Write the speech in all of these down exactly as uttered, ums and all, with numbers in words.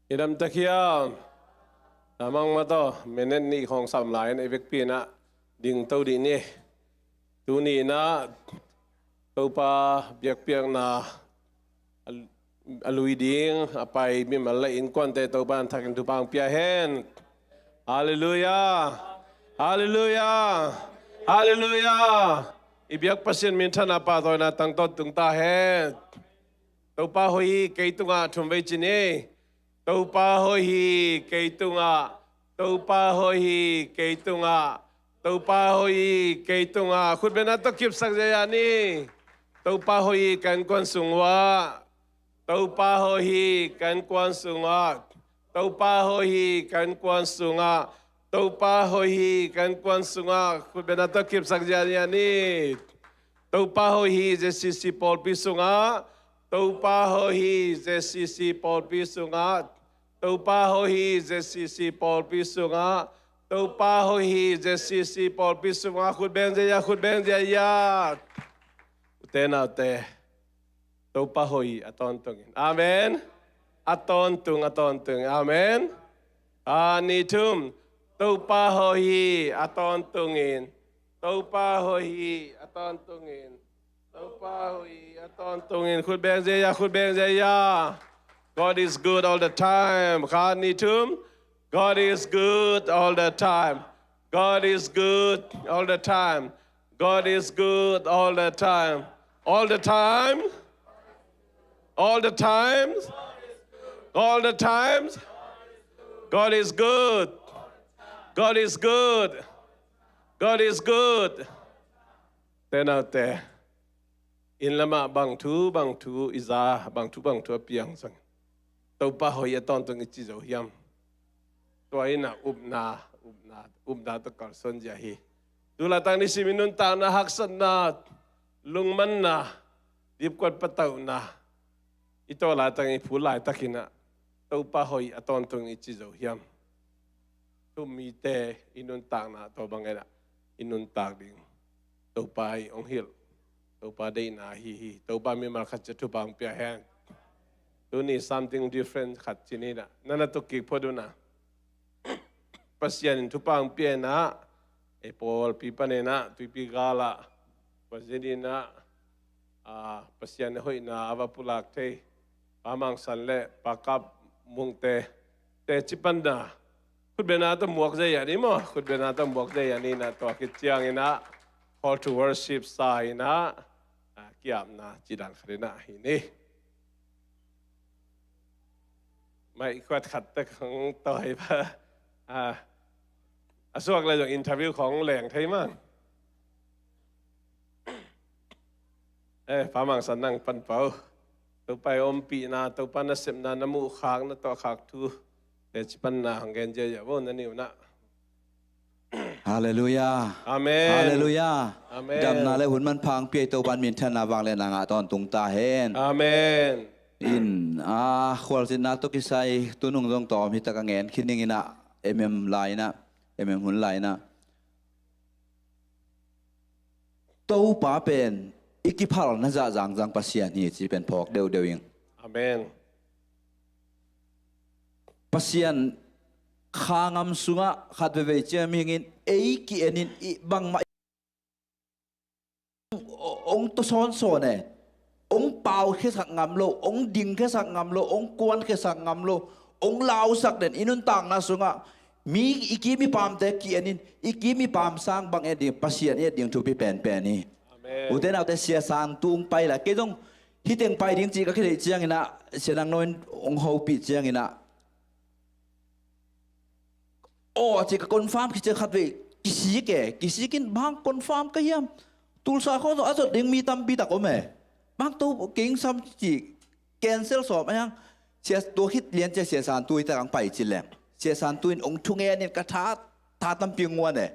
I dam tak hiam? Damang mah tawh, minute nih khawng sam lai-in i vekpi-in ah ding to dih ni. Tuni-in ah Topa biakpiakna a, a lui ding a pai mimal le innkuante Topa in a thakin thupha hong pia hen. Halleluiah. Halleluiah. Halleluiah. I biak Pasian minthanna pahtawina tang tawntung ta hen. Topa hoih hi kei tungah, thum vei ci ni. Topa hoih hi kei tungah. Topa hoih hi kei tungah. Topa hoih hi kei tungah. Khutbetna tawh kipsak ziahziah ni. Topa hoih hi ka innkuan sung uah. Topa hoih hi ka innkuan sungah. Topa hoih hi ka innkuan sungah. Topa hoih hi ka innkuan sungah. Khutbetna tawh kipsak ziahziah ni. Topa hoih hi Z C C pawlpi sungah. Topa hoih hi Z C C pawlpi sungah. Topa hoih hi Z C C pawlpi sungah. Topa hoih hi Z C C pawlpi sungah. Khutbeng ziahziah, khutbeng ziahziah. Ute naute. Topa hoih hi a tawntungin. Amen. A tawntung, a tawntung. Amen. A ni thum. Topa hoih hi a tawntungin. Topa hoih hi a tawntungin. Topa hoih hi a tawntungin. Khutbeng ziahziah, khutbeng ziahziah. God is good all the time. Khat, nih, thum. God is good all the time. God is good all the time. God is good all the time. All the time. All the times. All the times. God is good. God is good. God is good. Te naute. Inn lamah bang thu, bang thu i za, bang thu, bang thu a piang zong, Topa hoih hi a tawntung i ci zo hiam? Tua in ah upna, upna, upna tawh kalsuan zia hi. Tu laitak nisim i nuntakna, haksatna, lungmanna, dipkuat patauhna, i tawh laitak, i phul laitakin ah Topa hoih hi a tawntung i ci zo hiam? Thum mite i nuntakna tua bangin ah i nuntak ding Topa in hong hilh, Topa deihna ahi hi. Topa mimal khat ciat thupha hong pia hen. Tuni something different khat ci ni in ah, na na tuk kik phot un ah. Pasian in thupha hong pia in ah, ei pawlpi panin ah, tuipi gal ah, Pasian in ah, a, Pasian hoihna a va pulak thei Pa Mang San le Pa Kap Mungte teci panna, khutbetna tawh muak ziahziah ni maw, khutbetna tawh muak ziahziah ni in ah, tua khit ciangin ah call to worship sa in ah, a, ki-apna ci dan khat in ah hi ni. Mic khuat khat tek hong tawi pa, a, a suak le zong interview khawng leng thei maw. Eh, Pa Mang San, nang pan pah o. Topa i ompihna, Topa nasepna, na muhkhakna, tawhkhak thu teci panna hong gen ziahziah vo, na nih un ah. Halleluiah. Amen. Halleluiah. Amen. Damna le hun manpha hong pia i Topa in minthanna, vangliatna ngah tawntung ta hen. Amen. In, a, khualzinna tawh kisai tunung zong tawm hi tak a, ngen khin ning in ah, M M lai in ah, M M hun lai in ah. Topa pen i kiphalna zahzah zang Pasian hi ci pen phawk deuhdeuh ing. Amen. Pasian kha ngam sungah khat veivei ciang mihing in ei ki-en in, i bangmah ong to sawnsawn e. Ong paukhiasak ngam lo, ong dingkhiasak ngam lo, ong kuankhiasak ngam lo, ong lausak den. I nuntakna sungah mi, i kim i pamte ki-en in, i kim i pam sang bang et ding, Pasian i et ding thupi penpen hi. Amen. Ute naute, Sia Santu ong pai lai. Kei zong hih teng pai ding cih ka kitheih ciangin ah, Sia Nang No in ong hopih ciangin ah, aw, a ci ka confirm khit ciang khatvei kisik e, kisik in bang confirm ka hiam? Tulsa khawng zong a zot ding mi tampi tak om e. Bang to kei sam ci cancel sawm a hiang. Sia, tua khit lian ciang Sia Santu i tak ang pai ci leng, Sia Santu in ong thungen in ka tha, tha tampi nguan e.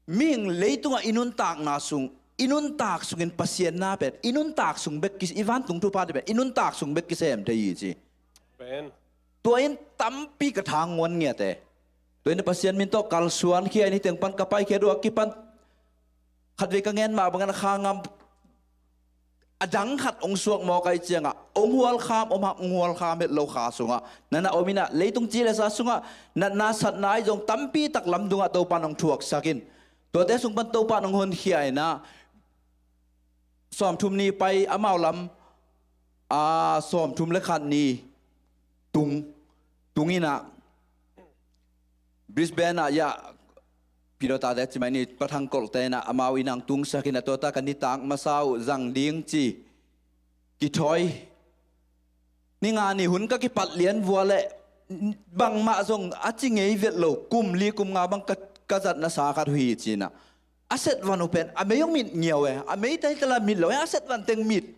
Mihing leitungah i nuntakna sung, i nuntak sungin Pasian na pen, i nuntak sung bek kis-, i vantung thuphate pen i nuntak sung bek kisem thei hi ci. Amen. Tua in tampi ka tha nguan ngiat e. Tua in Pasian min tawh kalsuan khia in, hih teng pan ka paikhia dua kipan khatvei ka ngen mah bangin a kha ngam a dang khat hong suak mawk ahih ciangah hong hualkham om hang, hong hualkham het lo kha sungah na na om inah, leitung ci le sa sungah natna satna ahi zong tampi tak lamdungah Topan hong thuaksak in. Tuate sung pan Topan hong honkhia inah sawmthum ni pai amau lam, a, sawmthum le khat ni tung, tung inah Brisbane ah, ya, pidotate cimai ni pathang kolhte inah amau inang tungsak inah, tuata ka nitak masa uh zang ding ci kithawi. Ni nga ni hun ka kipat lian vua le bangmah zong a ci ngei vet lo, kum li kum nga bang ka, ka zatna sa khat uh hi cinah. A set van uh pen a mei hong mit ngiau e, a mei taitala mit lo e, a set van teng mit.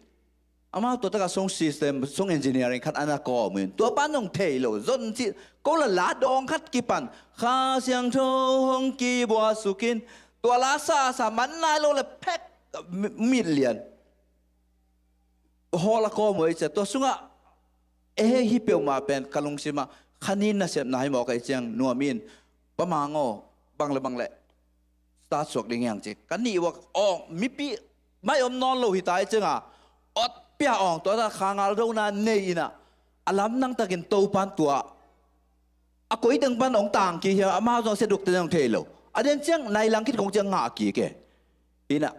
Amau tua takah sound system, sound engineering khat a na kawm in, tua pan hong thei lo zon cih, ko la la dawng khat kipan, Kha Siangtho hong kibuah sukin, tua la sa sa man nai lo le phek, mi- mit lian. Hall a kawm uh ei cia, tua sungah e hei hi peuhmah pen ka lungsimah khanin nasepna hi mawk ei ciang nuam in, Pa Mang aw, bang le bang le start suak ding hiang ci. Ka nih uak awng mipi mai om nawn lo hi ta i cianga, awt pia awng tua ta khangal dona nei inah, a lamdang takin Topan tua a koi teng pan hong tang kik hiang, amau zong sia duk te zong thei lo. A den ciang nai lang khit kong ciang ngah kik e. Inah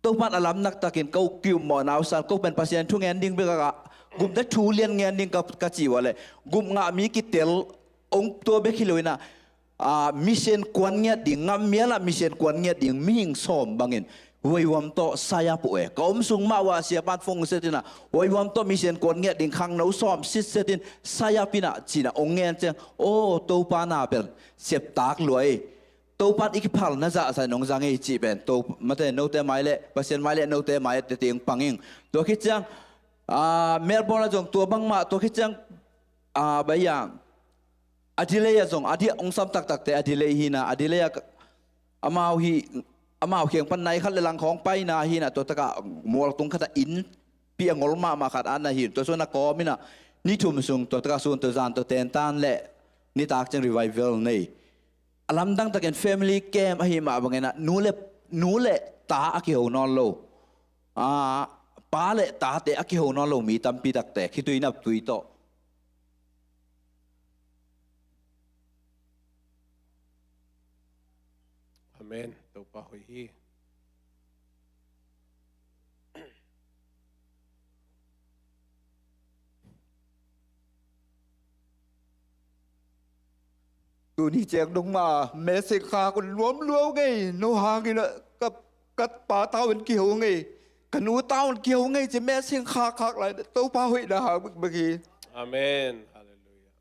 Topan a lamdang takin ko kiummawh na uh san, ko pen Pasian thu ngen ding bek a, gupna thu lian ngen ding ka, ka ci ua le, gup ngah mi kitel ong tua bek hi lo inah, a, mission kuan ngiat ding, ngam mial ah mission kuan ngiat ding mihing sawm bangin huaihuam tawh sayap uh e. Ka om sung mah uh a siapan fong set inah huaihuam tawh mission kuan ngiat ding khangno sawm sit set in sayap inah cinah ong ngen ciang, aw, Topa na pen septak luai. Topan i kiphalna zahzah in ong zang ei cih pen, to mate note mai le Pasian mai le note mai tete ong pang ing. Tua khit ciang, a, Melbourne ah zong tua bangmah, tua khit ciang, a, bai a, Adelaide ah zong, a diah ong sam taktakte Adelaide hi na, Adelaide ah ka- amau hi, amau khiang pan nai khat le lang khawng pai na hi na, tua takah mual tung khat ah inn pi a ngol mahmah khat a na hi, tua sung na kawm inah ni thum sung tua takah sun tua zan tua tentan le nitak ciang revival nei. A lamdang takin family camp ahi mah bangin ah nu le, nu le ta a kiho nawn lo, a, pa le tate a kiho nawn lo mi tampi takte khitui naptui tawh. Amen. Topa hoih hi. Tuni ciang dong ma meseng khak un luam luau ngei, no hangin ah ka, ka pa tau in kiho ngei, ka nu tau in kiho ngei ci meseng khak khak lai, Topa hoihna hang bekbek hi. Amen. Hallelujah.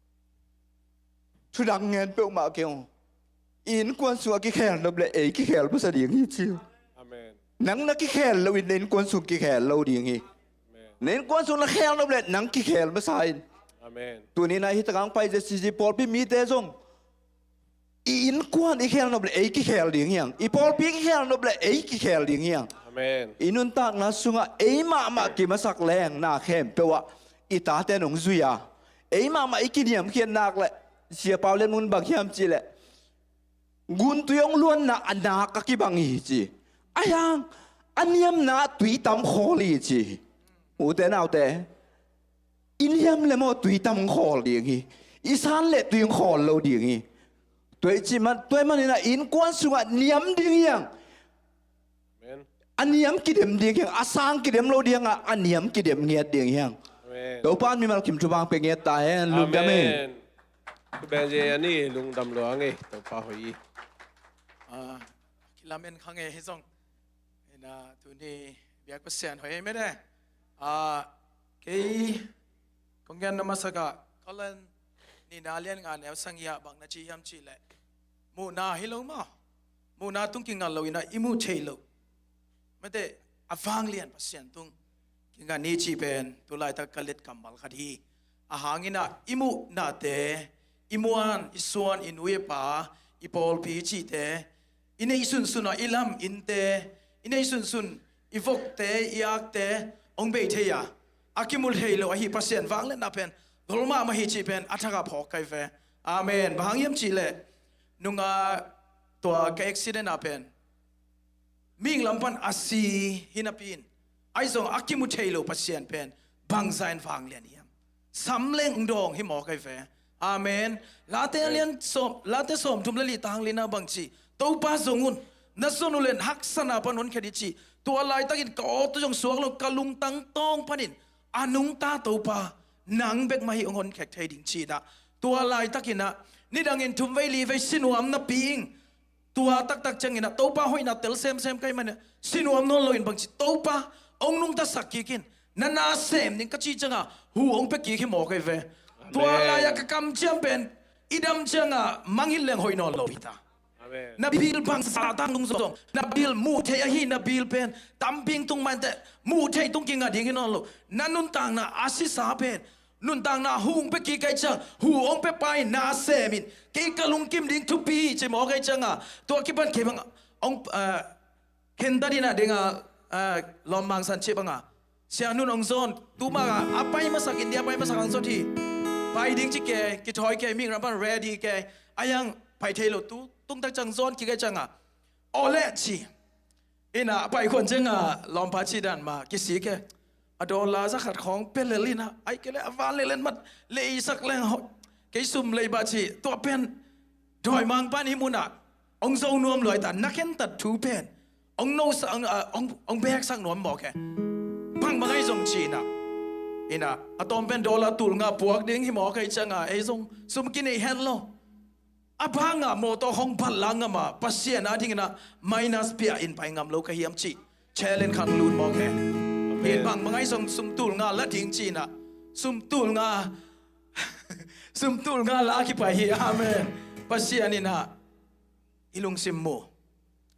Thudang ngen peuhmah keng. I innkuan sungah kikhel nop le ei kikhel masa ding hi ci. Amen. Nang na kikhel lo in na innkuan sung kikhel lo ding hi. Amen. Na innkuan sung na khel nop le nang kikhel masa in. Amen. Tuni na hi takang pai ze sisi pawlpi mite zong i innkuan i khel nop le ei kikhel ding hiang. I pawlpi kikhel nop le ei kikhel ding hiang. Amen. I nuntakna sungah ei mahmah kimasak leng na khempeuh ah i tate nong zui a, ei mahmah i kiniamkhiat nak le, Sia Pau Lian Mun bang hiam cih leh, guntui hong luanna a nak a kibang hi ci. A hiang a niamna tui tam khawl hi ci. Ute naute, i niam le maw tui tam khawl ding hi. I san le tui khawl lo ding hi. Tua i cih man, tua i manin ah innkuan sungah niam ding hiang. Amen. A niam kidem ding hiang, a sang kidem lo ding a, a niam kidem ngiat ding hiang. Amen. Topan mimal kim thupha pia ngiat ta hen, lungdam hi. Amen. Thu ben je ani lungdam lua nge, Topa hoih hi. Ah, kilamen kha nge hi zong. Ina tuni biak Pasian hoih hi mene. Ah, kei kong gen na masak ah, Kolan nihna lian nga neu sagih ah bang na ci hiam cih leh, muhna hi lo maw? Muhna tung kingal lo ina i muh thei lo. Mate, a vanglian Pasian tung kingal ni cih pen tu laitak ka let kammal khat hi. A hang ina i muh nate, i muan, i suan, i nu i pa, i pawlpi cihte, i neih sunsun a i lam innte, i neih sunsun i vokte, i akte hong bei thei a, a kimu thei lo ahi Pasian vangliatna pen dol mahmah hi cih pen a thak a phawk kai ve. Amen. Bang hang hiam cih leh nunga tua ka accident ah pen mihing lam pan a si hi napi in, Ahi zong a kimu thei lo Pasian pen bangzah in vanglian hiam? Sam leng dawng hi mawk ahi ve. Amen. Late a lian sawm, Late sawmthum le li tang li na bang ci, Topa zong un, na zon uh len haksatna pan honkhia ding ci. Tua laitakin ka aw tawh zong suak lo, ka lungtang tawng panin a nungta Topa nang bek mah hi, hong honkhia thei ding ci-in ah. Tua laitakin ah nidangin thumvei livei si nuam napi ing. Tua taktak ciangin ah Topa hoihna tel semsem ka hih manin ah si nuam nawn loin bang ci, Topa hong nungtasak kik in, na na sem ding ka cih ciangah hu hong pia kik hi mawk ahi ve. Tua lai-ah ka kamciam pen i dam ciangah mangngilh leng hoih nawn lo hi ta. Na bil bangzah tang tung zong, na bil muh theih ahi, na bil pen tampi tung mah inteh, muh theih tung kingah ding hi nawn lo. Na nuntakna a sisa pen nuntakna hong pia kik ahih ciang, hu hong pia pa in na sem in, kei ka lungkim ding thupi hi ci mawk ahih ciangah, tua kipan kei bang hong, ah, khen ta ding ah ding ah, ah, lawm Mang San ci bangah, Sia Nun hong zawn, tu mah ah a pai masak, India pai masak hong zawn hi. Pai ding ci kei, kithawi kei, mihing ram pan ready kei, a hiang pai thei lo, tu tung tak ciang zawn kik ahih ciangah, aw leh ci. Ina a pai khuan ciangah lawmpa cih dan mah kisik e. A dollar za khat khawng pia lel ina, ahih kei leh a van lelen mat leisak leng hoih, kei sum leiba ci. Tua pen dawimangpa in hih munah hong zo nuam lua hi ta, na khentat thu pen hong nosak, hong, ah, hong, hong beksak nuam mawk e. Bangbang ahi zong ci ina, ina a tawm pen dollar tul nga puak ding hi mawk ahih ciangah ei zong sum kinei het lo. A bangah mawtaw hong balh la ngam a, Pasian a dingin ah minus pia in pai ngam lo ka hiam cih challenge khang lut mawk e. Amen. Hi bangbang ahi zong sum tul nga la ding ci-in ah, sum tul nga, sum tul nga la a kipai hi. Amen. Pasian in ah i lungsim mu.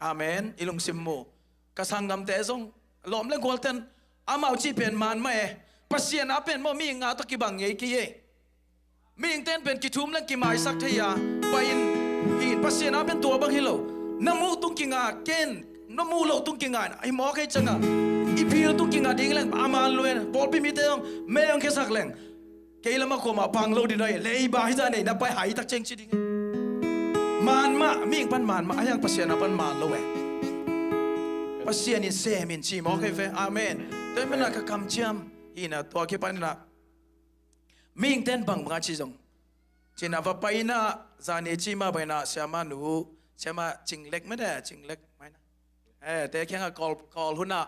Amen. I lungsim mu. Ka sanggamte zong, lawm le gualten, amau cih pen man mah e. Pasian a pen maw, mihing a tawh kibang ngei kei e. Mihingte in pen kithum leng kimaisak thei a, pai in, hi in, Pasian a pen tua bang hi lo. Na muh tung kinga, ken na muh loh tung kinga, hi mawk ahih ciangah i bil tung kinga ding leng a man lua e. Pawlpi mite zong mei hong khiasak leng, kei lamah kuamah pang lo ding hi, leiba hi zah nei na pai hai tak ciang ci ding. Man mah, mihing pan man mah, a hiang Pasian a pan man lo e. Pasian in sem in ci mawk ahi ve. Amen. Tua hi manin ah ka kamciam hi ina, tua kipan ina mihingte in bangbang a ci zong, ci ina va pai ina, zani ci mah bang ina, siamah nu, siamah Cing Lek mah de, Cing Lek mah ina, eh, te kiangah Kawl, Kawl hun ah,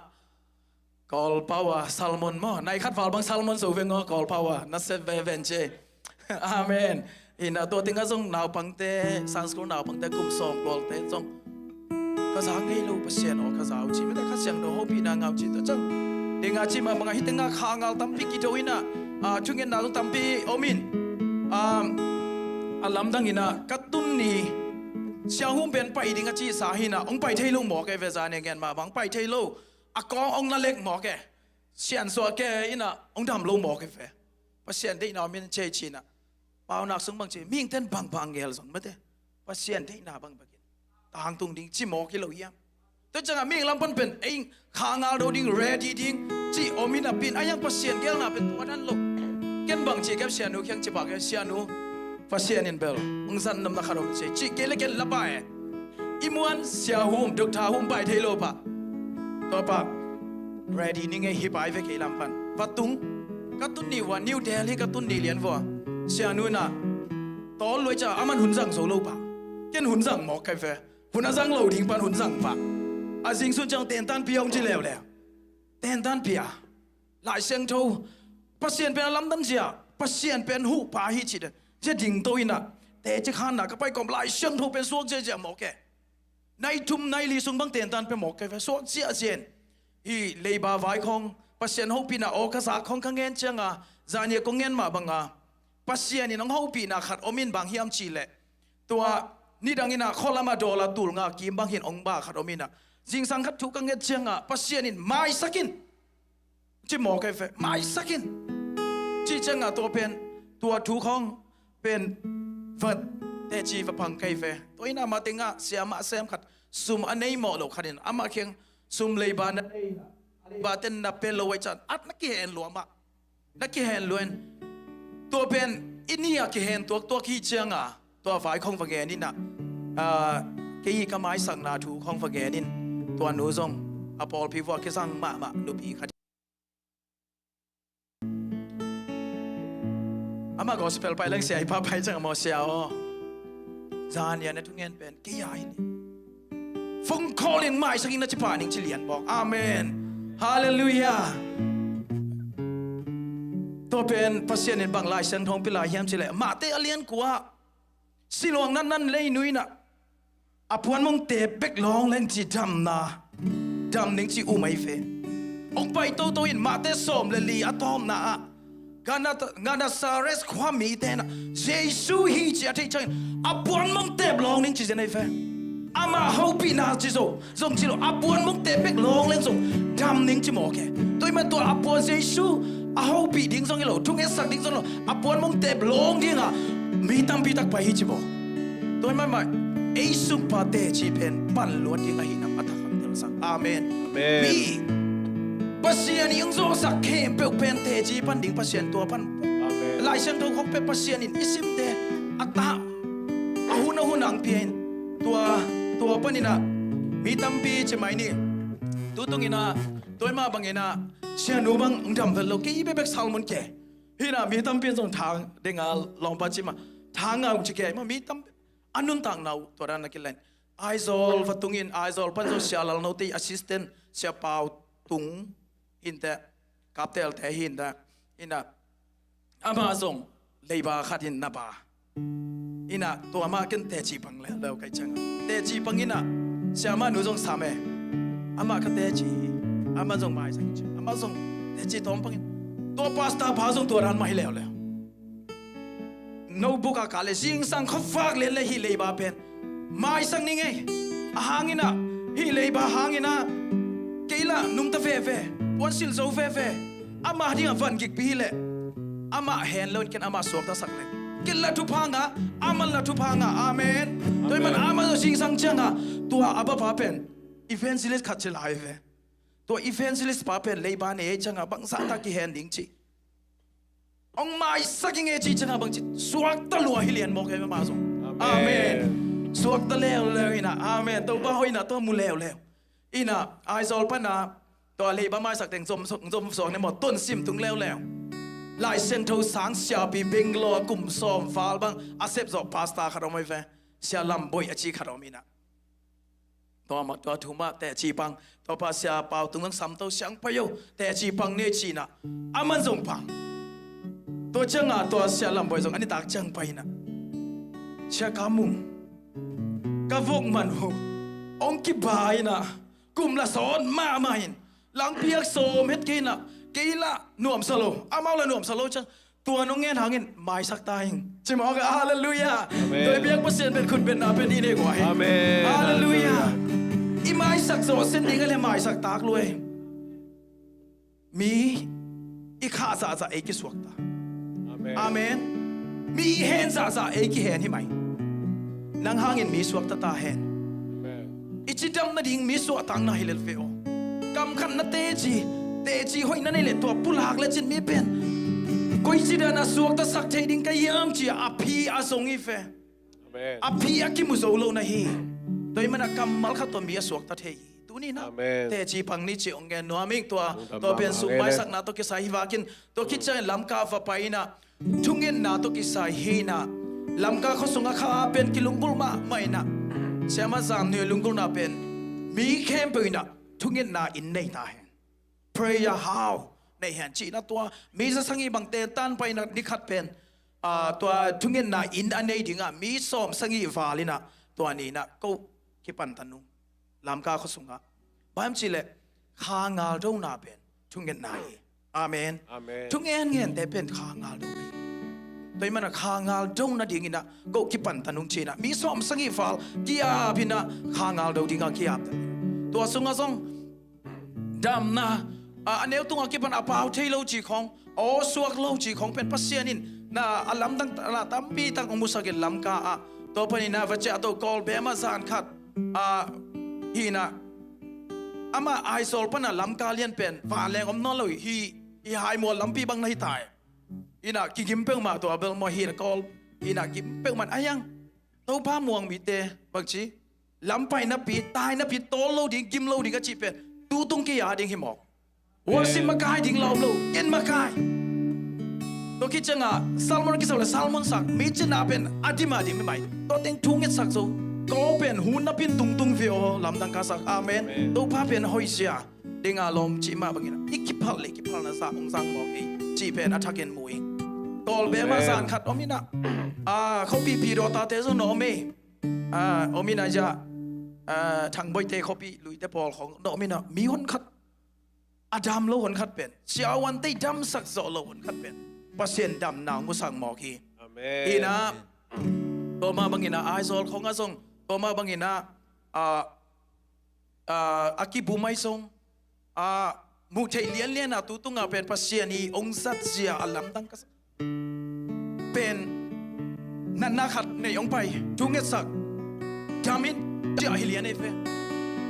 Kawl pau a salmon maw, nai khat val bang salmon zo veng aw, Kawl pau a na sep ve ven ci. Amen. Ina tua tengah zong naupangte, Sunday school naupangte kum sawm gualte zong, ka za ngei lo Pasian aw, ka za uh ci, mite Kha Siangtho hopihna ngah uh ci. Tua ciang, ding a ci mah bangah hih tengah khangal tampi kidong ina, ah, thungetna zong tampi om in, ah, a lamdang ina ka tun ni, Sia Hum pen pai ding a cihsa hi ina, hong pai thei lo mawk e ve, zani ngen mah bang pai thei lo. A kawng hong na lek mawk e. Siansuah ke ina hong dam lo mawk e ve. Pasian deihna om in cei ci ina, paunak sung bang ci, mihingte in bangbang ngel zong mate, Pasian deihna bangbang in tangtung ding ci mawk hi lo hiam? Tua ciangah mihing lam pan pen ei khangal do ding, ready ding ci om hi napi in, a hiang Pasian geelna pen tua dan lo. Ken bang ci kei, Sia Nu kiang ci pak e, Sia Nu, Pasian in bel hong zat nopna khat om ci, ci kei le ken la pai e. I muan Sia Hum, Doctor Hum pai thei lo pah, tua pah ready ni ngei hi pai ve kei lam pan. Va tung, ka tun ni vua, New Delhi ka tun ni lian vua. Sia Nu in ah tawl luai ciah, aman hun zang zo lo pah, ken hun zang mawk kai ve. Hun a zang lo ding pan hun zang pah. A zing sun ciang tentan pia hong ci leuleu. Tentan pia. Lai Siangtho, Pasian pen a lamdang zia, Pasian pen huhpa hi ci den. Zia dingto in ah, teci khanna ka pai kawm Lai Siangtho pen suak ziahziah mawk e. Nai thum nai li sung bang tentan pia mawk e ve, suak ziahziah in. Hih leiba vai khawng, Pasian hopihna aw ka zak khawng ka ngen cianga, zani a kong ngen mah banga, Pasian in hong hopihna khat om in, bang hiam cih leh, tua nidang in ah khualam ah dollar tul nga kim bang hi in hong ba khat om in ah, zingsang khat thu ka nget cianga Pasian in maisak in ci mawk e ve, maisak in. Cih cianga tua pen, tua thu khawng pen vat teci va pang kai ve. Tua in ah mah tengah siamah sem khat, sum a nei mawh lo khat in amah kiang sum leiba na nei, leiba ten na pia lo ai can, at na kihen lua mah. Na kihen lua in. Tua pen i ni a kihen tuaktuak hi cianga, tua vai khawng va ngen in ah, ah, kei ka maisakna thu khawng va ngen in. Tua nu zong a pawlpi vua kizang mahmah nupi khat. Amah gospel pai leng sia i pa pai ciang a maw, sia aw, zan a na thungen pen kei a hi ni. Phone call in maisak ing na ci pah ning ci lian bawk. Amen. Halleluiah. Tua pen Pasian in bang Lai Siangtho hong pia lai hiam cih leh, Matthai a lian kua, siluang natna lei nui in ah, a puanmongte bek lawng leng ci damna, dam ning ci um ahi ve. Hong pai toto in Matthai sawm le li a tawpna ah, Gana-, Genesaret khua mite in ah Jesu hi ci a theih ciangin a puanmongte bek lawng ning ci zen ahi ve. Amah hopihna ci zo, zong ci lo, a puanmongte bek lawng leng zong dam ning ci mawk e. Tua ahih man tua a puan Jesu a hopih ding zong hi lo, thungetsak ding zong hi lo, a puanmongte bek lawng ding ah mi tampi tak pai hi ci mawk. Tua ahih man mah ei sungpa teci pen pan luat ding ahihna a thakhat telsak. Amen. Amen. Mi Pasian i hong zawhsak khempeuh pen teci pan ding, Pasian tua pan. Amen. Lai Siangtho khawng pen Pasian in i simte a tah, a hun a hun a hong pia in, tua, tua panin ah mi tampi ci mai ni. Tutung in ah, tua ahih mah bangin ah, sianu bang hong dam vet lo, kei bekbek salmon ke. Hi in ah mi tampi in zong thang ding a lawmpa ci mah, thang a hong ci ke, mah mi tampi a nuntakna uh tua dan a kilen. Aizawl va tung in, Aizawl pan zong Sia Lalnote assistant, Sia Pau Tung hi in teh, kaptelte hi in teh, hi in ah, amah zong leiba khat in na ba. Hi in ah, tua mah ken teci pang leuleu ka hih ciang a, teci pang in ah, siamah nu zong sam e. Amah ka teci hi, amah zong maisak hi ci, amah zong teci tawm pang in. Tua pastor pa zong tua dan mah hi leuleu. Notebook ah kah leh, zingsang khuavak lian leh hih leiba pen maisak ning ei. A hang in ah, hih leiba hang in ah, kei lah nungta veve, puansilh zo veve. Amah ding ah van gikpi hi leh, amah hen lo in ken amah suaktasak leng, ken lah thupha ngah, amah lah thupha ngah. Amen. Tua ahih man, amen, amah zong zingsang ciang ah, tua a bapa pen evangelist khat ci lai ve. Tua evangelist pa pen leiba nei ei ciang ah bangzah tak kihen ding ci, hong maisak ing e ci ciang ah bangci, suakta lua hi lian mawk e, mah zong. Amen. Amen. Suakta leuleu in ah. Amen. Topa hoihna tua mu leuleu. In ah, Aizawl pan ah, tua leiba maisak teng zom, zom suak ne maw, Tonsim tung leuleu. Lai Siangtho sang siapi Bangalore kum sawm val bang a sep zawh pastor khat om ahi ve. Sia Lam Boih a ci khat om in ah. Tua mah, tua thu mah teci pang, tua pa Sia Pau Tung zong samto siang pai o, teci pang ni ci in ah, aman zong pang. Tua ciang ah tua Sia Lam Boih zong a nitak ciang pai in ah, Sia Kam Mung, ka vok man uh hong kiba in ah, kum la sawt mahmah in, langpi ah sawm het kei in ah, kei lah nuamsa lo, amau lah nuamsa lo ciang, tua nong ngen hangin maisak ta ing ci mawk a. Halleluiah. Amen. Tua i biak Pasian pen khut betna pen i nei guai hi. Amen. Halleluiah. I maisak zawh sen ding a leh maisak tak lua hi. Mi i khah zahzah ei kisuakta. Amen. Amen. Mi i hen zahzah ei kihen hi mai. Nang hangin mi suakta ta hen. Amen. I cidam nading mi suahtakna hi lel ve aw. Kam khat na teci, teci hoih na nei leh tua pulak lecin mi pen koici dan a suaktasak thei ding ka hiam ci a phi a zong hi ve. Amen. A phi a kimu zo lo na hi. Tua ahih man a kammal khat tawh mi a suakta thei hi. Tuni in ah, amen, teci pang ni ci hong ngen nuam ing. Tua, tua pen sung maisakna tawh kisai hi vakin, tua khit ciangin Lamka va pai in ah, thungetna tawh kisai hi in ah, Lamka khua sungah kha pen kilunggulh mahmah in ah, Siamah Zam Nui lunggulhna pen mi khempeuh in ah thungetna inn nei ta hen. Prayer hall nei hen ci in ah, tua mi za sagih bang tentan pai in ah ni khat pen, ah, tua thungetna inn a nei ding ah mi sawm sagih val in ah, tua ni in ah ko kipan ta nung. Lamka khua sungah. Bang hiam cih leh, kha ngaldona pen thungetna hi. Amen. Amen. Thungen ngente pen kha ngaldo hi. Tua ahih man a kha ngaldo nading in ah ko kipan ta nung ci in ah, mi sawm sagih val ki-ap in ah, kha ngaldo ding a ki-ap ta. Tua sungah zong damna, a, a neu tungah kipan a pau thei lo ci khawng, aw suak lo ci khawng pen Pasian in na a lamdang, na tampi tak hong musak in Lamka ah. Tua panin ah va ciah to Kawlbem ah zan khat, a, hi in ah, amah Aizawl pan a Lamka lian pen vanleng om nawn lo hi. Hi Haimual lampi bang na hi ta e. In ah kigim peuhmah, tua bel maw hi in ah Kawl, in ah gim peuhmah a hiang. Topa muang mite bang ci, lam pai napi, tai napi, tawl lo ding, gim lo ding a cih pen tu tung kei a ding hi mawk. Worship makai ding la om lo, ken makai. Tua khit ciangah Salmon kisau le Salmon sak, mi cina pen a dim a dim hi mai. Tua teng thu ngetsak zo. Ko pen hun napin tungtung ve aw, lamdang ka sak. Amen. Amen. Topa pen hoisia. Dinga lawm cih mah bangin ah, i kiphalh le kiphalhna sa hong sang mawk hi cih pen a thakin mu hi. Tawlbe mah zan khat om inah, a, khuapi phi dawtate zong na om hi. A, om inah zia, a, Thangboite khuapi luite pawl khong na om inah, mi hon khat, a dam lo hon khat pen, siavuante i damsak zawh lo hon khat pen Pasian damna hong musak mawk hi. Amen. Inah, tua mah bangin ah Aizawl khong ah zong, tua mah bangin ah, a, a, a kibum ahi zong, a, muh theih lianlian a tu tungah pen Pasian i hong zatzia a lamdang ka sa pen natna khat nei hong pai. Thu ngetsak. Dam in ciah hi lian ei ve.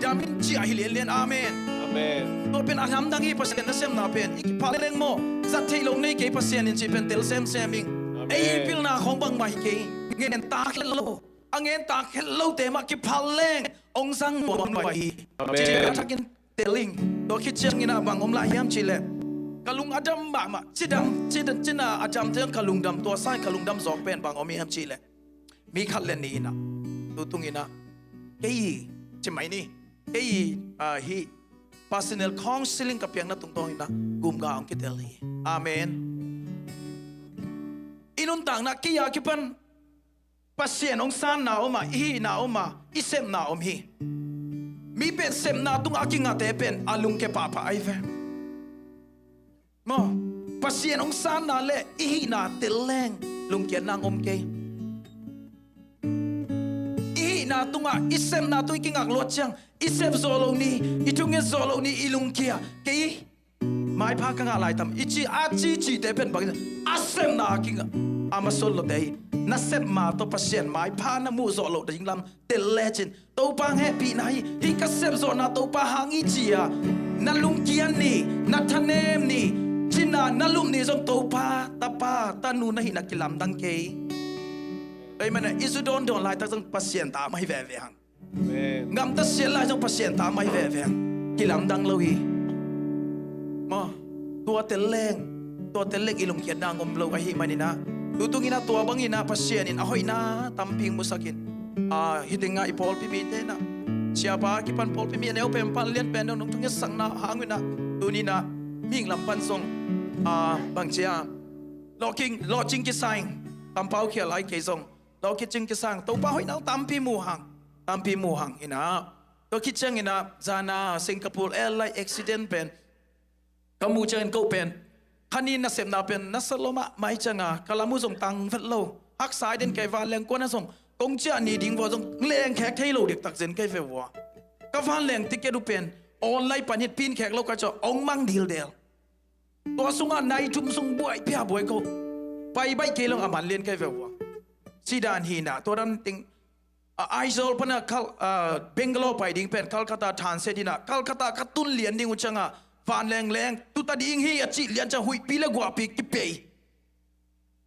Dam in ciah hi lianlian. Amen. Amen. Tua pen a lamdang hi Pasian nasepna pen. I kiphalh leng maw, zat theih lo nei kei Pasian in cih pen tel semsem ing. Amen. Ei pilna khong bangmah hi kei. Ngen tak het lo. A ngen tak het lote mah kiphalh leng hong sang nuam nuam hi. Amen. Cih a thakin tel ing. Tua khit ciangin ah bang om lai hiam cih leh, ka lung a dam mahmah. Cidam, cidam, cina a dam ciang ka lungdam, tua sang ka lungdam zawk pen bang om hiam cih leh, mi khat le nih inah, tu tung inah, kei hi, ci mai ni, kei hi, a, hi personal counseling ka piakna tungtawn inah gumga hong kitel hi. Amen. I nuntakna kei a kipan Pasian hong sanna om a, i hihna om a, i sepna om hi. Mi pen sepna tungah a kingate pen a lungkia pahpah ahi ve. Maw, Pasian hong sanna le i hihna tel leng lungkiatna hong om kei. I hihna tungah, i sepna tung i kingak luat ciang, i sep zawh lo ni, i thunget zawh lo ni, i lungkia kei. Maipha ka ngah lai tam i ci, a ci cite pen bang, a sepna a kingah a masuan lote hi. Na sep ma tawh Pasian maipha na muh zawh loh ding lam tel lecin Topa hong hehpihna hi. Hih ka sep zawhna Topa hang hi ci-a na lungkiat ni, na thanem ni, cina na lup ni zong Topa, Tapa, Tanu na hihna kilamdang kei. Amen. I zu dawndawn laitak zong Pasian ta mah hi veve hang. Amen. Gamta siat lai zong Pasian ta mah hi veve hang. Kilamdang lo hi. Maw, tua tel leng, tua tel leng i lungkiatna hong om lo ahih maninah, tu tunginah tua banginah Pasian in a hoihna tampi hong musakin, a, hih tengah i pawlpi mite inah, siapa kipan pawlpi mi a neu pen pan lian pen dong nong thunget sakna hang inah, tuninah mihing lam pan zong, a, bangcia lawhcing, lawhcing kisang, kampau khial ai kei zong lawhcing kisang, Topa hoihna hong tampi mu hang, tampi mu hang inah. Tua khit cianginah zana Singapore Airline accident pen ka muh ciangin ko pen, kha ni nasepna pen nasa lua mahmah hi cianga ka lam uh zong tang vet lo. Haksa hi den kei, vanleng kuana zong kong ciah ni ding vua zong lengkhek thei lo diktak zen kei ve vua. Ka vanleng ticket uh pen online pan hi, pinkhek lo ka ciah hong mang dildel. Tua sungah nai thum sung buai pia buai ko. Pai baih kei lo a man lian kei ve vua. Cidan hinah tua dan ting, a, Aizawl pana Kal-, a, Bangalore pai ding pen Calcutta thansia dinah, Calcutta ka tun lian ding uh cianga vanleng leng tuta ding hi a cih lian ciang huihpi le guahpi kipei.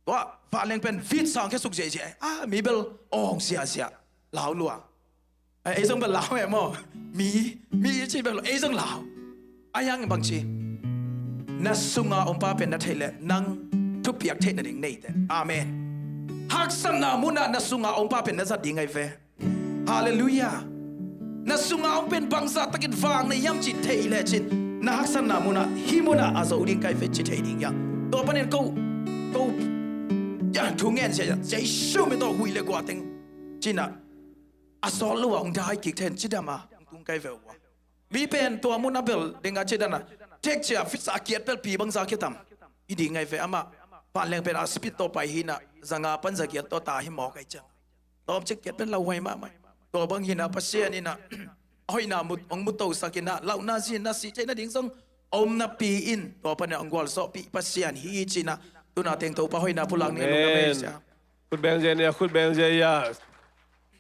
Tua vanleng pen vit sang khia suk ziahziah. A, mi bel awng ziahziah. Lau lua. A, ei zong bel lau e maw. Mi, mi cih bel ei zong lau. A, yang bangci, na sunga ompa pen na theih leh nang thupiak theih nading neite. Amen. Haksatna munah na sunga ompa pen na zat ding ahi ve. Halleluiah. Na sunga om pen bangzah takin vang na hiam cih theih lecin, na haksatna munah hih munah a zo ding kai ve ci thei ding hiam? Tua panin ko, ko, ya, thu ngen sia, Jesu min tawh huih le guah teng cinah a sawt lo a hong dai kik then cidam a hong tung kai ve uh a. Mi pen tua mun a bel ding a cidan a thek cia fitsa a kiat pelpi bangza kitam. I ding ngai ve amah. Vanleng pen a speed tawh pai hinah zanga pan zagiat tawh ta hi mawk ai ciang. Tawm cik kiat pen lauhuai mahmah. Tua bang hinah Pasian inah a hoihna mut, hong mutosak inah lauhna zinna sih theihna ding zong a om napi in tua panah hong gualzawhpih Pasian hi cinah tuna teng Topa hoihna pulak ni. Amen. Lungdam ei sia. Khut beng zia ni a, khut beng zia ia.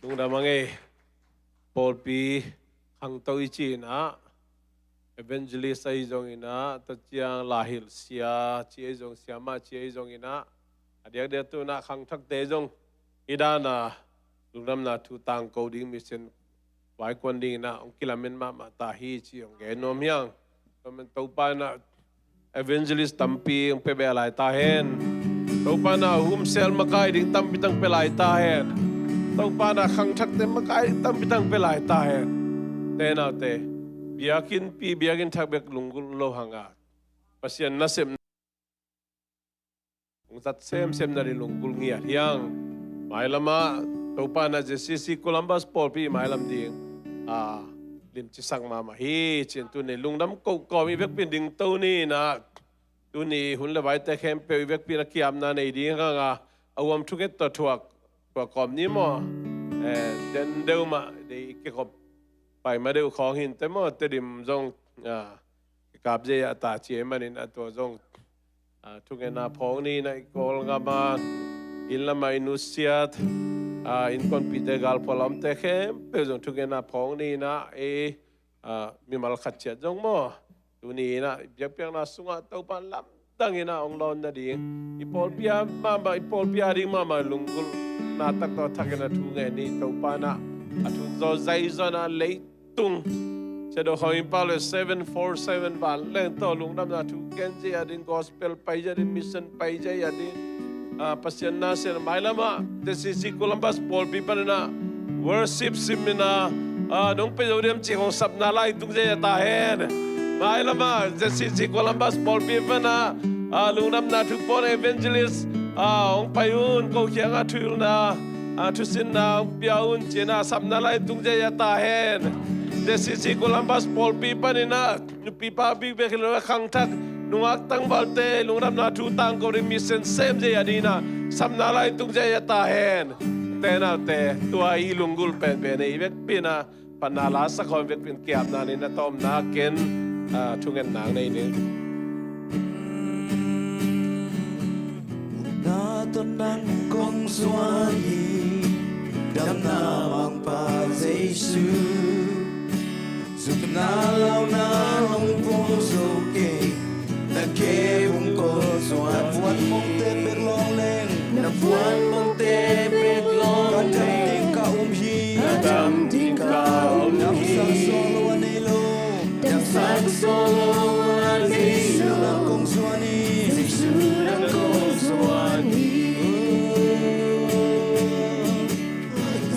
Lungdam ang ei. Pawlpi khangto i cinah evangelist ahi zonginah, tua ciang lahilh sia ci ahi zong, siamah ci ahi zonginah, a diakdiak tunah khangthakte zong i dana lungdamna thu tangko ding, mission vaikuan dinginah hong kilamen mahmah ta hi ci hong gen nuam hiang. Tua man Topa inah evangelist tampi hong pia beh lai ta hen. Topa na humsel makai ding tampi tang pia lai ta hen. Topa na khangthakte makai ding tampi tang pia lai ta hen. Te naute, biakinnpi, biakinnthak bek lunggulh lo hang a, Pasian nasepna hong zat semsem nading lunggulh ngiat hi hang. Mailam ah Topa na Z C C Columbus pawlpi mailam ding a, limci sak mahmah hi ci-in tuni lungdam kohkawm i vekpi in dingto ni in ah, tuni hun le vaite khempeuh i vekpi in a kiamna nei ding hang a, a huam thunget tawh thuak, thuak kawm ni maw? Eh, den deuh mah dei i kikhop pai ma deuh khawng hi inteh maw, Tedim zong, ah, kikap ziau a ta ci ahih manin a tua zong, ah, thungetna phawk ni in ah i Kawlgam ah inn lam ah i nusiat, ah, innkuanpihte, galphual a omte khempeuh zong thungetna phawk ni in ah i, ah, mimal khat ciat zong maw, tuni in ah i biakpiakna sungah Topa in lamdang in ah hong lawn nading, i pawlpi a mahmah, i pawlpi a ding mahmah lunggulhna tak tawh thak in ah thu ngen ni. Topa in ah a thuk zaw, zai zaw in ah leitung, Shadow Hawk in pau le seven four seven vanleng tawh lungdamna thu gen ziau a ding, gospel pai ziau a ding, mission pai ziau a ding, ah, Pasian na sian mailam ah Z C C Columbus pawlpi panin ah worship sim in ah, ah, nong pe zo diam cih hong sapna lai tung ziau a ta hen. Mailam ah Z C C Columbus pawlpi panin ah, ah, lungdamna thu pawn evangelist, ah, hong pai un, ko kiangah thuhilhna, ah, thusinna hong pia un ci-in ah sapna lai tung ziau a ta hen. Z C C Columbus pawlpi panin ah nupi papi bek hi lo a khangthak nungak tangvalte lungdamna thu tangko ding, mission sem ziau a ding in ah sapna lai tung ziau a ta hen. Te naute, tua i lunggulh penpen i vekpi in ah phatna la sak khawm vekpi in kiamna nei in ah tawmna ken, ah, thungetna nei ning. Upna tawh nang kong zuan hi, damna mangpa Jesu. Zumna launa hong pung zo kei, na khe hong kawl zuan hi. Na vuan mongte pek lawng leng, na vuan mongte pek lawng leng, ka dam ding ka um hi. Ka dam ding ka um hi. Damsak sawm lo a nei lo, damsak sawm lo a nei lo. Jesu nang kong zuan hi. Jesu nang kong zuan hi.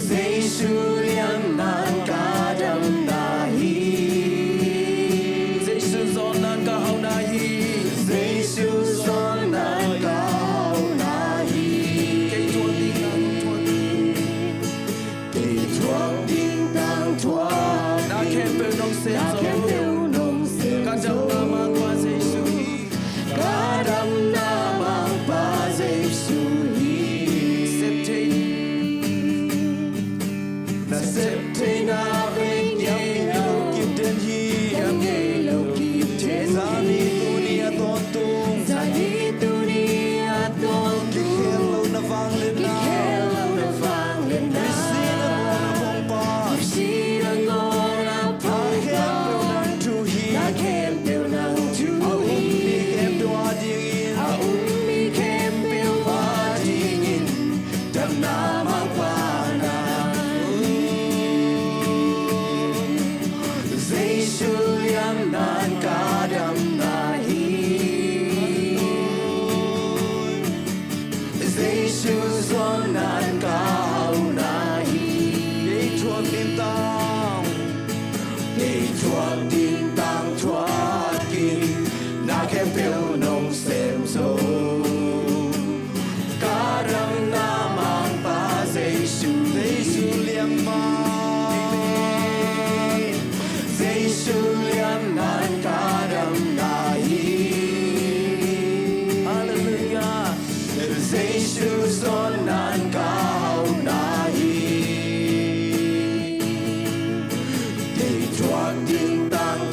Jesu liamna in ka damna hi. Jesu zawnna in ka hauhna hi. Jesu zawnna in ka hauhna hi. Kei thuak ding tang thuak hi. Kei thuak ding tang thuak hi. Na khempeuh nong sem zo. Na khempeuh nong sem zo. Ka damna mangpa Jesu hi. Ka damna mangpa Jesu hi. Sep thei. Na sep theihna vei hiam ngei lo kip den hi. Hiam ngei lo kip den hi. Zani tuni a tawntung. Zani tuni a tawntung. Kikhel lo na vangliatna. Kikhel lo na vangliatna. Misi nangawn a hong pa. Misi nangawn a hong pa. Na khempeuh nang thu hi. Na khempeuh nang thu hi. A um mi khempeuh a dingin. A um mi khempeuh a dingin. Damna mangpa na. Jesu liamna in ka damna hi. Jesu zawnna in ka hauhna hi. Kei thuak ding tang. Kei thuak ding tang thuak in, na khempeuh nong sem zo. Ka damna mangpa Jesu. Jesu liamna. Jesu liamna in ka damna hi. Halleluiah. Jesu zawnna in ka hauhna hi. Kei thuak ding tang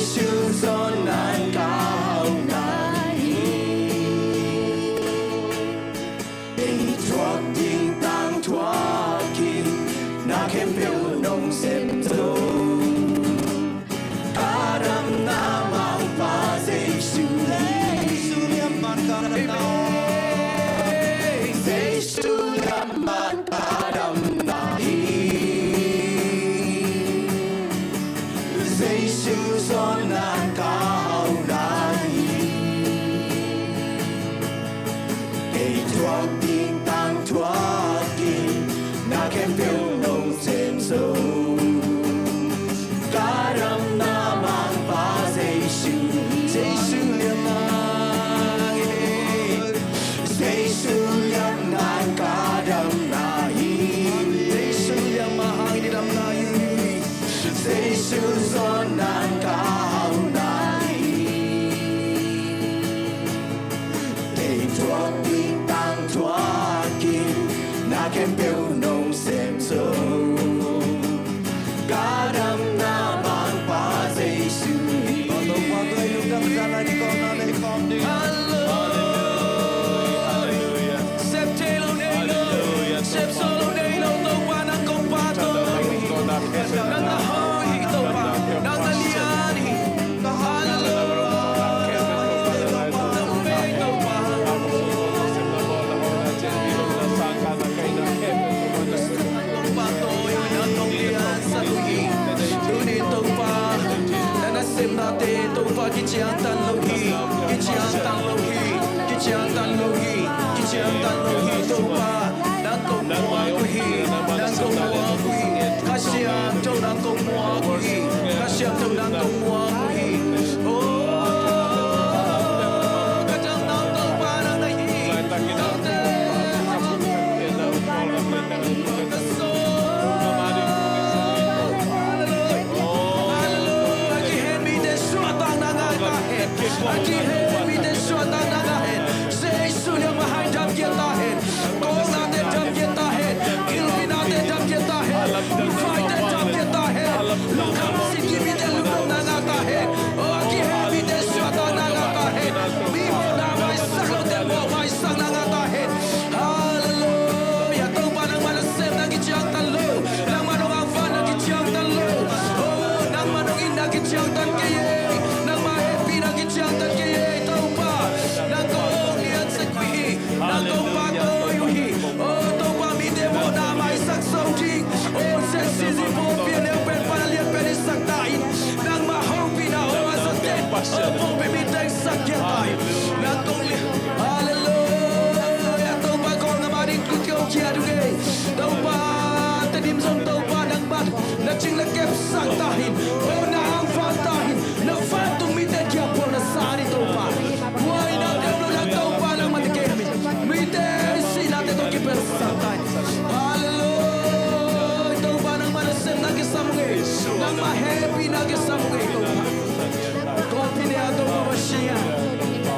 Jesu zawn nang ka hau na hi. Ei thuak ding tang thuak in, na khempeuh nong sem zo. Ka damna mangpa Jesu hi. Jesu liamman ka damna. Jesu liamman ka damna hi. Jesu zawn nang ka hau na hi. Ei thuak ding tang thuak in, na khempeuh nong sem zo. Ka damna mangpa Jesu hi. Jesu liamman hi. Jesu liamman ka damna hi. Jesu liamman hangin i damna hi. Jesu zawn nang ka hau na hi. Ei thuak ding tang thuak in, na khempeuh nong sem zo. Ka damna mangpa Jesu hi. Halleluia. Halleluia. Sep thei lo nei lo. Halleluia. Sep zo lo nei lo. Topa nang kong pahtawi hi. Nang na hoih hi Topa. Nang na lian hi. Halleluia. Nang bei Topa. Topa tawi uh nang kong liansak uh hi. Tuni Topa, na nasepnate Topa kiciangtan lo hi, kiciangtan lo hi, kiciangtan lo hi, kiciangtan lo hi Topa. Nang kong muak uh hi, nang kong muak uh hi. Kha Siangtho nang kong muak uh hi, Kha Siangtho nang kong muak uh hi. Oh, ka damna Topa nang na hi. Nang te Halleluia. A kihen mite suahtakna ngah ta hen. A kihen mite suahtakna ngah hen. Jesu liamman hangin damkhia ta hen. Kawlnate damkhia ta hen. Gilkhiatnate damkhia ta hen. Mivaite damkhia ta hen. Lungkham sitmite lungdamna ngah ta hen. Oh, a kihen mite suahtakna ngah ta hen. Mi mawhna maisak lote mawh maisakna ngah ta hen. Halleluia. Topa nangmah nasepna kiciangtan lo. Nangmah nong angvanna kiciangtan lo. Oh, nangmah nong itna kiciangtan kei ei. Nangmah hehpihna kiciangtan kei ei Topa. Nang kong liansak uh hi. Nang kong pahtawi uh hi. Oh Topa, mite mawhna maisak zo ding. Oh St. Cecil pawlpi a neu pen pan a lian pen i sak ta in. Nangmah hopihna oh a zaten. Oh pawlpi mite sak khia ta in. Nang kong lian. Halleluia. Topa Kawlgam a ding kut kei uh kiat uh kei. Topa Tedim zong Topa nangmah na cing na kepsak ta in. Oh na angvan ta in. Na vantung mite kiang pawl na sa ni Topa. Buaina kei lo na Topa nangmah na kem in. Mite sihnate tawh kipelsak ta in. Halleluia. Topa nangmah nasepna kisam uh ngei. Nangmah hehpihna kisam uh ngei Topa. Kawlpi ne a Topa Pasian.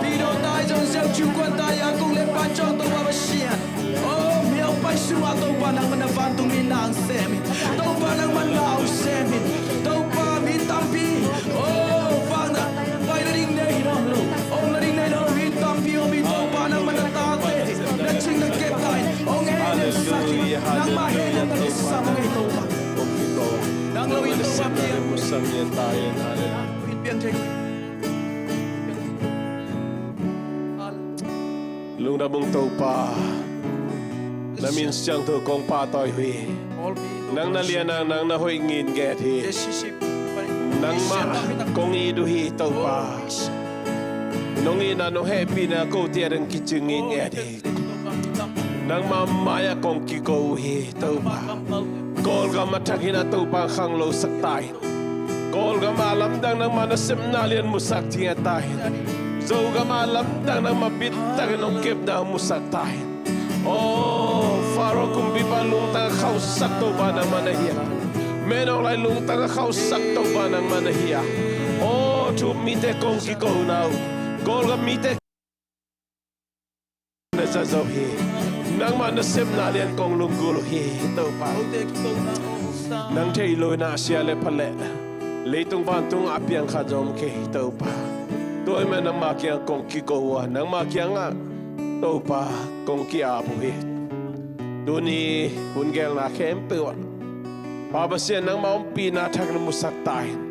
Pidawng ta i zong zeu ciu kuan ta i a kung le pan ciang Topa Pasian. Oh, miau pai sung a Topa nangmah na vantung mi na ang sem in. Topa nangmah na ang sem in. Topa mi tampi. Oh, vang na. Pai na ding nei hi nawn lo. Om na ding nei nawn lo mi tampi. Oh, mi Topa nangmah na tate. Na cing na kep ta in. Ong hei nem sak in. Nangmah hei nem na kisam ong hei Topa. Nang lo in Topa piang. Piang thei. Lungdam ung Topa. Na min siangtho kong pahtawi uh hi. Nang na lian a, nang na hoih nginget hi. Nangmah kong it uh hi Topa. Nong itna nong hehpihna kote ading kici nginget hi. Nangmah mai-ah kong kiko uh hi Topa. Kawlgam a thak in a Topa khanglosak ta in. Kawlgam a lamdang nangmah nasepna lian musak ding a ta in. Zogam a lamdang nangmah bittakin hong kepna musak ta in. Aw Faro kumpipa lungtang a khauhsak Topa nangmah na hi a. Menawk lai lungtang a khauhsak Topa nangmah na hi a. Aw thu-um mite kong kikona uh. Kawlgam mite na za zo hi. Nangmah nasepna lian kong lunggulh uh hi Topa. Nang thei lo in a sia le pha leh Leitung vantung a piang khat zong om kei, Topa. Tua ahih manin nangma kiang kong kiko uh a, nangma kiangah, Topa, kong ki-ap uh hi. Tuni hun geelna khempeuh ah, Pa Pasian, nangma ompihna thak na musak ta in.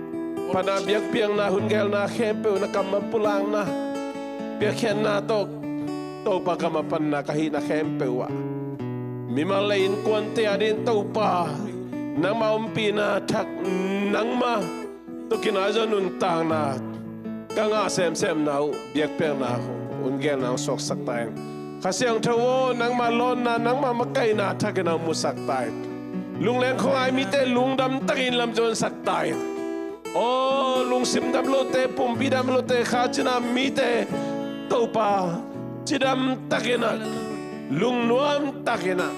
Pana biakpiakna hun geelna khempeuh, na kammal pulakna, piakkhiatna tawh, Topa, ka mapanna ka hihna khempeuh ah, mimal le innkuante adingin, Topa, nangma ompihna thak, nangma tawh kinai zaw nuntakna ka ngah semsemna uh, biakpiakna uh, hun geelna uh suaksak ta in. Kha Siangtho aw, nangma lawnna, nangma makaihna thakin hong musak ta in. Lungleng khuangai mite lungdam takin lamzawnsak ta in. Aw, lungsim dam lote, pumpi dam lote, kha cina mite, Topa, cidam takin ah, lungnuam takin ah,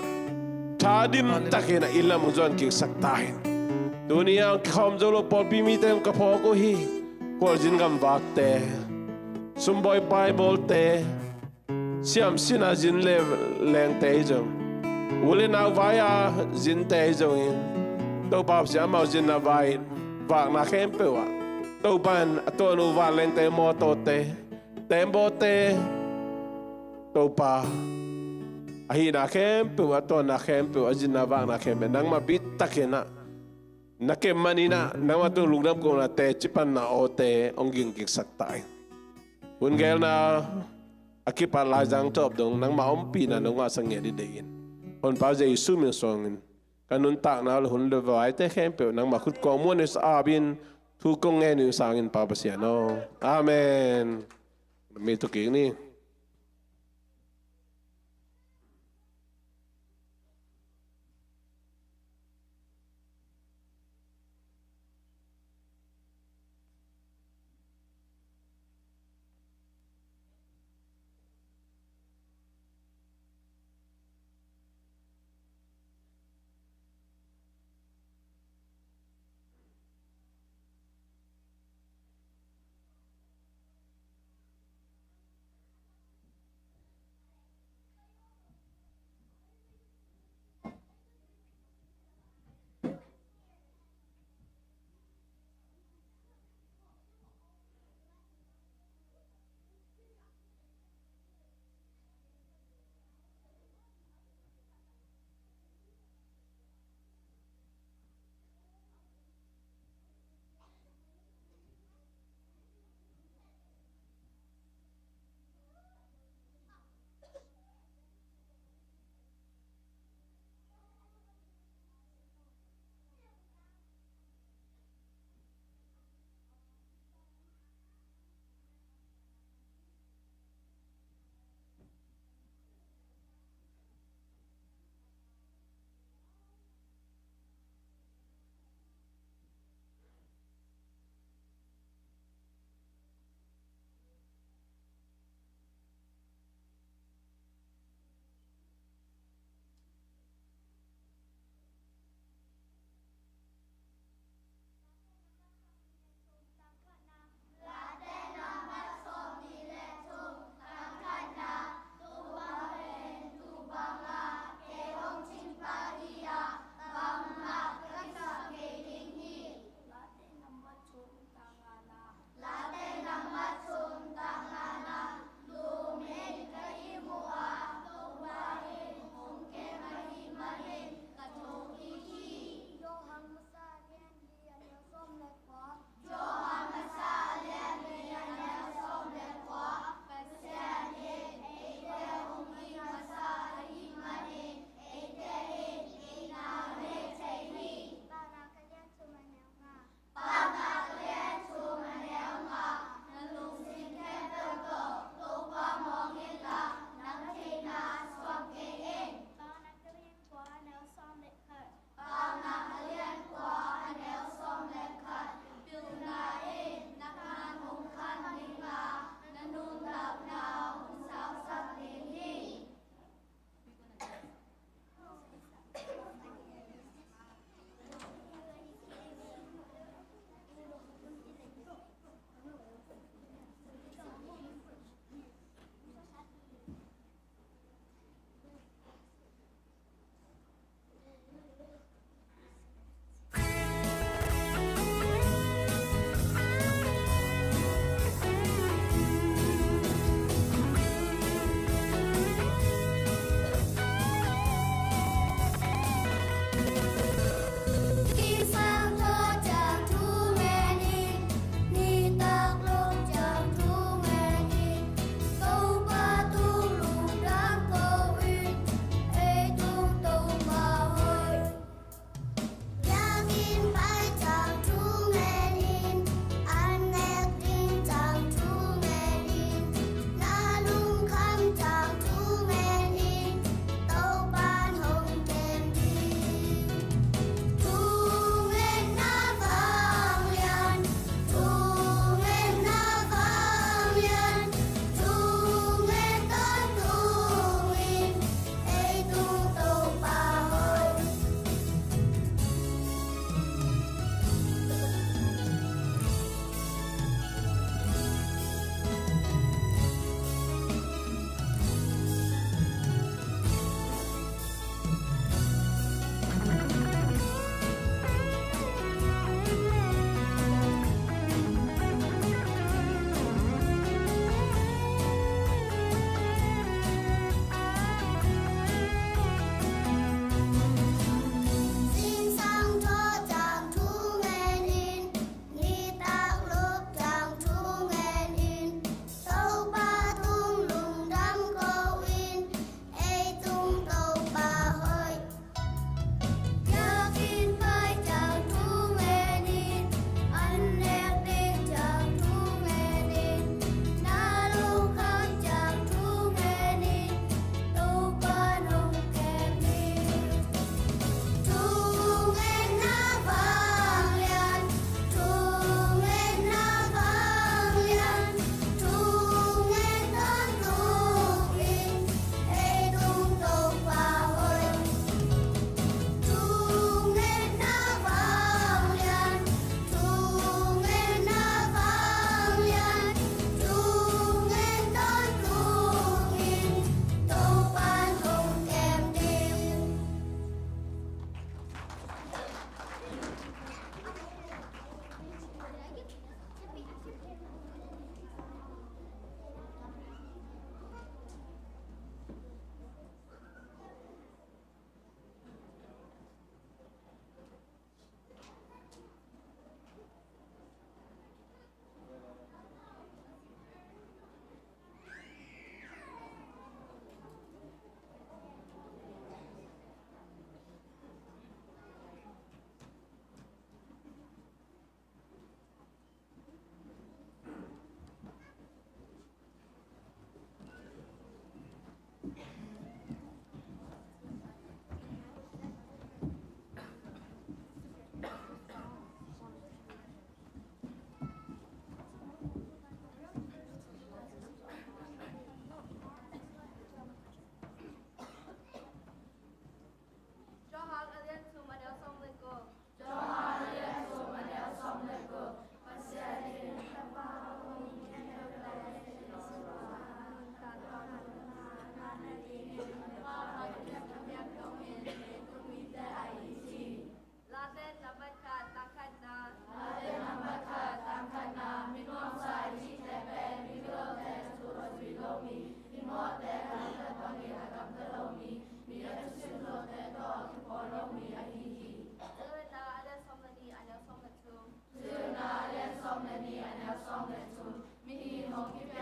thadim takin ah inn lam hong zuan kiksak ta in. Tuni a hong kikhawm zo lo pawlpi mite hong ka phawk uh hi. Khualzin gamvakte, sumbawi paibawlte, siamsinna zin le lengte hi zong, u le nau vai-a zinte hi zongin, Topa Pasian, amau zinna vai, vakna khempeuh ah, Topa in a tuan uh vanlengte, mawtawte, teembawte, Topa, a hihna khempeuh, a tuanna khempeuh, a zinna vakna khempeuh, nangmah bit takin ah, na kem manin ah, nangmah tung lungdam kohna, teci panna awte hong ging kiksak ta in. Hun geelna a kipat laizang tawh dong, nangma ompihna nong ngahsak ngiat ding deih in. Honpa Jesu min suangin, ka nuntakna le hun le vaite khempeuh nangma khut kong muan in sa-ap in, thu kong ngen in, sangin Pa Pasian aw. Amen. Mi tu kik ni.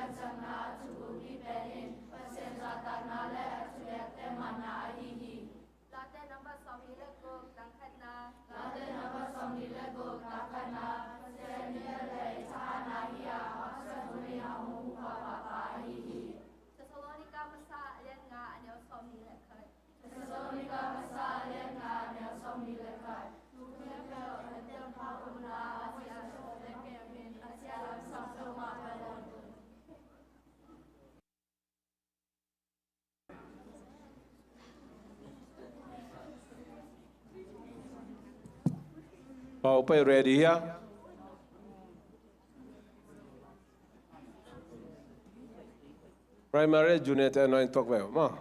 Late number sawmnih le guk, tang khatna. Late number sawmnih le guk, tang khatna. Pasian in a lei thahatna hi a, a pasal hun in a hong hupa papa ahi hi. Thessalonika masa a lian nga a neu sawmnih le khat. Thessalonika masa a lian nga a neu sawmnih le khat. Thu khempeuh, Gentile pha umna, a sia sawm le keu in, a sia lam sawm sawm mah bel un. Pau pai ready hia? Primary, junior te anoint tok ve maw.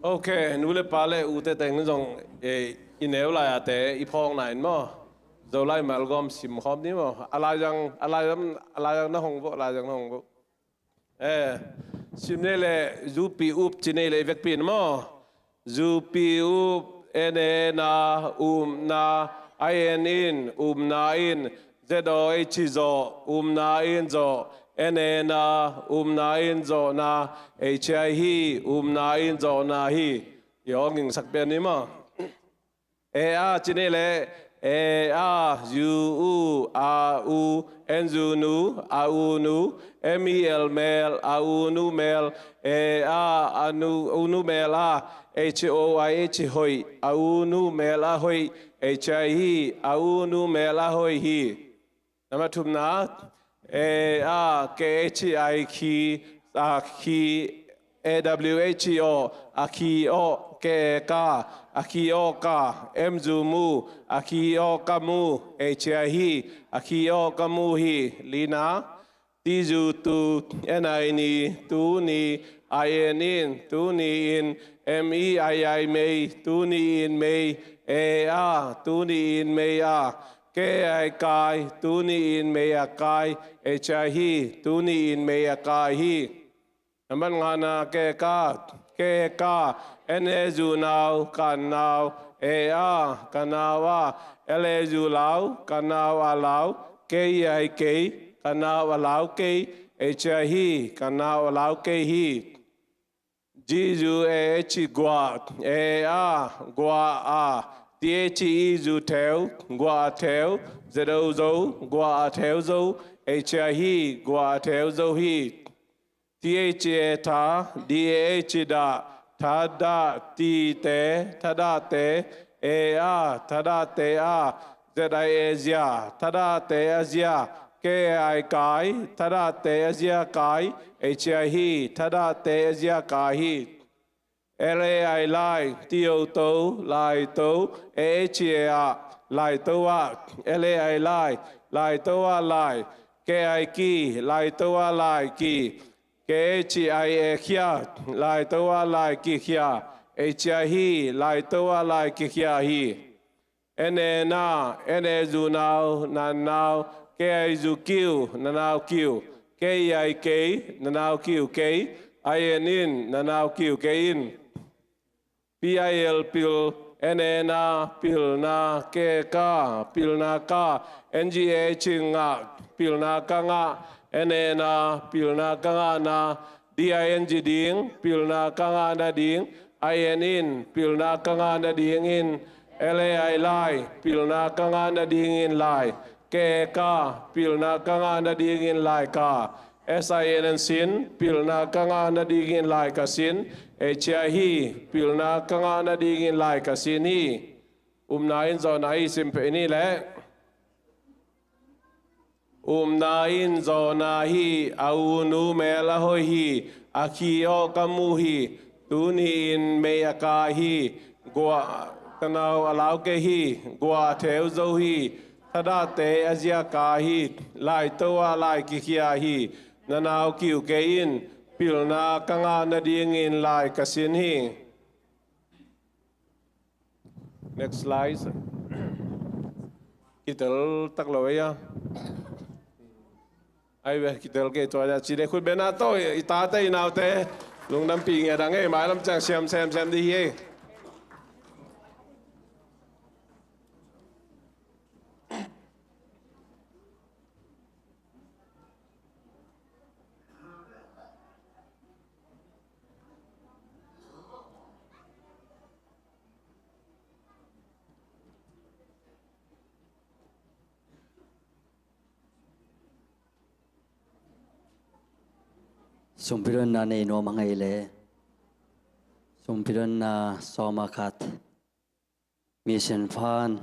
Ok, nu le pa le u te teng zong, eh, i neu lai a te i phawkna in maw. Zolai Malgawm sim khawm ni maw. A laizang, a laizang, a laizang na hong vo, a laizang na hong vo. Eh, sim nei le, zupi up ci nei le i vekpi in maw. Zupi up, N A na, umna, I N in, umna in, Z O H zaw, umna in zaw, N A na, umna in zawhna, H I hi, umna in zawhna hi. I aw ngingsak pian ni maw. E a ci nei le, e a, zu u, a u, en zu nu, a u nu, M E L mel, a u nu mel, e a, a nu, u nu mel a, H O I H hoih, a u nu mel a hoih, H I hi, a u nu mel a hoih hi. Number thumna, e a, K H I khi, a khi, A W H aw, a khi aw, K A ka, a khi aw ka, M zu mu, a khi aw ka mu, H I hi, a khi aw ka mu hi. Lina, T zu tu, N I ni, tu ni, I N in, tu ni in, M E I I mei, tu ni in mei, e a, tu ni in mei a, K I kai, tu ni in mei a kai, H I hi, tu ni in mei a kai hi. Number ngana, K K, K K, N A zu nau, ka nau, e a, ka nau a, L A zu lau, ka nau a lau, K I kei, ka nau a lau kei, H I hi, ka nau a lau kei hi. G zu A H guah, e a, guah a, T H E zu theu, guah a theu, Z O zo, guah a theu zo, H I hi, guah a theu zo hi. T H A tha, D A H dah, thadah, T te, thadah te, e a, thadah te a, Z I A zia, thadah te a zia, K I kai, thadah te a zia kai, H I hi, thadah te a zia kai hi. L A I lai, T O to, lai to, A H A ah, lai to ah, L A I lai, lai to ah lai, K I ki, lai to ah lai ki, K H I A khia, lai to ah lai kikhia, H I hi, lai to ah lai kikhia hi. N A na, N A zu nau, na nau, K I zu kiu, na nau kiu, K I kei, na nau kiu kei, I N in, na nau kiu kei in. P I L pil, N A na, pilna, K K, pilna ka, N G A H ngah, pilna ka ngah, N A na, pilna ka ngahna, D I N G ding, pilna ka ngahna ding, I N in, pilna ka ngahna ding in, L A I lai, pilna ka ngahna ding in lai, K K, pilna ka ngahna ding in lai ka, S I N N sin, pilna ka ngahna ding in lai ka sin, H I hi, pilna ka ngahna ding in lai ka sin hi. Umna in zawhna hi sim peh ni leh. Umna in zawhna hi, a u nu mel a hoih hi, a khi aw ka mu hi, tuni in mei a kai hi, guah ka nau a lau kei hi, guah a theu zo hi, thadahte a zia kai hi, lai to ah lai kikhia hi, na nau kiu kei in, pilna ka ngah nadingin lai ka sin hi. Next slide. Kitel tak lo ei a. Ai ve, kitel kei tua ja. Ci de khut bena to, i tate i naute. Lungdampi nge dang ei, mailam ciang siam sem sem di hi ei. Sumpi donna nei nuam a ngei le, sumpi donna sawm a khat, Mission Fund.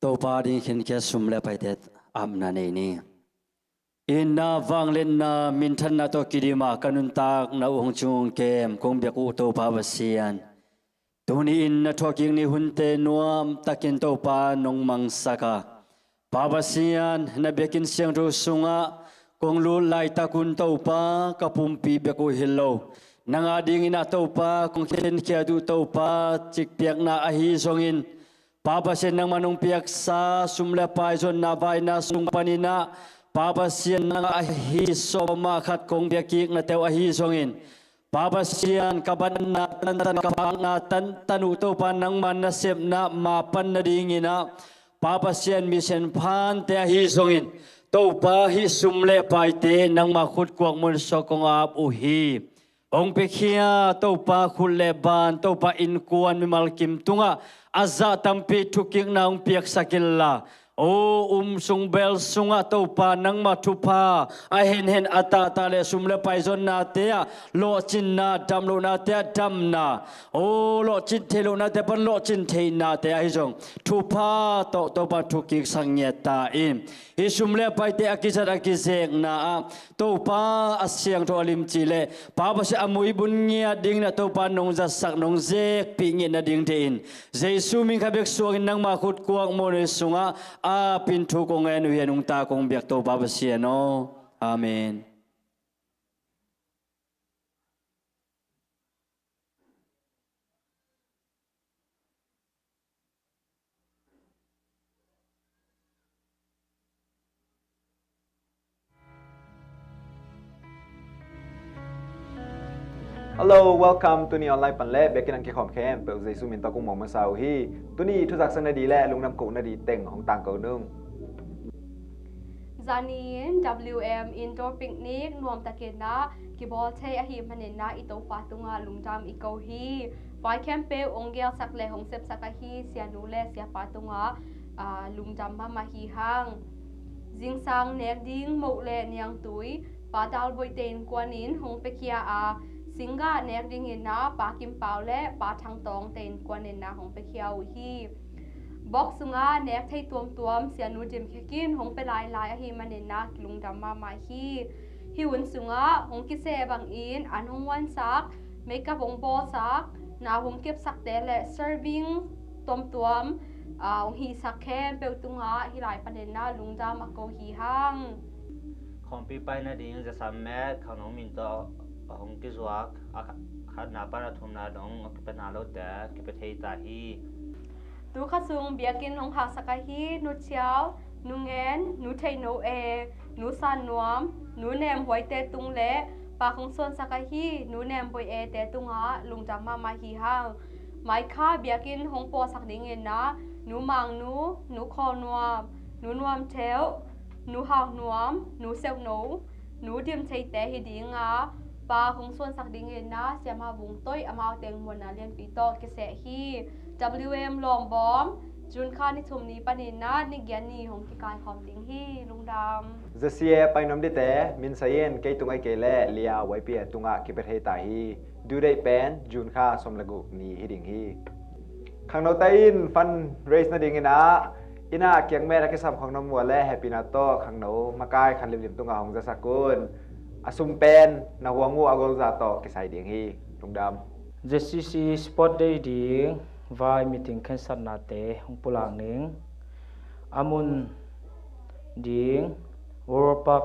Topa ding khinkhiat sum le paite apna nei ni. Itna, vangliatna, minthanna tawh kidim a ka nuntakna uh hong cing kem kong biak uh Topa Pasian, tuni-in na thuakkik ni hunte nuamtakin Topa nong mangsak a, Pa Pasian, na biakinn siangtho sungah kong lut laitak un Topa, ka pumpi bek uh hi lo, nang a dingin ah Topa kong khinkhiat uh Topa, cikpiakna ahi zongin, Pa Pasian, nangmah nong piaksa sum le pai zonna vaina sung panin ah, Pa Pasian, nang a ahi sawm a khat kong biakkiknate uh ahi zongin, Pa Pasian, ka batna tantan, ka vakna tantan uh Topa, nangmah nasepna mapan nadingin ah, Pa Pasian, Mission Fund-te ahi zongin, Topa, hih sum le paite nangmah khut kuak mun sung kong ap uh hi. Hong piakhia Topa, khut le ban, Topa, innkuan mimal kim tungah a zah tampi thukkikna hong piaksak inla, o, um sung bel sungah Topa, nangmah thupha a henhen a tahtah le sum le pai zonnate ah lawhcinna, damlohnate ah damna, o, lawhcin theih lohnate pan lawhcin theihnate ahi zong thupha tawh Topa thukkiksak ngiat ta in. Hih sum le paite a kizat a kizekna ah Topa a siangtho a limci le Pa Pasian a muibun ngiat dingin ah Topa nong zatsak, nong zekpih ngiat nading deihin, Jesu min khat bek suangin nangmah khut kuak mun sungah apin thu kong ngen uh hi, a nungta kong biak Topa Pasian aw. Amen. Hello, welcome. Tuni online pan le biakinn ah kikhawm khempeuh Jesu min tawh kong muang masa uh hi. Tuni thuzaksak nading le lungdam kohna ding teng hong tangko nung. Zani in W M indoor picnic nuamtakin ah kibawl thei ahih manin ah i Topa tungah lungdam i ko hi. Vai khempeuh hong gelsak le hong sepsak ahi sianu le siapa tungah, aa, lungdam mahmah hi hang. Zingsang nek ding moh le niangtui, Pa Dalboite innkuan in hong piakhia a, singgah nek dingin ah Pa Kim Pau le Pa Thang Tawngte innkuan in ah hong piakhia uh hi. Box sungah nek thei tuamtuam sianu Dim Khe Kin hong pia lailai ahih manin ah lungdam mahmah hi. Hih hun sungah hong kiseh bangin an hong huansak, makeup hong bawlsak, nau hong kepsakte le serving tuamtuam, aa, hong hihsak khempeuh tungah hih lai panin ah lungdam a ko hi hang. Khawmpi pai nading zasam met khangno min tawh a hong kizuak, a kha-, khatna pan a thumna dong a kipia na lote kipia thei ta hi. Tu kha sung biakinn hong khaksak ahi Nu Thiau, Nu Ngen, Nu Theihno E, Nu San Nuam, Nu Nem Huaite tung le Pa Khong Suan sak ahi Nu Nem Boi E te tungah lungdam mahmah hi hang. Mai kha biakinn hong pawlsak dingin ah Nu Mang Nu, Nu Khawl Nuam, Nu Nuam Theuh, Nu Hau Nuam, Nu Seuh No, Nu Dim Theite hi ding a, Pa Khong Suan sak dingin ah Siamah Vung Toih amau teng muanna lianpi tawh kiseh hi. W M lawmbawm June kha ni thum ni panin ah ni giat ni hong kikaikhawm ding hi. Lungdam. Z C A painuam dite, Min Sayin, kei tung ahih kei leh Lia Y P A tungah kipia thei ta hi. Due date pen June kha sawm le guk ni hi ding hi. Khangnote in fundraise nadingin ah, inn ah kiangmeh a kisam khangno mua le hehpihna tawh khangno makai khat limlim tungah hong zasak un. A sum pen na huang uh a golza tawh kisai ding hi. Lungdam. Z C C Sport Day ding vai meeting khensatnate hong pulak ning. A mun ding World Park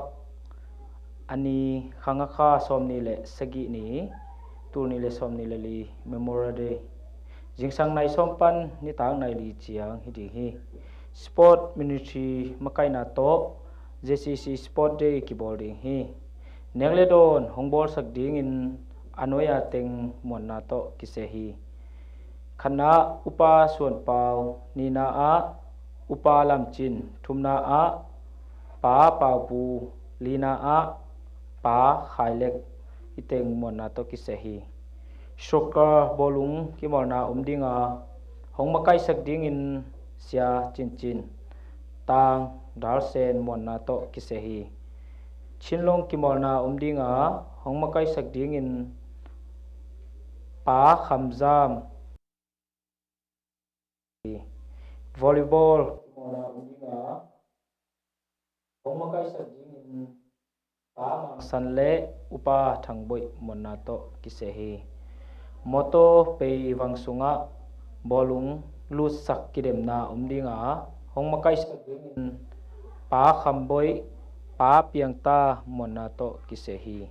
a ni, khang a kha sawmnih le sagih ni, tul nih le sawmnih le li, Memorial Day. Zingsang nai sawm pan nitak nai li ciang hi ding hi. Sport Ministry makaihna tawh J C C Sport Day kibawl ding hi. Nek le dawn hong bawlsak dingin a nuai-a teng muanna tawh kiseh hi. Khatna ah Upa Suan Pau, nihna ah Upa Lam Cin, thumna ah Pa Pau Pu, lina ah Pa Khai Lek, hih teng muanna tawh kiseh hi. Soccer bawlung kimawlna om ding a, hong makaihsak dingin Sia Cin Cin, Tang Dal Sen, muanna tawh kiseh hi. Chin Long kimawlna om ding a, hong makaihsak dingin Pa Kham Zam. Volleyball kimawlna om ding a, hong makaihsak dingin Pa Mang San le Upa Thang Boih, muanna tawh kiseh hi. Motor pei vang sungah bawlung lutsak kidemna om ding a, hong makaihsak dingin Pa Kham Boih, Pa Piang Ta, muanna tawh kiseh hi.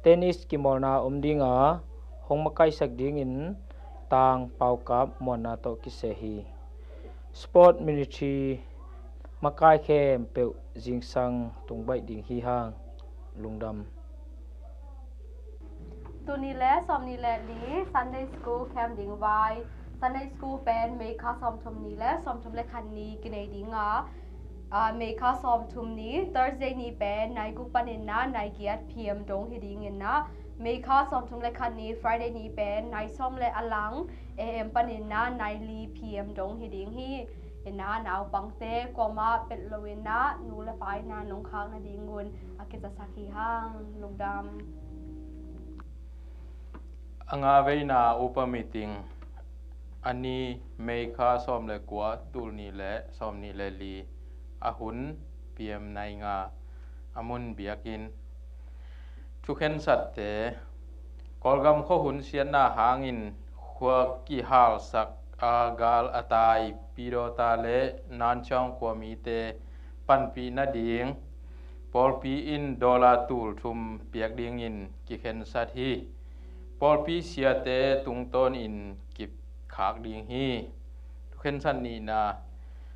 Tennis kimawlna om ding a, hong makaihsak dingin Tang Pau Kap, muanna tawh kiseh hi. Sport Ministry makai khempeuh zingsang tung baih ding hi hang. Lungdam. Tul nih le sawmnih le li Sunday School camp ding vai. Sunday School pen May kha sawmthum ni le sawmthum le khat ni kinei ding a, ah, May kha sawmthum ni Thursday ni pen nai guk panin ah nai giat P M dong hi dingin ah, May kha sawmthum le khat ni Friday ni pen nai sawm le a lang A M panin ah nai li P M dong hi ding hi. Inah naupangte kuamah pelh loin ah nu le pa inah nong khak nadingun a kizasak hi hang. Lungdam. A nga veina upa meeting a ni, May kha sawm le kua, tul nih le sawmnih le li, a hun P M nai nga, a mun biakinn. Thukhensatte. Kawlgam khuahun siatna hangin khua kihalsak a gal a tai Pidawta le Nanchang khuamite panpih nading pawlpi in dollar tul thum piak dingin kikhensat hi. Pawlpi siate tungtawnin kikhak ding hi. Thukhensat nihna.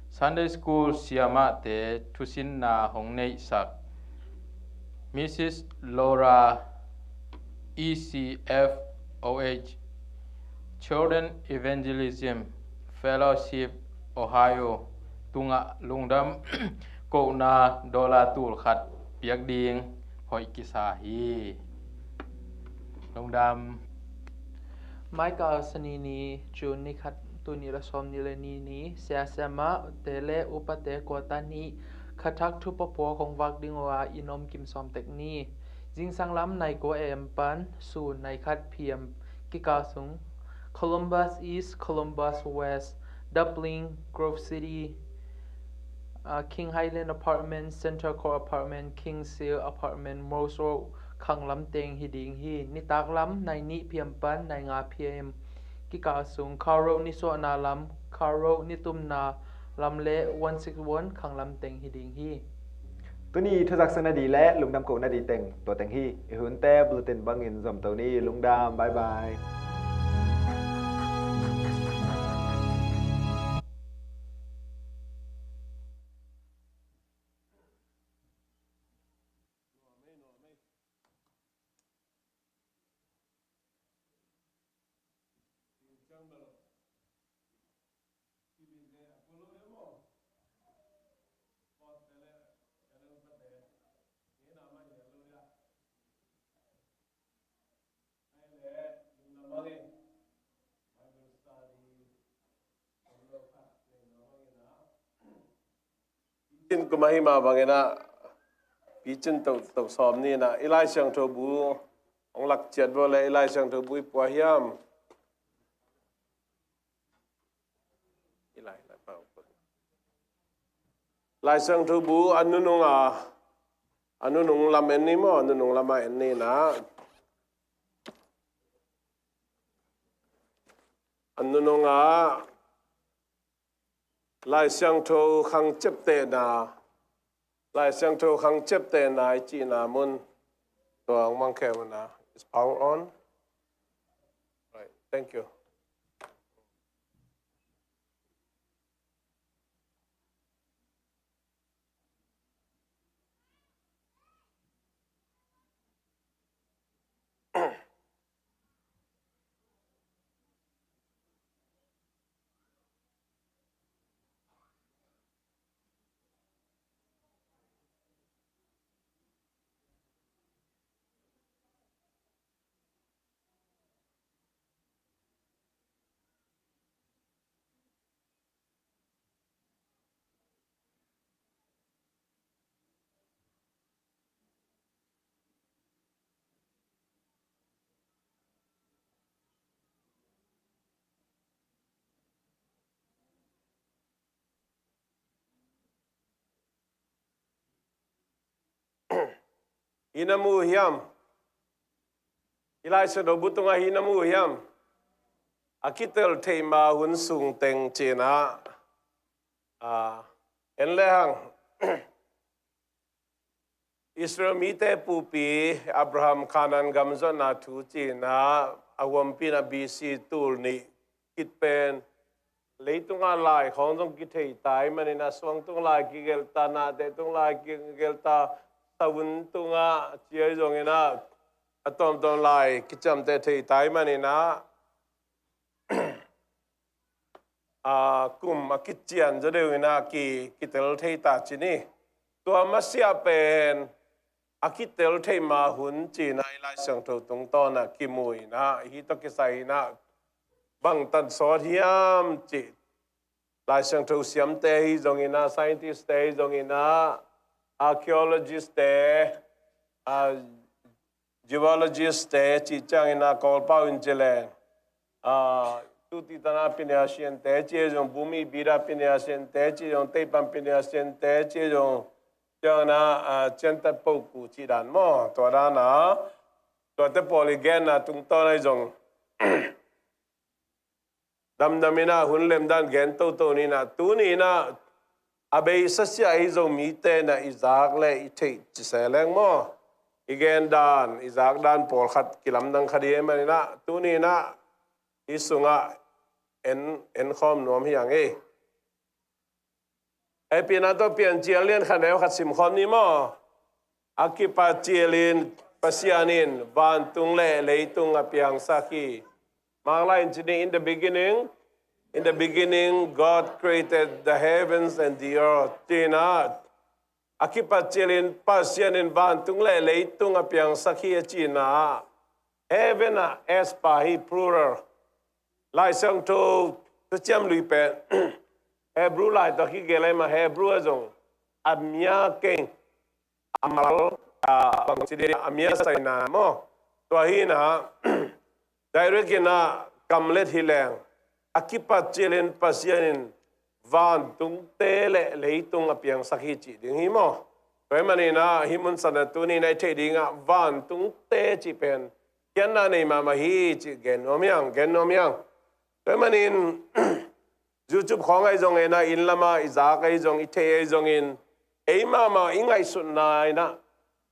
Sunday School siamahte thusinna hong neihsak Missus Laura, E C F O H, Children Evangelism Fellowship, Ohio, tungah lungdam kohna dollar tul khat piak ding hoih kisa hi. Lungdam. Michael, Sani ni, June ni khat, tul nih le sawmnih le nih ni, sia siamahte le upate quarter nih, khathak thupha puak hong vak ding uh a, i nomkim sawm tek ni. Zingsang lam nai kua A M pan sun nai khat P M kikal sung Columbus East, Columbus West, Dublin, Grove City, ah, King Highland Apartment, Centre Court Apartment, King's Hill Apartment, Morse Road, Khanglam teng hi ding hi. Nitak lam nai nih P M pan nai nga P M kikal sung Kharo nisuahna lam, Kharo nitumna lam le one six one Khanglam teng hi ding hi. Tuni thuzaksak nading le lungdam kohna ding teng tua teng hi. I hunte bulletin bangin zomto ni. Lungdam. Bye bye. Cin kum a himah bangin ah, picin toh, toh sawm ni in ah, i Lai Siangtho bu hong lak ciat bo le, i Lai Siangtho bu i pua hiam? I Lai, Lai Pau. Lai Siangtho bu a nunung a, a nunung lam en ni maw, a nunung lam a en ni in ah. A nunung a Lai Siangtho khang ciaptehna, Lai Siangtho khang ciaptehna i cihna mun tua hong mang khe un ah. Is power on? Right, thank you. Hih na mu hiam? I Lai Siangtho bu tungah hih na mu hiam? A kitel theih ma hun sung teng ci-in ah, a, en le hang. Israel mite pupi Abraham Kanaan gam zuatna thu ci-in ah, a huampi in ah B C tul nih khit pen, leitungah lai khawng zong kithei ta ahih manin ah, suang tung lai kigelh ta, nate tung lai kigelh ta, savun tungah ci-a hi zongin ah, a tuamtuam lai kiciamteh thei ta ahih manin ah, a, kum a kician zaw deuh in ah ki, kitel thei ta ci ni. Tua masiah pen a kitel theih ma hun ci-in ah i Lai Siangtho tungtawn ah kimu in ah, hih tawh kisai in ah bangtan sawt hiam cih, Lai Siangtho siamte ahi zongin ah, scientist te ahi zongin ah, archaeologist te, a, geologist te cih ciangin ah, Kawlpau in ci leng, a, tuti tana pinesian te ci zong, bumi bida pinesian te ci zong, teipan pinesian te ci zong, ciangin ah, a, ciantat poku cih dan maw, tua dan ah, tuate pawl i genna tungtawn ahi zong, damdam in ah hun lemdan gen toto ni in ah, tuni in ah a beisa sia ahi Zomite in ah i zak le i theih ci se leng maw, i gen dan, i zak dan pawlkhat kilamdang kha ding ahih manin ah, tuni in ah hih sungah en, en khawm nuam hi hang e. Hehpihna tawh Piancil lian khat neu khat simkhawm ni maw? A kipat cilin Pasian in vantung le leitung a piangsak hi. Manglai in ci ni, in the beginning, in the beginning God created the heavens and the earth. Ci-in ah, a kipat cilin Pasian in vantung le leitung a piangsak hi a ci-in ah, heaven ah S pa hi, plural. Lai Siangtho thuciam lui pen Hebrew lai tawh kigelh ahih mah, Hebrew ah zong amia keng, amal, a, bangci ding, amia saina maw. Tua hi in ah, direct in ah kamlet hi leng, a kipat cilin Pasian in vantungte le leitung a piangsak hi cih ding hi maw. Tua ahih manin ah hih mun san ah tuni in ah i theih dingah vantungte cih pen khiatna nei mahmah hi cih gen nuam hi hang, gen nuam hi hang. Tua ahih manin YouTube khawng ahi zongin ah, inn lamah i zak ahi zong, i theih ahi zongin, ei mahmah i ngaihsutna in ah,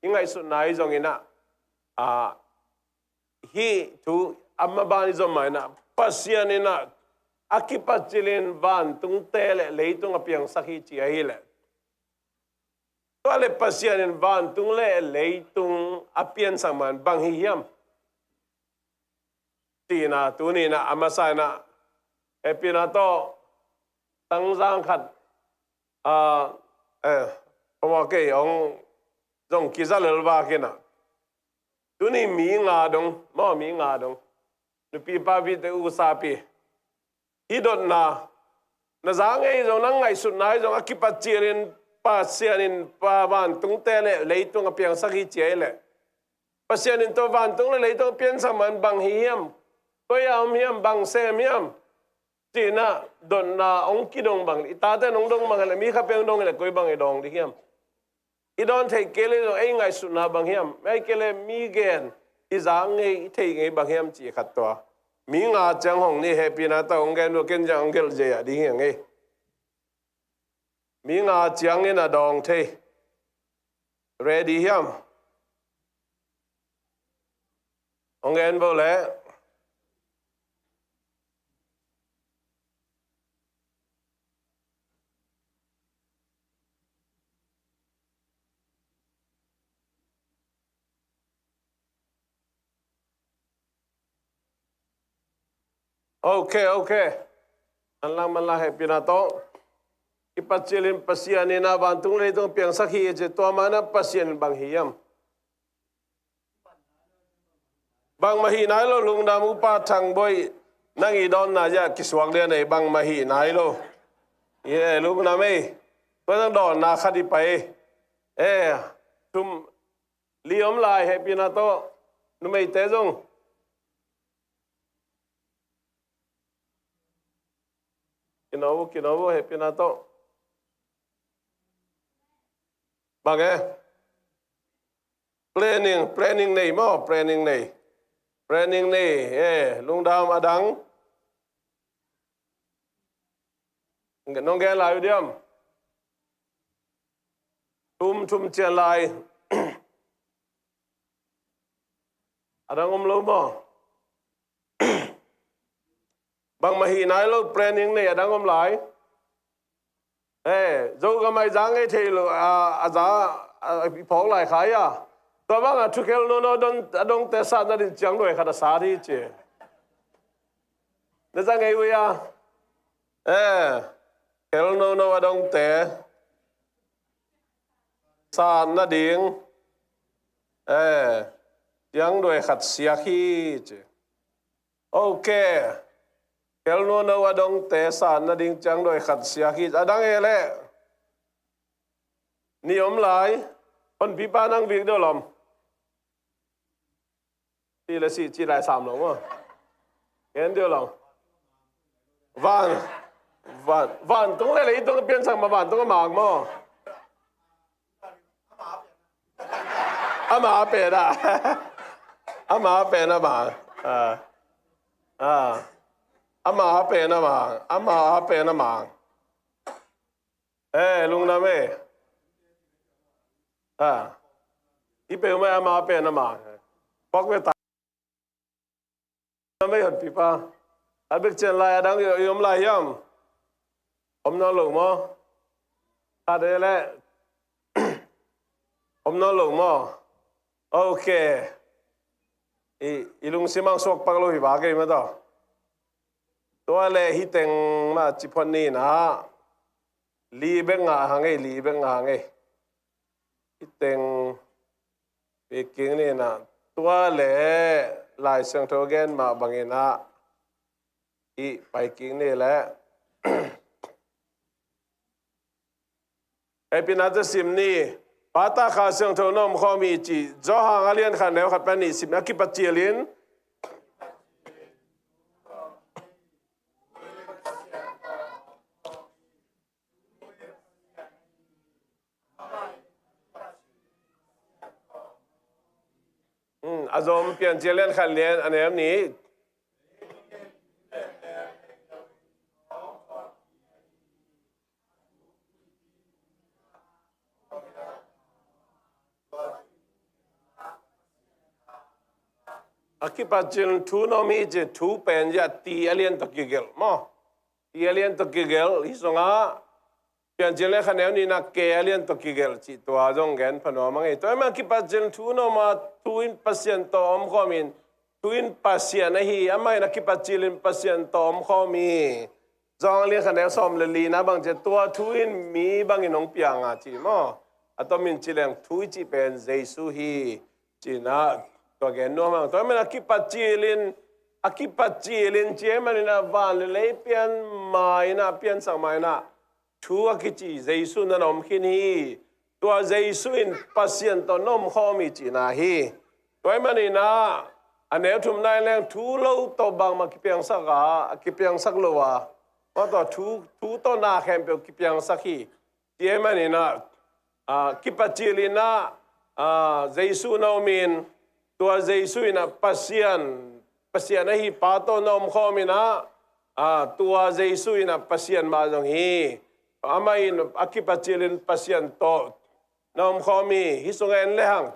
i ngaihsutna ahi zongin ah, a, hih thu a maban i zom mah in ah, Pasian in ah a kipat cilin vantungte le leitung a piangsak hi ci ahih leh, tua leh Pasian in vantung le leitung a piansak man bang hi hiam? Ci-in ah, tuni in ah, a masa in ah, hehpihna tawh tangzang khat, a, eh, pamawh kei hong zong kiza lel vak in ah, tuni mi nga dong maw, mi nga dong, nupi papi te, usapi, hih dotna, na za ngei zong, nang ngaihsutna ahi zong, a kipat cilin Pasian in vantungte le leitung a piangsak hi ci ahih leh, Pasian in tua vantung le leitung a piansak man bang hi hiam? Koi a om hiam? Bang sem hiam? Ci-in ah dotna hong kidong bang, i tate in hong dong bang leh, mi khat pen hong dong leh, koi bang i dawng ding hiam? I dawn theih kei leh zong ei ngaihsutna bang hiam? Ahih kei leh mi gen, i za ngei, i theih ngei bang hiam cih khat tua mi nga ciang hong ni, hehpihna tawh hong gen vo, ken ciang hong gelh ziahziah ding hi hang e. Mi nga ciangin a dawng thei. Ready hiam? Hong gen vo leh. Ok, ok. Manlang, manlang, hehpihna tawh. Kipat cilin Pasian in ah vantung leitung piangsak hi ci, tua manin ah Pasian in bang hi hiam? Bangmah hi nai lo, lungdam, Upa Thang Boih, nang i dawnna ah kisuak lian ei, bangmah hi nai lo. Ye, lungdam ei. Tua nang dawnna khat i pai ei. Eh, thum li om lai, hehpihna tawh. Numeite zong. Kino vo, kino vo, hehpihna tawh. Bang e? Planning, planning nei maw, planning nei. Planning nei, eh, lungdam a dang. Nong gen lai uh diam? Thum, thum cian lai. A dang om lo maw? Bangmah hi nai lo, planning nei a dang om lai. Eh, Zogam ai za ngei thei lo, a, a za, a, i phawk lai khai a. Tua bang a thu khel nono a dongte satna ding ciang duai khat a sat hi ci. Na za ngei uh a. Eh, khel nono a dongte satna ding. Eh, ciang duai khat siak hi ci. Ok. Khel nono a dongte satna ding ciang duai khat siak hi. A dang e leh. Ni om lai. Honpipa nang vik deuh lom. Ti le si ci lai sam lo maw. Ngen deuh lom. Van. Van. Vantung le leitung pian sang ma vantung a mang maw. Ama pen a. Ama pen a mang. Ah. Ah. Ama pen a mang. Ama pen a mang. Eh, lungdam eh. Ah. I pe mai ama pen a mang. Pok ve ta. Mei honpipa. A bek cian lai a dang i om lai hiam? Om nawn lo maw? Khat e leh. Om nawn lo maw? Ok. I, i lungsim ang suak pak lo hi ba kei ma tawh. Tua leh hi teng mah ci phot ni na. Li bek ngah hang ei, li bek ngah hang ei. Hi teng pai kik ni na, tua le Lai Siangtho gen mah bangin ah i pai kik ni le. Hehpihna tawh sim ni, Pa, Ta, Kha Siangtho na om khawm hi ci, Johan a lian khat neu khat pan nih sim, a kipat cilin. Hmm, a zom Piancil lian khat lian a neu nih. A kipat cil thu na om hi ci, thu pen zia ti a lian tawh kigelh maw? Ti a lian tawh kigelh, hi sungah Piancil le khaneu nihna ke a lian tawh kigelh cih tua zong gen pha nuam a ngei. Tua ahih manin a kipat cil thu na om a, thu in Pasian tawh om khawm in, thu in Pasian ahi, amah in a kipat cilin Pasian tawh om khawm hi. Johan lian khaneu sawm le lina bang ci, tua thu in mi bangin hong piang a ci maw? A tomin ci leng thu i cih pen Jesu hi. Ci-in ah tua gen nuam hang. Tua ahih manin a kipat cilin, a kipat cilin ci ahih manin ah van le lei pian ma-in ah, piansak ma-in ah thu a kici Jesu na om khin hi. Tua Jesu in Pasian tawh na om khawm hi cihna hi. Tua ahih manin ah a neu thumna in leng thu lo tawh bangmah kipiangsak a, a kipiangsak lo a, mah tawh thu, thu tawh na khempeuh kipiangsak hi. Ci ahih manin ah, ah, kipat cilin ah, ah, Jesu na om in, tua Jesu in ah Pasian, Pasian ahi Pa tawh na om khawm in ah, ah, tua Jesu in ah Pasian mah zong hi. Amah in a kipat cilin Pasian tawh na om khawm hi. Hi sungah en lehang,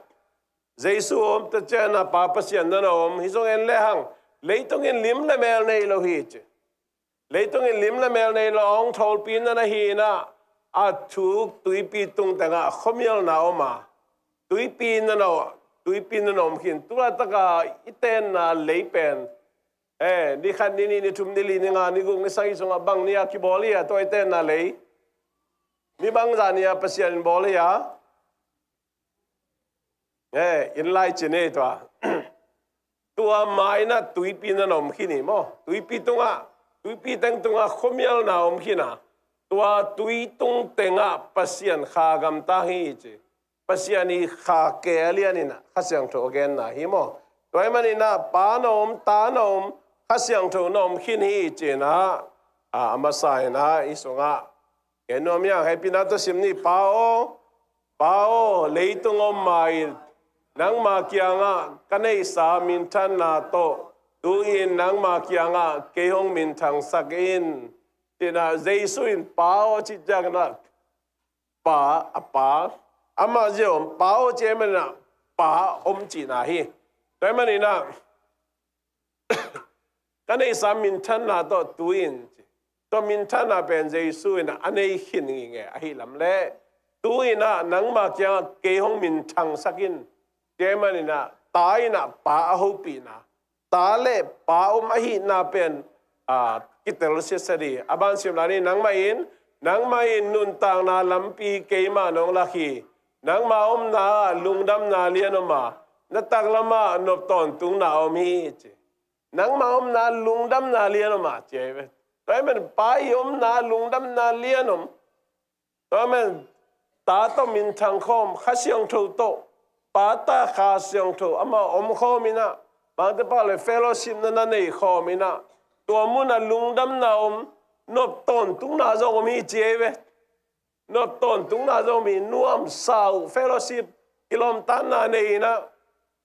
Jesu om ta ciangin ah Pa Pasian na na om. Hi sungah en lehang, leitung in lim le mel nei lo hi ci. Leitung in lim le mel nei lo, a hong tholpi na na hi in ah, a thuk tuipi tung tengah khuamialna om a, tuipi na na, tuipi na na om khin. Tu laitak a i tenna lei pen, eh, ni khat, ni nih, ni thum, ni li, ni nga, ni guk, ni sagih sungah bang ni a kibawl hi a, tua i tenna lei? Ni bangzah ni a Pasian in bawl hi a? Eh, in lai ci ni tua. Tua ma-in ah tuipi na na om khin hi maw? Tuipi tungah, tuipi teng tungah khuamialna om khin a, tua tui tung tengah Pasian Kha gamtang hi ci. Pasian i Kha ke a lian in ah Kha Siangtho a genna hi maw? Tua ahih manin ah Pa na om, Ta na om, Kha Siangtho na om khin hi ci-in ah, a, a masa in ah i sungah gen nuam hi hang. Hehpihna tawh sim ni, Pa aw, Pa aw, leitung om ma-in Nangma kiangah ka neihsa minthanna tawh tu-in nangma kiangah kei hong minthangsak in. Ci-in ah Jesu in Pa aw ci ciangin ah, Pa, a Pa, amah zia om, Pa aw ci ahih manin ah Pa om cihna hi. Tua ahih manin ah ka neihsa minthanna tawh tu-in ci. Tua minthanna pen Jesu in ah a nei khin ngingei ahih lam leh, tu-in ah nangma kiangah kei hong minthangsak in. Tua ahih manin ah Ta in ah Pa a hopihna, Ta le Pa om ahihna pen, a, kitel siasia ding. A ban sim lai ni, nangmah in, nangmah in nuntakna lampi keimah nong lak hi. Nangma omna ah lungdamna lian om a, na taklam ah nop tawntungna om hi ci. Nangma omna ah lungdamna lian om a ci ahi ve. Tua ahih manin Pa i omna ah lungdamna lian om. Tua ahih manin Ta tawh minthang khawm, Kha Siangtho tawh, Pa, Ta, Kha Siangtho amah om khawm in ah, bangte pah le fellowship na na nei khawm in ah, tua mun ah lungdamna om, nop tawntungna zong om hi ci ahi ve. Nop tawntungna zong om hi, nuamsa uh, fellowship, kilawmtatna nei in ah,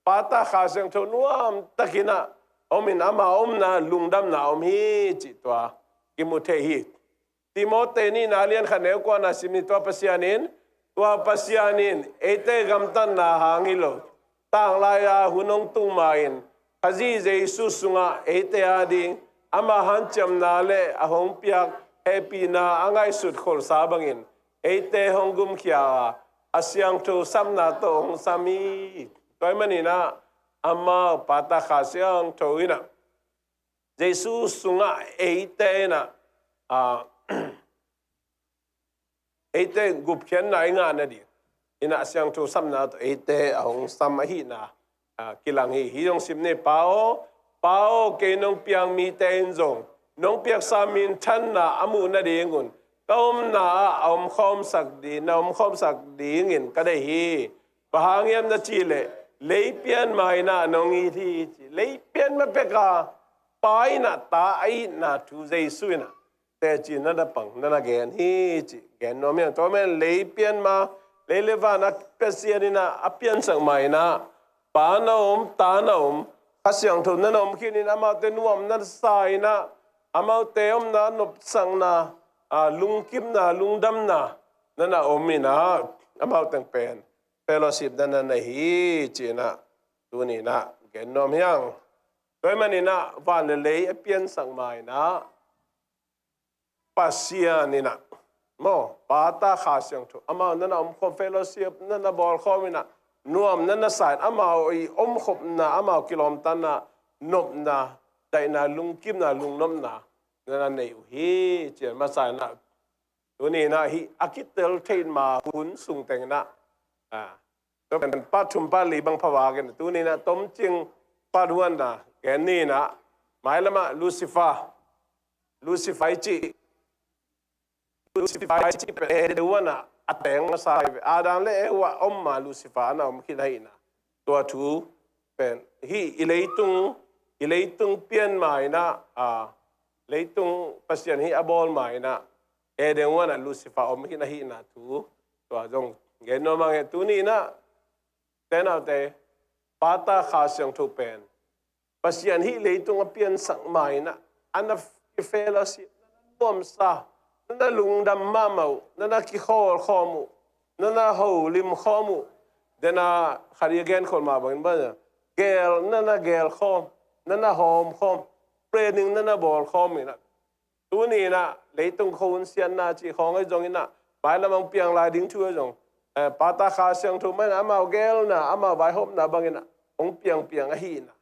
Pa, Ta, Kha Siangtho nuamtak in ah om in, ama omna lungdamna om hi cih tua kimu thei hi. Timote nihna lian khat neu kuana sim ni. Tua Pasian in, tua Pasian in eite gamtatna hang hi lo, tanglai-a hun hong tung ma-in Khazih Jesu sungah eite ading ama hanciamna le a hong piak hehpihna a ngaihsut kholsa bangin eite hong gumkhia a, a siangtho sapna tawh hong sam hi. Tua ahih manin ah amau Pa, Ta, Kha Siangtho in ah Jesu sungah eite in ah, a, eite gupkhiatna i ngah nading in ah a siangtho sapna tawh eite a hong sam ahihna, a, kilang hi. Hih zong sim ni. Pa aw, Pa aw, kei nong piak mite in zong nong piaksa minthanna a muh nadingun ka omna ah a omkhawmsak ding, na omkhawmsak dingin ka deih hi. Bang hang hiam na cih leh lei pian ma in ah nong it hi ci. Lei pian ma pek a Pa in ah Ta a itna thu Jesu in ah teci na na pang, na na gen hi ci. Gen nuam hi hang. Tua ahih manin lei pian ma, lei le van a Pasian in ah a piansak ma in ah, Pa na om, Ta na om, Kha Siangtho na na om khin in, amaute nuam na sa in ah, amaute omna nopsakna, a, lungkimna, lungdamna na na om in ah, amau teng pen fellowship na na nei hi ci in ah tuni in ah gen nuam hi hang. Tua ahih manin ah van le lei a piansak ma in ah, Pasian in ah, maw, Pa, Ta, Kha Siangtho amau na na omkhawm, fellowship na na bawlkhawm in ah, nuam na na sa in, amau i omkhopna, amau kilawmtatna, nopna, daihna, lungkimna, lungnopna na na nei uh hi ci-in masa in ah, tuni in ah hih a kitel theih ma hun sung teng in ah, a, tua pen part thum part li bang pha vak in, tuni in ah tomcing part one na gen ni in ah, mailam ah Lucifer, Lucifer i cih, Lucifer i cih pen Eden huan ah a teng masa hi ve. Adam le Eva om ma Lucifer a na om khin ahihna. Tua thu pen hih i leitung, i leitung pian ma in ah, a, leitung Pasian hih a bawl ma in ah Eden huan ah Lucifer om khin ahihna thu tua zong gen nuam hang e. Tuni in ah, te naute, Pa, Ta, Kha Siangtho pen Pasian hih leitung a piansak ma in ah, a na kifellowship, na na nuamsa, na na lungdam mahmah uh, na na kikhawlkhawm uh, na na holim khawm uh. Dena khat i a genkhol mah bangin bang, gel, na na gelkhawm, na na hawmkhawm, planning na na bawlkhawm in ah, tuni in ah leitung khuahun siatna cih khawng ahi zongin ah, mailam hong piang lai ding thu ahi zong, eh, Pa, Ta, Kha Siangtho mah in ah amau gelna, amau vaihawmna bangin ah hong piangpiang ahihna.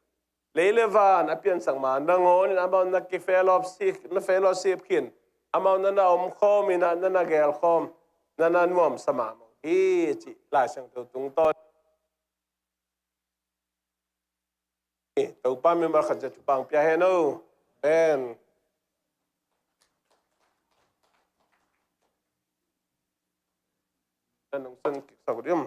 Lei le van a piansak ma, nangawn in amau na kifellowship, na fellowship khin, amau na na omkhawm in ah, na na gelkhawm, na na nuamsa mahmah uh hi cih Lai Siangtho tungtawn Topa mimal khat zia thupha pia hen o. Amen. Nan nong san kik sak ding.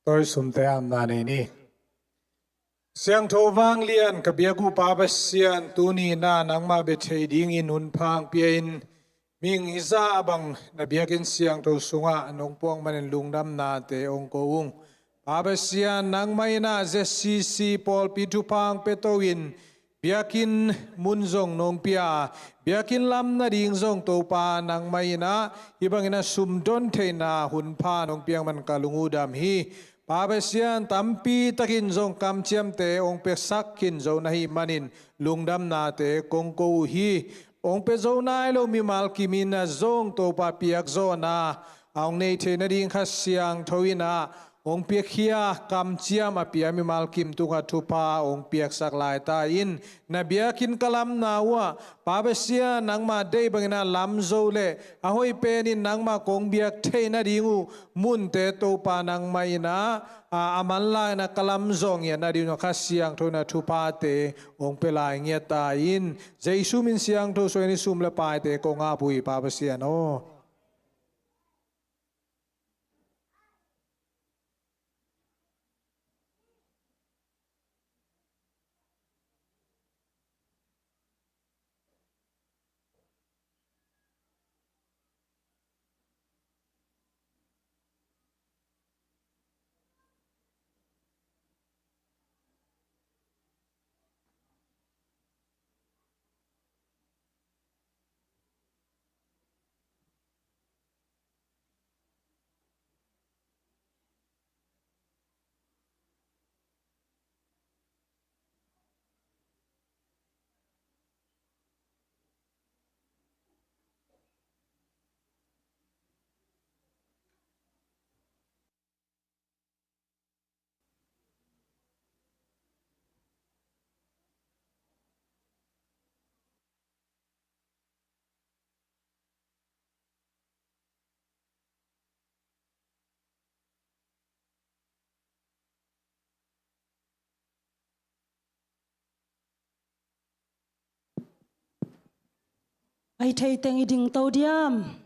Tawisumte hamna nei ni. Siangtho vanglian ka biak uh Pa Pasian, tuni-in ah nangmah bia thei dingin hun pha hong pia-in, mihing i zah bang na biakinn siangtho sungah nong puak manin lungdamnate hong ko ung. Pa Pasian, nangmah in ah Z C C pawlpi thupha hong pia to-in, biakinn mun zong nong pia, biakinn lam nading zong Topa nangmah in ah hih bangin ah sumdon theihna hun pha nong piak man ka lung uh dam hi. Pa Pasian, tampi takin zong kamciamte hong piaksak khin zo na hih manin lungdamnate kong ko uh hi. Hong pia zo nai lo mimal kim in ah zong Topa piakzawhna a hong nei theih nading Kha Siangtho in ah hong piakhia, kamciam a pia mimal kim tungah thupha hong piaksak laita in, na biakinn ka lamna uhah Pa Pasian, nangmah deih bangin ah lam zo leh a hoih penin nangmah kong biak theih nading uh munte Topa nangmah in ah a, a manlang in ah ka lam zawh ngiat nading uh Kha Siangtho in ah thuphate hong pia lai ngiat ta in, Jesu min siangtho suangin hih sum le paite kong ap uh hi Pa Pasian aw. Ai thei teng i ding to diam?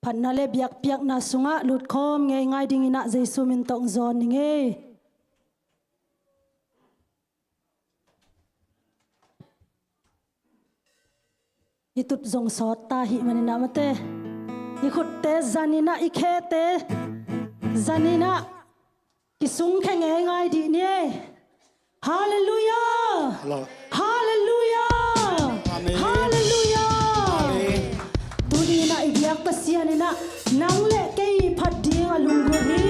Phatna le biakpiakna sungah lutkhawm ngeingai dingin ah Jesu min tawh zawn ni ngei. I tut zong sawt ta hih manin ah mate, i khutte zanin ah, i khete zanin ah kisungkhia ngeingai dih ni. Halleluiah. Halleluiah. Amen. Halleluiah. Amen. Tuni-in ah i biak Pasian in ah nang le kei phat ding a lunggulh hi.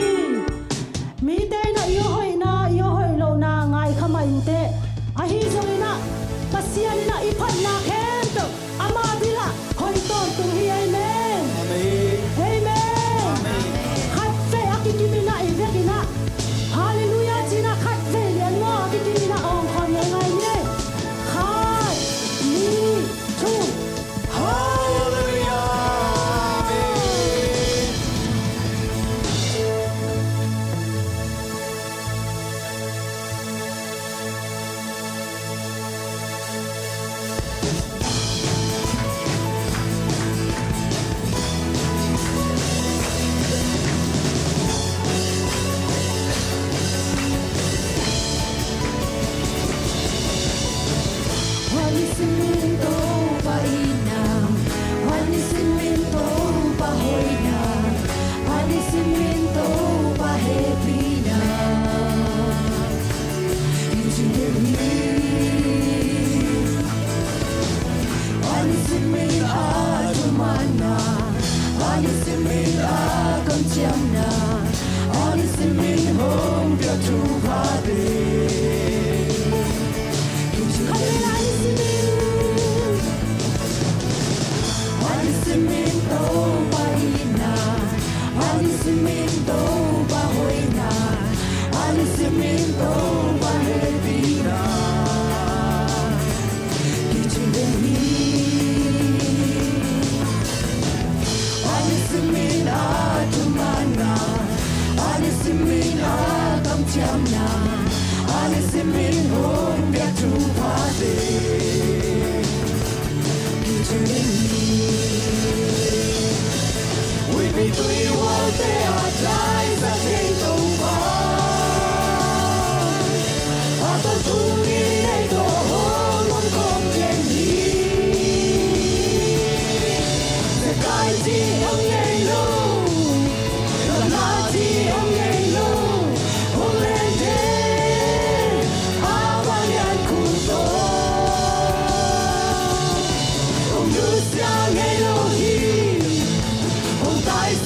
Mite in ah i hoihna, i hoih lohna ngai kha mah inteh. Ahi zongin ah Pasian in ah i phatna khempeuh ama bil ah hoih tawntung hi. Amen. Amen. Amen. Amen. Khatvei a kikim in ah i vekin ah Halleluiah ci-in ah khatvei lian maw a kikim in ah awng khawm ngeingai ni. Khat, nih, thum. Halleluiah. Amen. Huan i simin Topa itna, huan i simin Topa hoihna, huan i simin Topa hehpihna. Huan i simin a thumanna, huan i simin a kamciamna, huan i simin hong piak thuphate. Huan i simin Topa itna, huan i simin Topa hoihna, huan i simin Topa hehpihna. Kicing den hi. Huan i simin a thumanna, huan i simin a kamciamna, huan i simin hong piak thuphate. Kicing den hi. Huihpi tui hualte a taiza thei Topa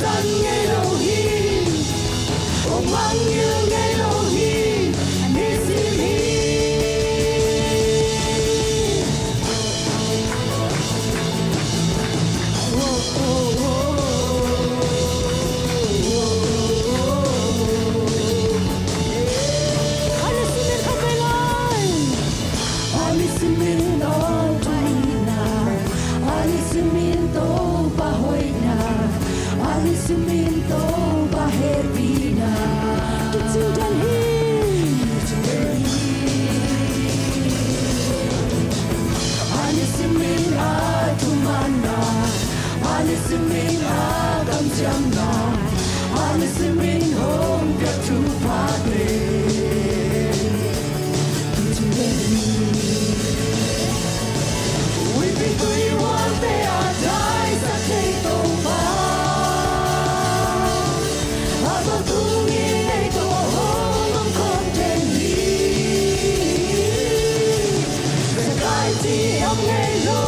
Sang ngei lo hi, hong mangngilh ngei lo hi, nisim hi. Ani simin khat vei lai. Ani simin Topa thumanna, ani simin Topa hoihna, ani simin Topa hehpihna. Kicing den hi. Ani simin a thumanna, ani simin a kamciamna, ani simin hong piak thuphate. Huipi tui huante a daisak thei Topa, a tawh tungin ei tawh hong om khawm den hi. Zekai ci om ngei lo,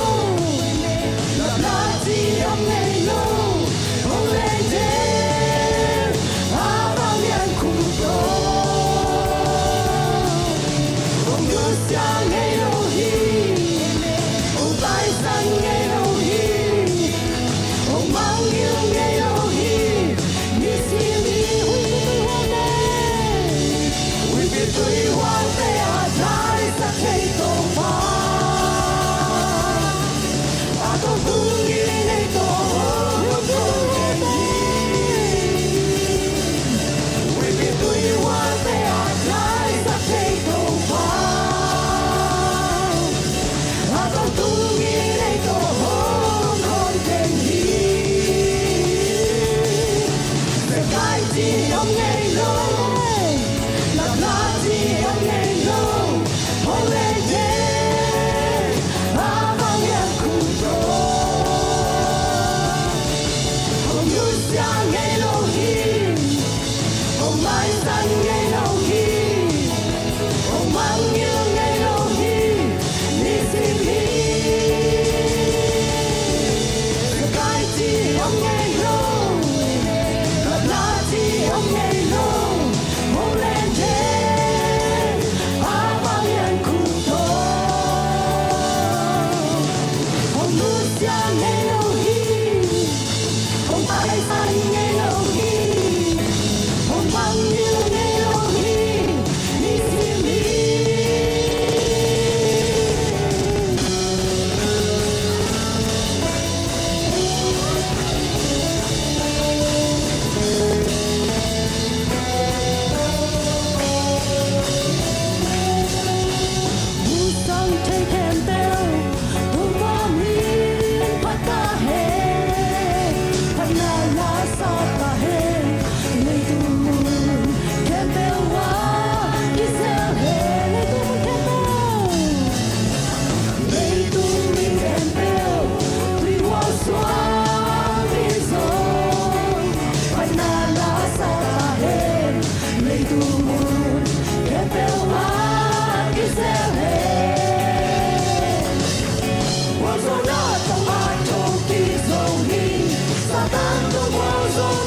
lapna ci om ngei lo, hong leng den, a vanglian khum tawh hong nusia ngei lo hi, hong taisan ngei lo hi, hong mangngilh ngei lo hi. Nisim hi. Huipi tui huante, huipi tui huante a daisak thei Topa, a tawh tungin ei tawh hong om khawm den hi. Huipi tui huante a daisak thei Topa, a tawh tungin ei tawh hong om khawm den hi. Zekai ci om ngei lo, lapna ci om ngei lo, hong leng den, a vanglian khum tawh hong nusia ngei lo hi, hong maisan ngei lo hi, hong mangngilh ngei lo hi. Nisim hi. Zekai ci om ngei lo, lapna ci om ngei lo, hong leng den, a vanglian khum tawh hong nusia ngei lo hi, hong taisan ngei lo hi, hong mangngilh ngei lo hi. Nisim hi. Sang thei khempeuh Topa min phat ta hen, phatna la sa ta hen. Leitung mun khempeuh ah kizel hen. Leitung mun khempeuh, leitung mun khempeuh, tuihual suang mi zong phatna la sa ta hen. Leitung mun khempeuh ah kizel hen. Gualzawhna tawh a thokik zo hi. Satan tawh gualzawh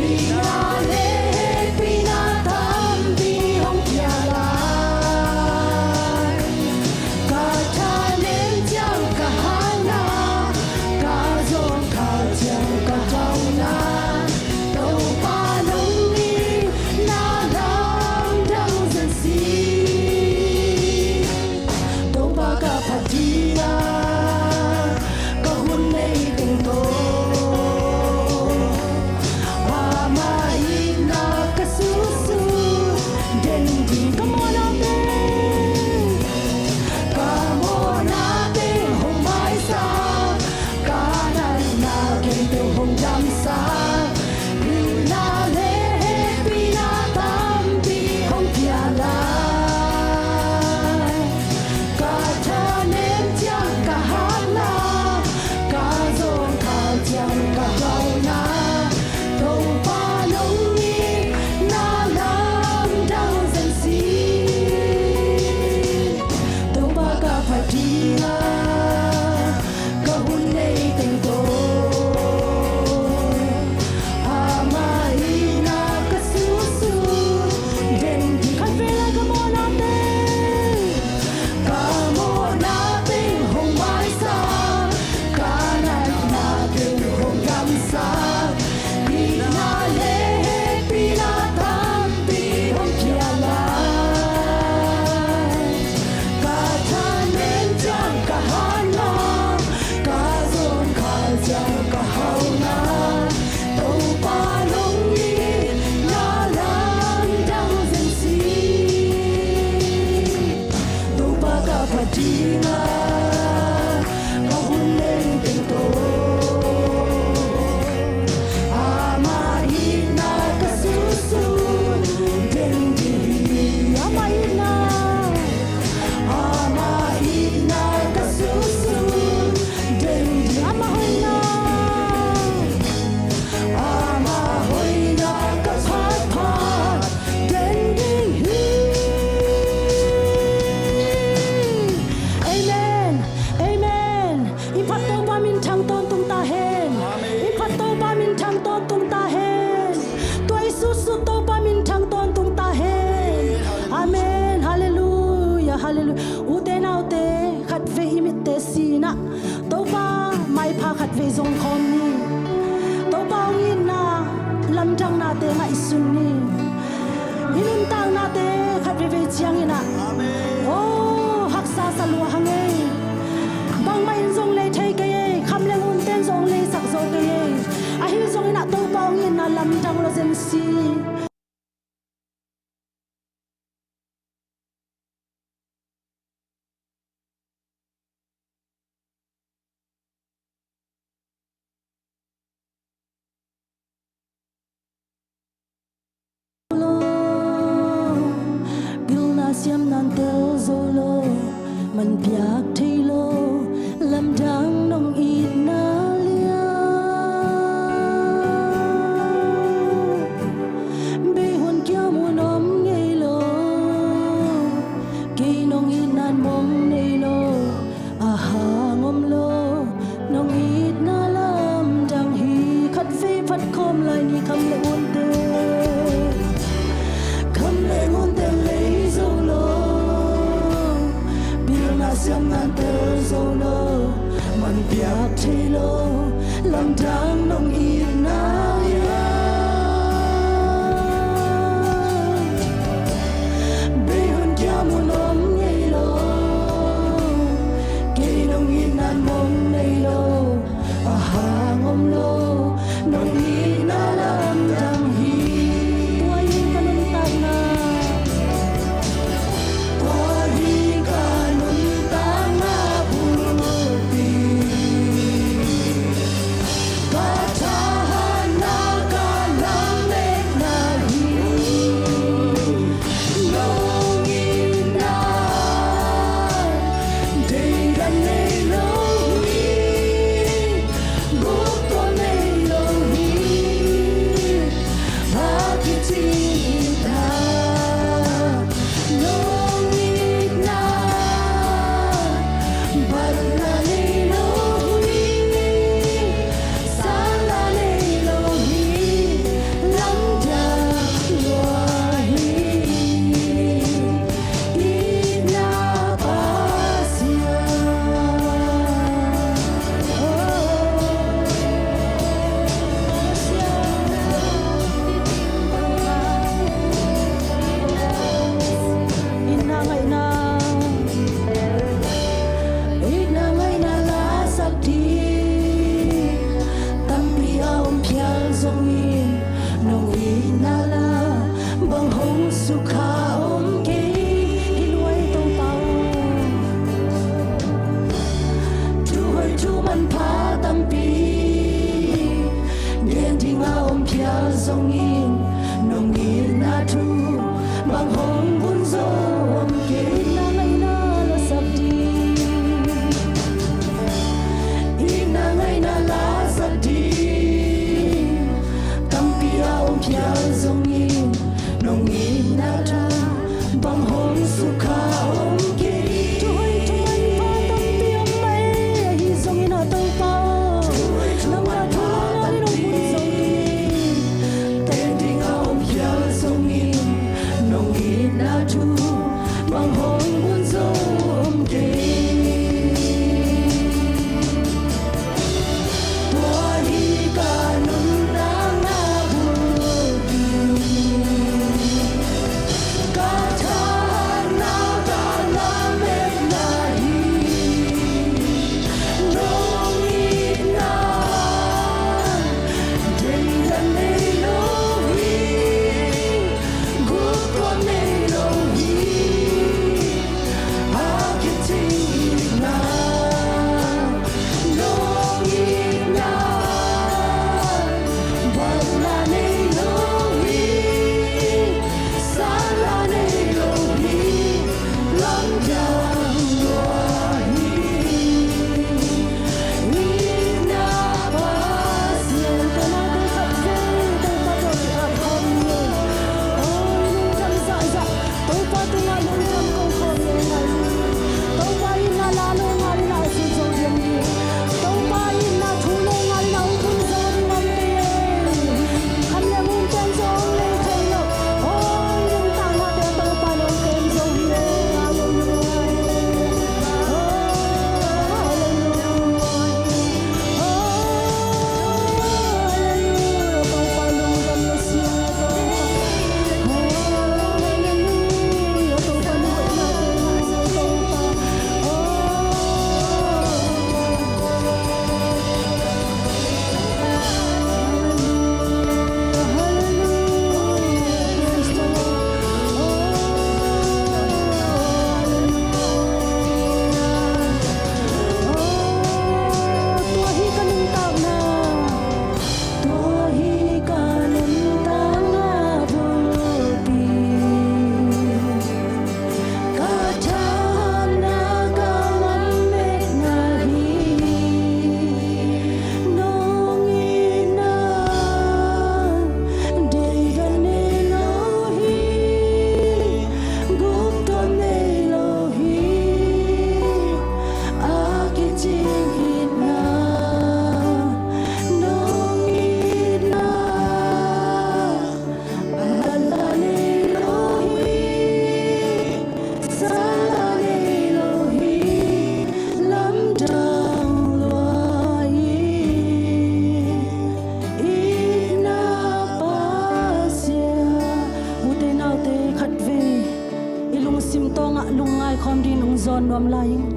Itna le hehpihna tampi hong pia lai. Ka thanem ciang ka hatna, ka zawngkhal ciang ka hauhna, Topa nong itna lamdang zen si. Topa ka phat ding a, ka hun nei teng tawh, ama itna ka susu den ding. Ka mawhna teng, ka mawhna teng hong maisak, ka natna khempeuh hong damsak, itna le hehpihna tampi hong pia lai. Ka thanem ciang ka hatna, ka zawngkhal ciang ka hauhna, Topa nong itna lamdang zen si. Topa ka phat ding a, ka hun nei teng tawh, ama itna ka susu den ding. Khat vei lai ka mawhna teng, ka mawhna teng hong maisak, ka natna teng hong damsak, itna le hehpihna tampi hong pia lai. Ka thanem ciang ka hatna, ka zawngkhal ciang ka hauhna, Topa nong itna lamdang zen si. Topa ka phat ding a, ka hun nei teng tawh, ama itna ka susu den ding hi. Ama itna, ama itna ka susu den ding. Ama hoihna, ama hoihna ka phat phat den ding hi. Amen. Amen. I phat Topa minthang tawntung ta hen. I phat Topa minthang tawntung ta hen. Tua i susu Topa minthang tawntung ta hen. Amen. Halleluia. Halleluia. Ute naute, khat vei i mitte si-in ah Topa maipha khat vei zong khawm ni. Topa hong itna lamdangnate ngaihsun ni. I nuntaknate khat veivei ciangin ah, aw, haksa sa lua hang ei. Bangmah in zong lei thei kei ei. Kham le ngunte in zong leisak zo kei ei. Ahi zongin ah Topa hong itna lamdang lo zen si. Pilna siamna in tel zo lo, man piak thei lo, lamdang nong itna lian. Bei hun kiam hun om ngei lo, kei nong itna in mong nei lo, a hang om lo, nong itna lamdang hi. Khat vei phat khawm lai ni, kham le ngunte. Kham le ngunte lei zo lo, pilna siamna in tel zo lo, man piak thei lo, lamdang nong itna lian. Bei hun kiam hun om ngei lo, kei nong itna in mong nei lo, a hang om lo, nong itna lamdang hi. Tua hi ka nuntakna. Tua hi ka nuntakna bulpi. Ka tha om phial zongin, nong itna thu bang hong bun zo om kei. Itna ngaihna lasak ding, itna ngaihna lasak ding tampi a om phial zongin, nong itna thu bang hong sukha om kei. Thuhoih thumanpha tampi om mah e, ahi zongin ah Topa aw, nangmah thu le ngal in hong bun zo ding. Teng ding a om phial zongin, nong itna thu bang hong bun zo om kei. Tua hi ka nuntakna bulpi, ka thahatna, ka lametna hi. Nong itna deihdan nei lo hi, gupkhuam nei lo hi. A kicing itna, nong itna, banla nei lo hi, sala nei lo hi, lamdang lua hi. Itna Pasian, ka nate khat vei Topa tawh ki-ap khawm ni. Aw, i lungdam zahzah Topa tungah lungdam ko khawm ni ngai. Topa itna la lo ngal in ah sut zo diam ni. Topa itna thu lo ngal in ah hong bun zo ding om kei e. Kham le ngun pen zong lei thei lo. Aw, i nuntaknate Topa nong kem zo hi e. Halleluiah. Aw, halleluiah. Aw, halleluiah. Topa lungdam na sia Topa. Aw, halleluiah. Topa na hoihna te na sia Topa. Aw, halleluiah. Halleluiah. Praise the Lord. Aw, halleluiah. Aw, tua hi ka nuntakna. Tua hi ka nuntakna bulpi, ka thahatna, ka lametna hi. Nong itna deihdan nei lo hi, gupkhuam nei lo hi. A kicing itna, nong itna, banla nei lo hi, sala nei lo hi, lamdang lua hi. Itna Pasian. Ute naute, khat vei i lungsim tawngah lungngai khawm dingin hong zawn nuam lai ing.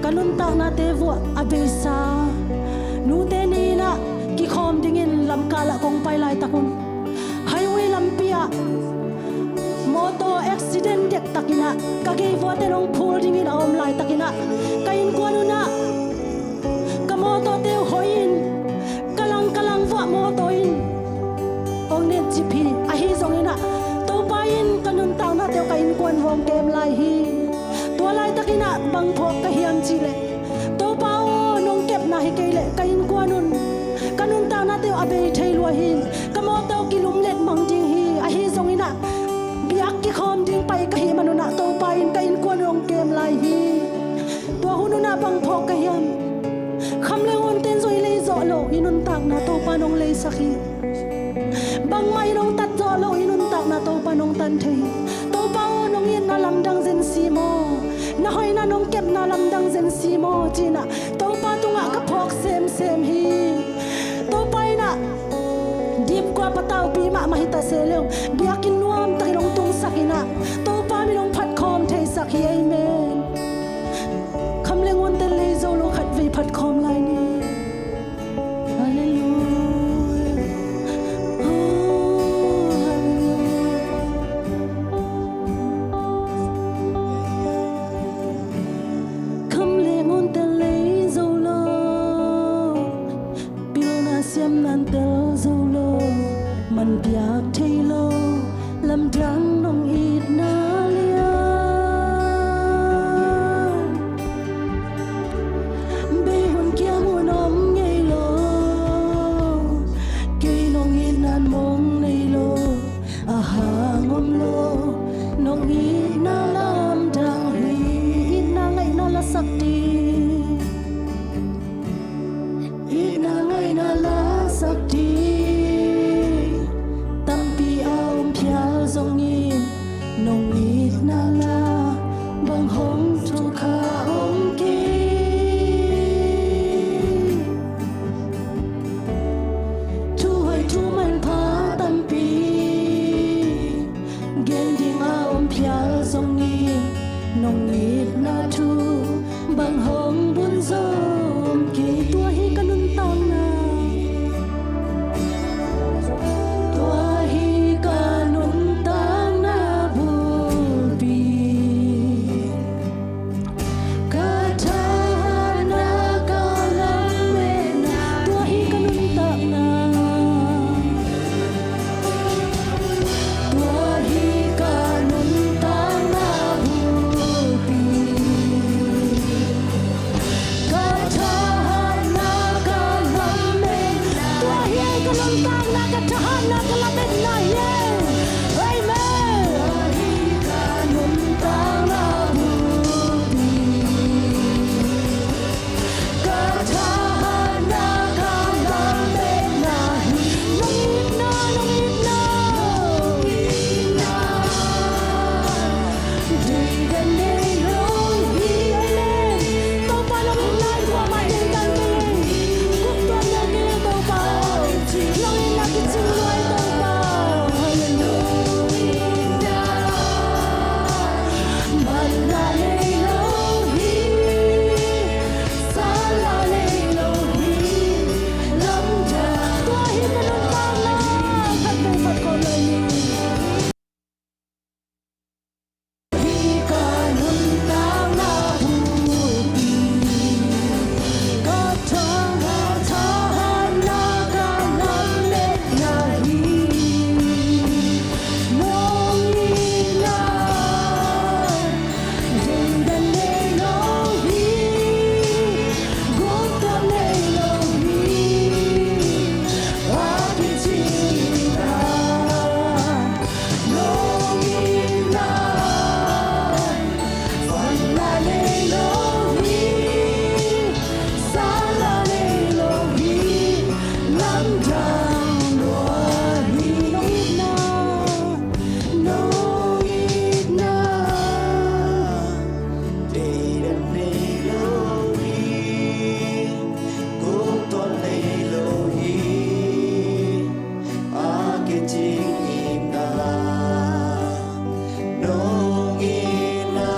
Ka nuntaknate vuah a beisa nute ni in ah kikhawm dingin lamkal ah kong pai laitak un, highway lampi ah mawtaw accident dektak in ah ka gei vuate hong phul dingin a om laitak in ah, ka innkuan un ah ka mawtawte uh hoih in, ka lang ka lang vuah mawtaw in hong netcip hi. Ahi zongin ah Topa in ka nuntaknate uh ka innkuan uh hong kem lai hi. Tua laitak in ah bang phawk ka hiam cih leh, Topa aw, nong kepna hi kei leh ka innkuan un ka nuntaknate uh a bei thei lua hi. Ka mawtaw kilumlet mang ding hi. Ahi zongin ah biak kikhawm ding pai ka hih man un ah Topa in ka innkuan uh hong kem lai hi. Tua hun un ah bang phawk ka hiam? Kham le ngunte in zong i lei zawh loh i nuntakna Topa in hong leisak hi. Bangmah in hong tat zawh loh i nuntakna Topa in hong tan thei hi. Topa aw, nong itna lamdang zen si maw? Na hoihna nong kepna lamdang zen si maw? Ci-in ah Topa tungah ka phawk semsem hi. Topa in ah dipkua pataupi mahmah hi ta se leng, biakinn nuamtakin hong tungsak in ah Topa min hong phatkhawm theisak hi. Amen. Kham le ngunte in lei zo lo khat vei phatkhawm lai ni. Halleluiah. Oh, halleluiah. Kham le ngunte in lei zo lo, pilna siamna in tel zo lo. Piak thei lo lamdang nong itna lian. Bei hun kiang hun om ngei lo. Kei nong itna mong nei lo. A hang om lo nong itna lamdang hi. Itna ngaihna lasak ding. Itna ngaihna lasak ding tampi a om phial zongin nong itna la bang hong thukha hong kei. Thu hoih thu manpha tampi gen ding a om phial zongin nong itna thu bang hong bun zo om kei. Tua hi ka nuntakna. Tua hi ka nuntakna bulpi. Ka thahatna ka lametna. Tua hi ka nuntakna. Tua hi ka nuntakna bulpi. Ka thahatna ka lametna. Tua hi ka nuntakna, ka thahatna ka lametna hi. Amen. Tua hi ka nuntakna bulpi. Ka thahatna ka lametna hi. Nong itna, nong itna, nong itna. Deidan nei lo hi. Amen. Topa nong itna hi, kuamah deidan nei. Guptuam nei kei Topa. Nong itna kicing lua hi Topa. Hallelujah. Manna nei lo hi. Sala nei lo hi. Lamdang. Tua hi ka nuntakna. Khat vei khat ko lo hi. Hi ka nuntakna bulpi. Ka thahatna ka lametna hi. Nong itna deidan nei lo hi. Guptuam nei lo hi. A kicingna. Nong itna vanla nei lo hi. Sala nei lo hi. Lamdang lua hi. Nong itna, nong itna deidan nei lo hi. Guptuam nei lo hi. A kicing itna nong itna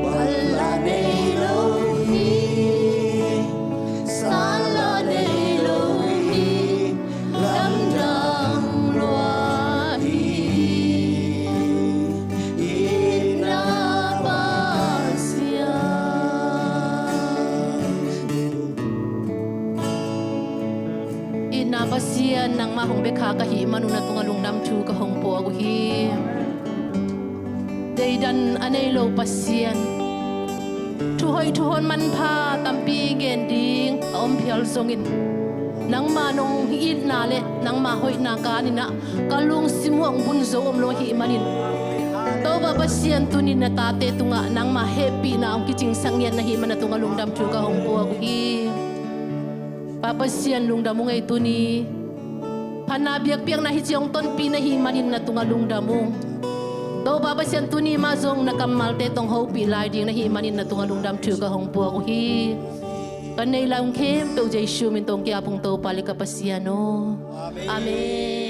vanla nei lo hi. Sala nei lo hi. Lamdang lua hi. Itna Pasian. Itna Pasian, nangmah hong bia kha ka hih manun na tungah lungdam thu ka hong puak uh hi. Deidan a nei lo Pasian. Thu hoih thu hon manpha tampi gen ding a om phial zongin, nangmah nong itna le nangmah hoihna ka an in ah ka lungsim uh hong bun zo om lo ahih manin, Topa Pasian, tuni na tate tungah nangmah hehpihna hong kicingsak ngiat na hih man na tungah lungdam thu ka hong puak uh hi. Pa Pasian, lungdam ung ei, tuni phatna biakpiakna hi ci hong tonpih na hih manin na tungah lungdam ung. Topa Pasian, tuni mah zong na kammalte tawh hong hopih lai ding na hih manin na tungah lungdam thu ka hong puak uh hi. Ka nei lai ung khempeuh Jesu min tawh hong ki-ap ung, Topa le ka Pasian aw. Amen.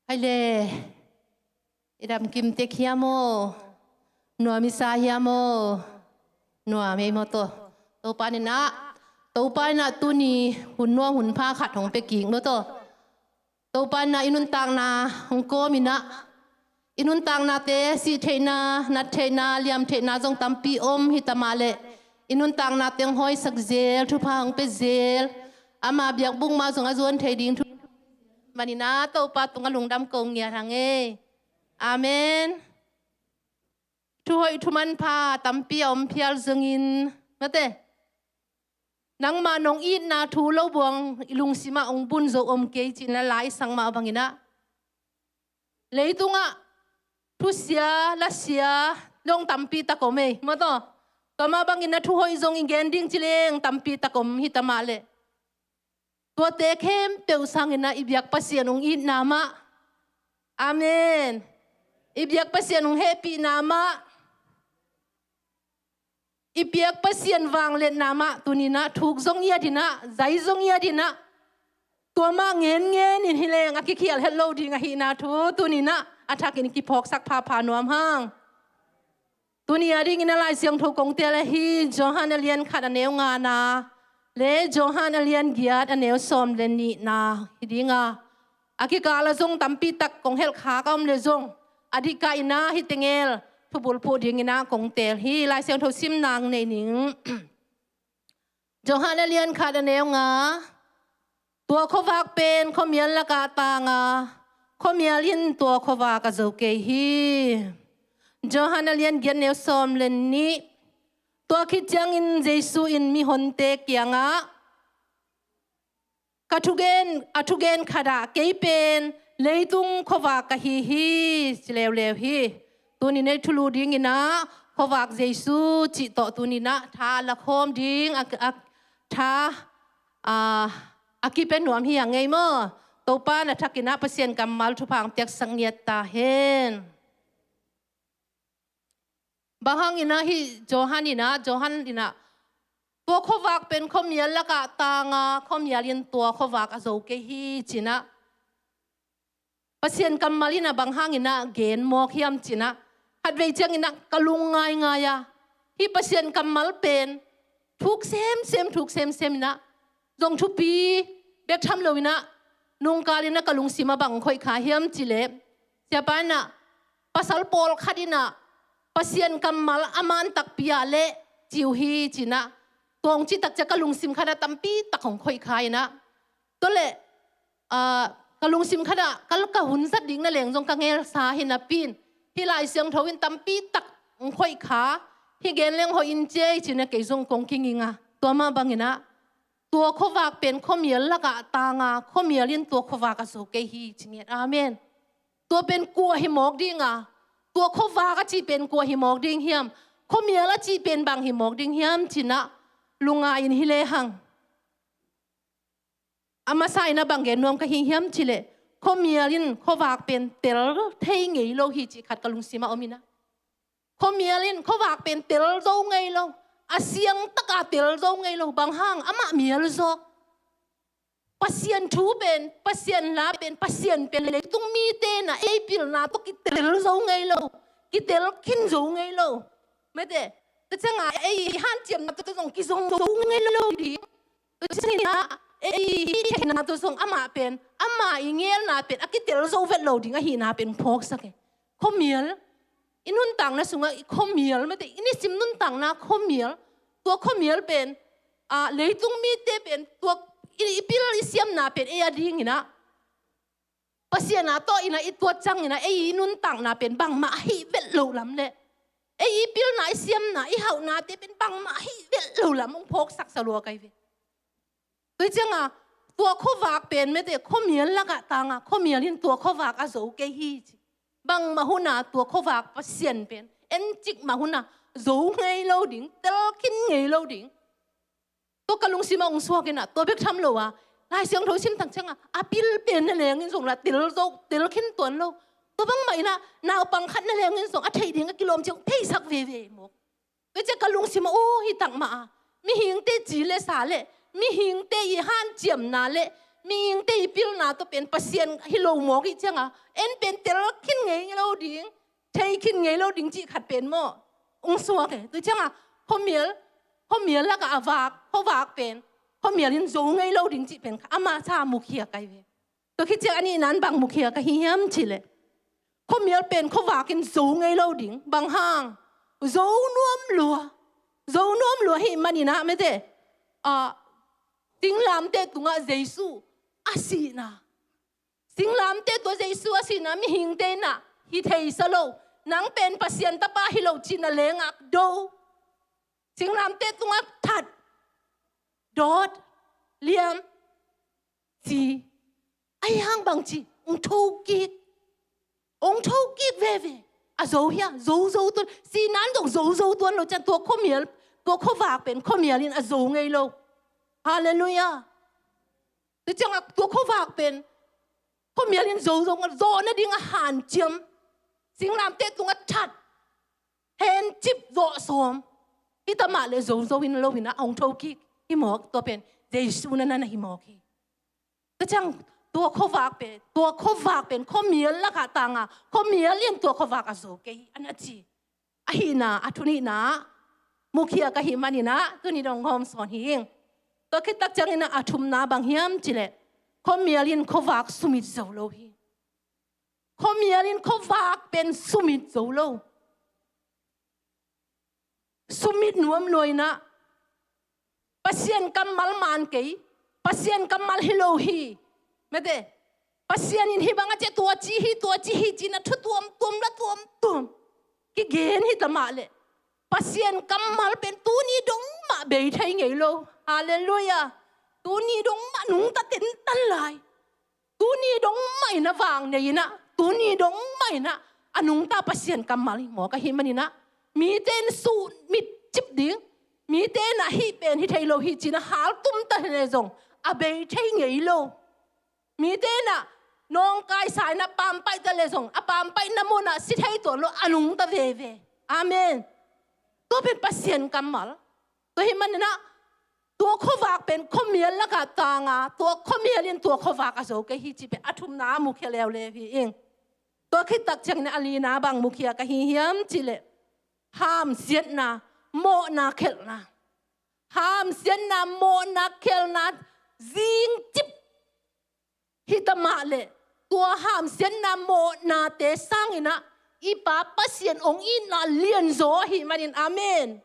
Hai le, i dam kim tek hiam aw? Nuam i sa hiam aw? Nuam ei maw taw. Topa in ah, Topa in ah tuni hun nuam hun pha khat hong pia kik maw taw. Topa in ah i nuntakna hong kawm in ah, i nuntaknate sih theihna, nat theihna, liam theihna zong tampi om hi ta mah leh, i nuntaknate hong hawisak zel, thupha hong pia zel, ama biakbuk mah zong a zuan thei ding thu manin ah Topa tungah lungdam ko ngiat hang ei. Amen. Thu hoih thu manpha tampi a om phial zongin, mate, nangmah nong itna thu lo buang i lungsimah hong bun zo om kei cih na lai sang mah bangin ah, leitungah thusia, lasia zong tampi tak om ei maw taw. Tua mah bangin ah thu hoih zong i gen ding ci leng tampi tak om hi ta mah leh, tuate khempeuh sangin ah i biak Pasian hong itna mah. Amen. I biak Pasian hong hehpihna mah, i biak Pasian vangliatna mah tuni in ah thuk zong i at in ah, zai zong i at in ah, tua mah ngenngen in hi leng a kikhial het lo ding ahihna thu tuni in ah a thakin kiphawksak phapha nuam hang. Tuni a dingin a Lai Siangtho kong teel ahi Johan a lian khat a neu ngana le Johan a lian giat a neu sawm le nihna hi ding a, a kikal ah zong tampi tak kong helh khak a om leh zong a dik kah in ah hih teng el thubulphuh dingin ah kong teel hi. Lai Siangtho sim nang nei ning. Johan a lian khat a neu nga. Tua khuavak pen khuamial lakah tang a, khuamial in tua khuavak a zo kei hi. Johan a lian giat neu sawm le nih. Tua khit ciangin Jesu in mihonte kiangah, ka thugen, a thugen khat ah kei pen leitung khuavak ka hi hi, ci leuleu hi. Tuni in ah i thulu dingin ah khuavak Jesu cih tawh tuni in ah tha a lakhawm ding, a, a, tha, a, a kipia nuam hi a ngei maw. Topa in a thakin ah Pasian kammal thupha hong piaksak ngiat ta hen. Bang hangin ah hih Johan in ah, Johan in ah, tua khuavak pen khuamial lakah tang a, khuamial in tua khuavak a zo kei hi ci-in ah Pasian kammal in ah bang hangin ah gen mawk hiam ci-in ah, khatvei ciangin ah ka lung ngaingai a, hih Pasian kammal pen thuk semsem, thuk semsem in ah, zong thupi bek tham lo in ah, nungkal in ah ka lungsim ah bang khoih kha hiam cih leh, siapa in ah, pasal pawlkhat in ah Pasian kammal a man takpi ah leh ci uh hi ci-in ah, tua hong cih tak ciang ka lungsim khat ah tampi tak hong khoih kha in ah, tua leh, ah, ka lungsim khat ah ka, ka hun zat ding na leng zong ka ngelsa hi napi in, hih Lai Siangtho in tampi tak hong khoih kha, hih gen leng hoih in ci ei ci-in ah kei zong kong kinging a, tua mah bangin ah tua khuavak pen khuamial lakah tang a, khuamial in tua khuavak a zo kei hi ci ngiat. Amen. Tua pen kua hi mawk ding a, tua khuavak a cih pen kua hi mawk ding hiam, khuamial a cih pen bang hi mawk ding hiam ci-in ah lungngai in hi lehang. A masa in ah bang gen nuam ka hi hiam cih leh, khuamial in khuavak pen tel thei ngei lo hi cih khat ka lungsim ah om in ah. Khuamial in khuavak pen tel zo ngei lo. A siang tak a tel zo ngei lo. Bang hang, amah mial zaw. Pasian thu pen, Pasian la pen, Pasian pen leitung mite in ah ei pilna tawh kitel zo ngei lo. Kitel khin zo ngei lo. Mate, tua ciang a ei hanciamna tawh zong kizong zo ngei lo ding. Tua ciangin ah ei hih theihna tawh zong amah pen, amah i ngelna pen a kitel zo vet lo ding ahihna pen phawksak e. Khuamial, i nuntakna sungah i khuamial, mate, i nisim nuntakna khuamial, tua khuamial pen, ah, leitung mite pen, tua i, i pil i siamna pen ei a dingin ah Pasian a tawh in ah i tuat ciangin ah ei i nuntakna pen bangmah ahih vet loh lam leh, ei i pilna, i siamna, i hauhnate pen bangmah ahih vet loh lam hong phawksak sa lua ka hi ve. Tua ciang a, tua khuavak pen, mate, khuamial lakah tang a, khuamial in tua khuavak a zo kei hi ci. Bangmah hun a tua khuavak Pasian pen encik mah hun a zo ngei lo ding, tel khin ngei lo ding. Tua ka lungsim ah hong suak in ah, tua bek tham lo a, Lai Siangtho sim tak ciang a, a pil pen na leng in zong lah tel zo, tel khin tuan lo. Tua bangmah in ah naupang khat na leng in zong a theih ding a kilawm ciang theisak veve mawk. Tua ciang ka lungsim ah, aw, hi tak mah a, mihingte ci le sa le, mihingte i hanciamna le, Mihingte i pilna tawh pen Pasian hi lo mawk i hih cianga, en pen tel khin ngei lo ding, thei khin ngei lo ding cih khat pen maw, ong suak e. Tua cianga khuamial, khuamial lakah a vak, khuavak pen khuamial in zo ngei lo ding cih pen kha ama sa mukhia ka hi ve. Tua khit ciang a nihna in bang mukhia ka hi hiam cih leh, khuamial pen khuavak in zo ngei lo ding. Bang hang? Zo nuam lua. Zo nuam lua ahih manin ah, mete, ah, singlamteh tungah Jesu a sihna, singlamteh tungah Jesu a sihna mihingte in ah hi theisa lo. Nang pen Pasian tapa hi lo cih na lengak do. Singlamteh tungah that, dawt, liam, si. Ahi hang bangci, ong thokik. Ong thokik veve. A zo hia, zo zo tuan. Sihna in zong zo zo tuan lo ciang, tua khuamial, tua khuavak pen khuamial in a zo ngei lo. Halleluiah. Tua ciangah tua khuavak pen khuamial in zo zo, zawh nading a hanciam, singlamteh tungah that, hencip, zawh sawm. Hi ta mah leh zo zo in lo in ah ong thokik. Hi mawk, tua pen Jesu na na hi mawk hi. Tua ciang tua khuavak pen, tua khuavak pen khuamial lakah tanga, khuamial in tua khuavak a zo kei hi, a na ci. Ahihna, a thu nihna mukhia ka hih manin ah tuni dong hawm sawn hi ing. Tua khit tak ciangin ah a thumna bang hiam cih leh, khuamial in khuavak sumit zo lo hi. Khuamial in khuavak pen sumit zo lo. Sumit nuam lua in ah, Pasian kammal man kei, Pasian kammal hi lo hi. Mete, Pasian in hih bang a ci a, tua ci hi, tua ci hi ci-in a thu tuamtuam la tuamtuam kigen hi ta mah leh, Pasian kammal pen tuni dong mah bei thei ngei lo. Halleluiah. Tuni dong mah nungta tentan lai. Tuni dong mah in ah vang nei in ah, tuni dong mah in ah a nungta Pasian kammal hi mawk ahih manin ah, mite in sumit cip ding, mite in ah hih pen hi thei lo hi ci-in a haltum ta leh zong a bei thei ngei lo. Mite in ah nawngkaisa in ah pampaih ta leh zong, a pampaihna munah si thei tuan lo, a nungta veve. Amen. Tua pen Pasian kammal. Tua hih manin ah tua khuavak pen khuamial lakah tanga, tua khuamial in tua khuavak a zo kei hi cih pen a thumna a mukhia leuleu hi ing. Tua khit tak ciangin a lina bang mukhia ka hi hiam cih leh, hamsiatna, mawhna khelhna. Hamsiatna, mawhna khelhna zingcip hi ta mah leh, tua hamsiatna mawhnate sangin ah i Pa Pasian ong itna lianzaw ahih manin, amen.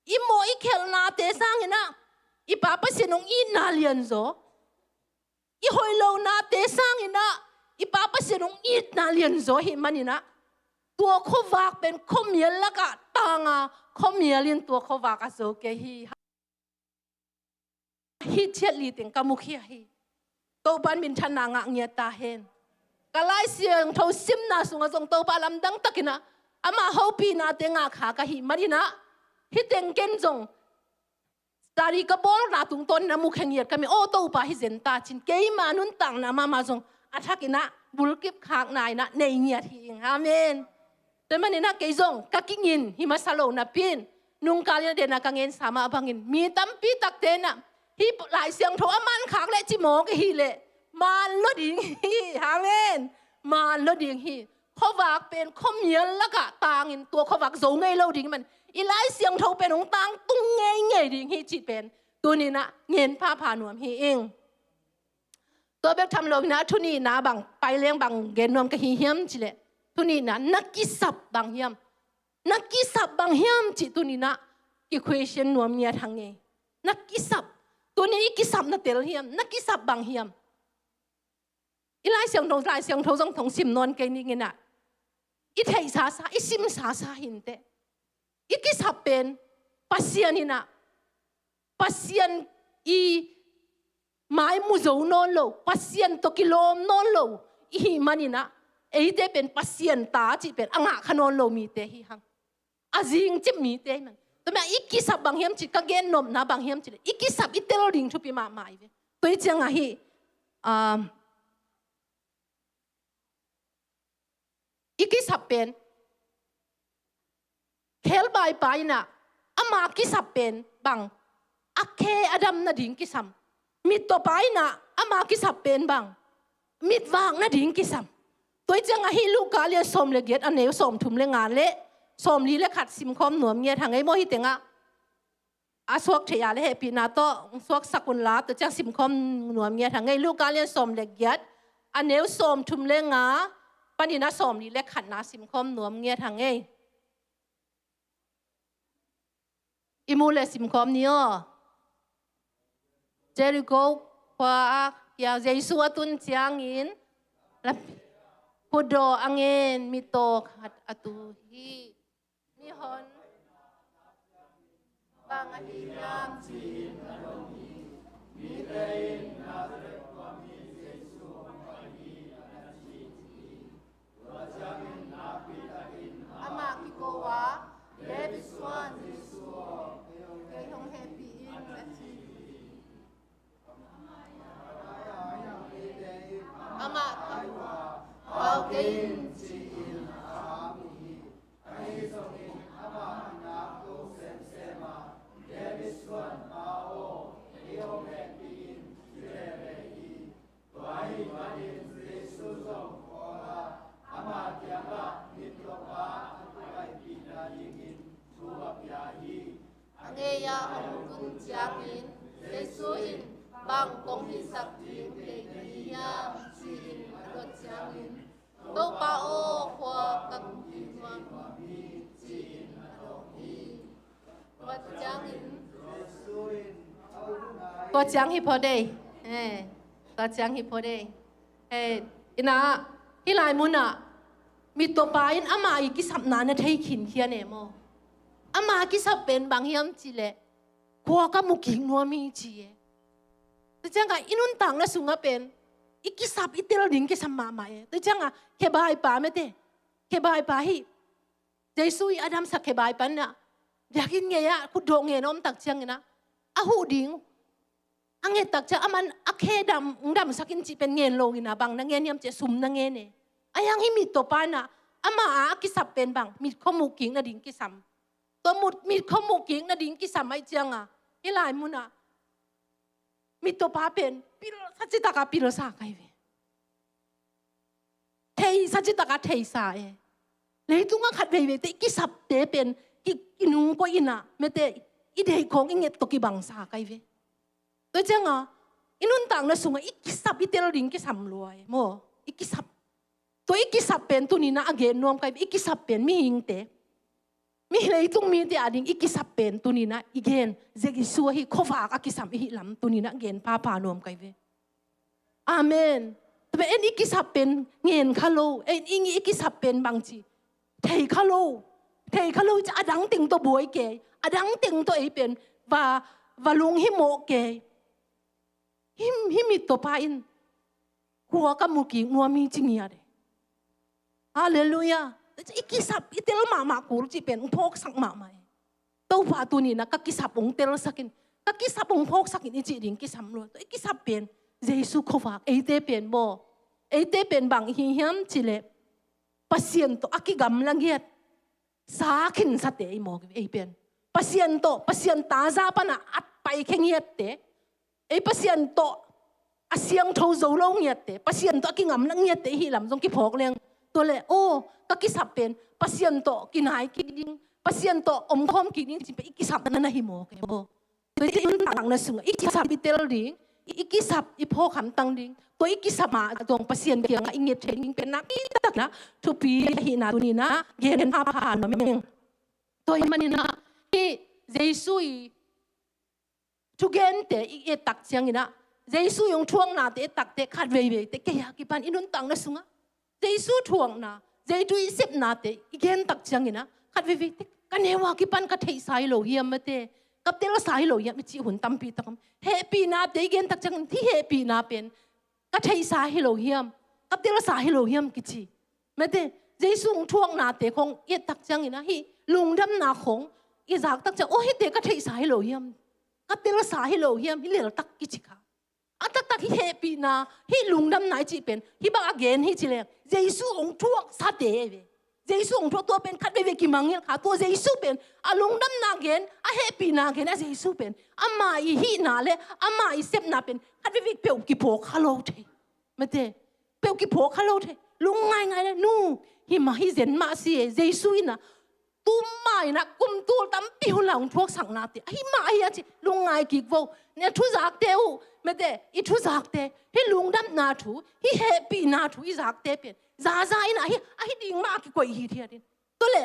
I mawh i khelhnate sangin ah i Pa Pasian ong itna lianzaw, i hoih lonate sangin ah i Pa Pasian ong itna lianzaw ahih manin ah, tua khuavak pen khuamial lakah tanga, khuamial in tua khuavak a zo kei hi. Hih ciat li teng ka mukhia hi. Topa'n minthanna ngah ngiat ta hen. Ka Lai Siangtho simna sungah zong Topa lamdang takin ah ama hopihnate ngah kha ka hih manin ah, hih teng ken zong study ka bawlna tungtawnin a mukhia ngiat ka hi. Aw Topa, hi zen ta cin, keima nuntakna mahmah zong a thakin ah bulkip khakna in ah nei ngiat hi ing. Amen. Tua manin ah kei zong ka kingin hi masa lo napi-in, nungkal in a den a ka ngensa mah bangin, mi tampi takte in ah hih Lai Siangtho a man khak leh ci mawk i hih leh, man lo ding hi. Amen. Man lo ding hi. Khuavak pen khuamial lakah tangin tua khuavak zo ngei lo ding man, i Lai Siangtho pen hong tangtung ngeingei ding hi cih pen tuni-in ah ngen phapha nuam hi ing. Tua bek tham loin ah, thu nihna bang, pai leng bang gen nuam ka hi hiam cih leh, thu nihna, na kisap bang hiam? Na kisap bang hiam cih tuni-in ah ki-question nuam ngiat hang e. Na kisap. Tuni i kisap na tel hiam? Na kisap bang hiam? I Lai Siangtho, Lai Siangtho zong thong sim nawn kei ning in ah, i theih sasa, i sim sasa hi inteh. I kisap pen Pasian in ah, Pasian i mai mu zo nawn lo, Pasian tawh kilawm nawn lo i hih manin ah, eite pen Pasian ta cih pen a ngah kha nawn lo mite hi hang. A zingcip mite hi man. Tua manin i kisap bang hiam cih, ka gen nopna bang hiam cih leh, i kisap i tel ding thupi mahmah hi ve. Tua hi ciangah hih, um, i kisap pen, khelbai pa in ah, ama kisap pen bang, a khe a dam nading kisam. Mittawpa in ah ama kisap pen bang, mitvak nading kisam. Tua hi ciangah hih Luka lian sawm le giat, a neu sawmthum le nga le sawmli le khat simkhawm nuam ngiat hang ei maw. Hih tengah a suak theih a le hehpihna tawh suaksak unla, tua ciang simkhawm nuam ngiat hang ei. Luka lian sawm le giat, a neu sawmthum le nga panin a sawmli le khatna simkhawm nuam ngiat hang ei. I mu le simkhawm ni aw. Jeriko khua ah kiang Jesu a tun ciangin, lam, khutdaw a ngen mittaw khat a tu hi. Mihon bang ahi hiam ci-in a dong hi. Mite in Nazareth khua mi Jesu hong pai hi, a na ci hi. Tua ciangin nakpi takin amah kiko a, David suan Jesu aw, kei hong hehpih in, a ci hi. Amah pau kei in ci-in a mu hi. Ahi zongin amah a nakto semsem a, David suan pa aw, kei hong hehpih in, ci veve hi. Tua ahih manin Jesu zong khawl a, ama kiangah mittawpa a kipaipih nadingin thu a pia hi. A ngei-ah a hong tun ciangin Jesu in, bang kong hilhsak ding deih na hi hiam, ci-in a dot ciangin, Topa aw, khua ka mu kik nuam hi, ci-in a dawng hi. Tua ciangin, tua ciang hi phot ei. Eh, tua ciang hi phot ei. Eh, ina, hih lai munah mittawpa in ama i kisapna na thei khinkhian e maw. Ama kisap pen bang hiam cih leh, khua ka mu kik nuam hi ci e. Tua ciangah i nuntakna sungah pen i kisap i tel ding kisam mahmah e. Tua ciangah khebaipa mete, khebaipa hi. Jesu i a damsak khebaipa in ah, biakinn gei-ah khutdaw ngen a om tak ciangin ah, a huh ding a nget tak ciang, aman a khe dam, damsak in cih pen ngen lo in ah, bang na ngen hiam cih leh sum na ngen e. Ahi hang hih mittawpa in ah, ama a kisap pen bang, mitkho mu kik nading kisam. Tua mu, mitkho mu kik nading kisam ahih ciangah, hih lai munah mittawpa pen pilsa citak a pilsa kei ve. Theisa citak a theisa e. Leitungah khat veiveite i kisapte pen ki, kinungkoih in ah, mete, i deih khawng i nget tawh kibangsa kei ve. Tua ciangah i nuntakna sungah i kisap i tel ding kisam lua e maw. I kisap. Tua i kisap pen tuni-in ah a gen nuam kei ve, i kisap pen mihingte, mi leitung mite ading i kisap pen tuni-in ah i gen, Jesu ahi, khuavak a kisam i hih lam tuni-in ah gen phapha nuam kei ve. Amen. Tua pen en i kisap pen ngen kha lo, en i, i kisap pen bangci thei kha lo. Thei kha lo ci a dang teng tawh buai kei, a dang teng tawh ei pen va, va lunghimawh kei. Hih, hih mittawpa in khua ka mu kik nuam hi ci ngiat e. Halleluiah. I kisap i tel mahmah kul cih pen hong phawksak mahmah e. Topa tuni-in ah ka kisap hong telsak in, ka kisap hong phawksak in i cih ding kisam lua. Tua i kisap pen Jesu khuavak, eite pen maw. Eite pen bang i hi hiam cih leh, Pasian tawh a kigamla ngiat, sa khinsate i maw, ei pen. Pasian tawh, Pasian taza pan a at paikhia ngiatte, ei Pasian tawh a siangtho zo lo ngiatte, Pasian tawh a kigamla ngiatte i hih lam zong kiphawk leng. Tua leh, aw, ka kisap pen Pasian tawh kinai kik ding, Pasian tawh omkhawm kik ding cih pen i kisapna na hi maw, kei maw. Tua i nuntakna sungah i kisap i tel ding, i, i kisap i phawk hamtang ding, tua i kisap mah zong Pasian kiangah i nget thei ding pen nakpi takin ah thupi ahihna tuni-in ah gen phapha nuam ing. Tua ahih manin ah hih Jesu i thugente i et tak ciangin ah, Jesu i hong thuaknate et tak teh khat veiveite kei a kipan i nuntakna sungah Jesu thuakna, Jesu i sepnate i gen tak ciangin ah, khat veiveite ka neu a kipan ka theihsa hi lo hiam, mate, ka telsa hi lo hiam i cih hun tampi tak om. Hehpihnate i gen tak ciangin hih hehpihna pen ka theihsa hi lo hiam, ka telsa hi lo hiam kici. Mate, Jesu hong thuaknate khawng i et tak ciangin ah hih lungdamna khawng i zak tak ciang, aw, hihte ka theihsa hi lo hiam, ka telsa hi lo hiam, hih leltak kici kha. A taktak hih hehpihna, hih lungdamna i cih pen hih bang a gen hi ci leng, Jesu hong thuaksate hi ve. Jesu hong thuak tua pen khat veivei kimangngilh kha. Tua Jesu pen a lungdamna gen, a hehpihna gen, a Jesu pen ama i hihna le ama i sepna pen khat veivei peuh kiphawk kha lo thei. Mate, peuh kiphawk kha lo thei. Lungngaingai le, nu, hi mah hi zen mah si e, Jesu in a, tu mah in a kum tul tampi hun la hong thuaksaknate ahi mah hi a ci, lungngai kik vo. Ne thuzakte uh, mate, i thuzakte, hi lungdamna thu, hi hehpihna thu i zakte pen zaza in a, hi, a hi ding mah a kikoih hi thiat in. Tua le,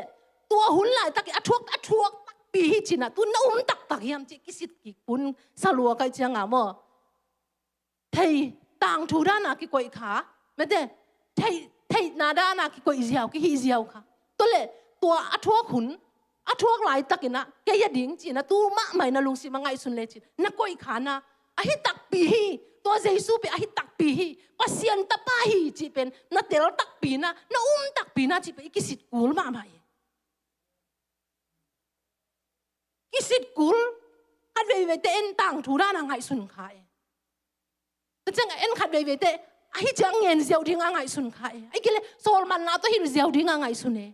tua hun laitak i a thuak, a thuak takpi hi ci-in a, tu na um taktak hiam ci kisit kik pun sa lua ka hih ciang a maw. Thei, tangthu dan a kikoih kha, mate, thei, theihna dan a kikoih ziau, kihih ziau kha. Tua le, tua a thuak hun, a thuak laitak in a, kei a ding ci-in a, tu mahmah in a lungsim a ngaihsun le cin na koih kha na, a hi takpi hi. Tua Jesu pen a hi takpi hi. Pasian Tapa hi cih pen na tel takpi na, na um takpi na cih pen i kisit kul mahmah hi. Kisit kul. Khat veiveite en tangthu dan a ngaihsun kha e. Tua ciang a en khat veiveite, a hi ciang ngen ziau ding a ngaihsun kha e. Ahih kei leh sawlmanna tawh hilh ziau ding a ngaihsun e.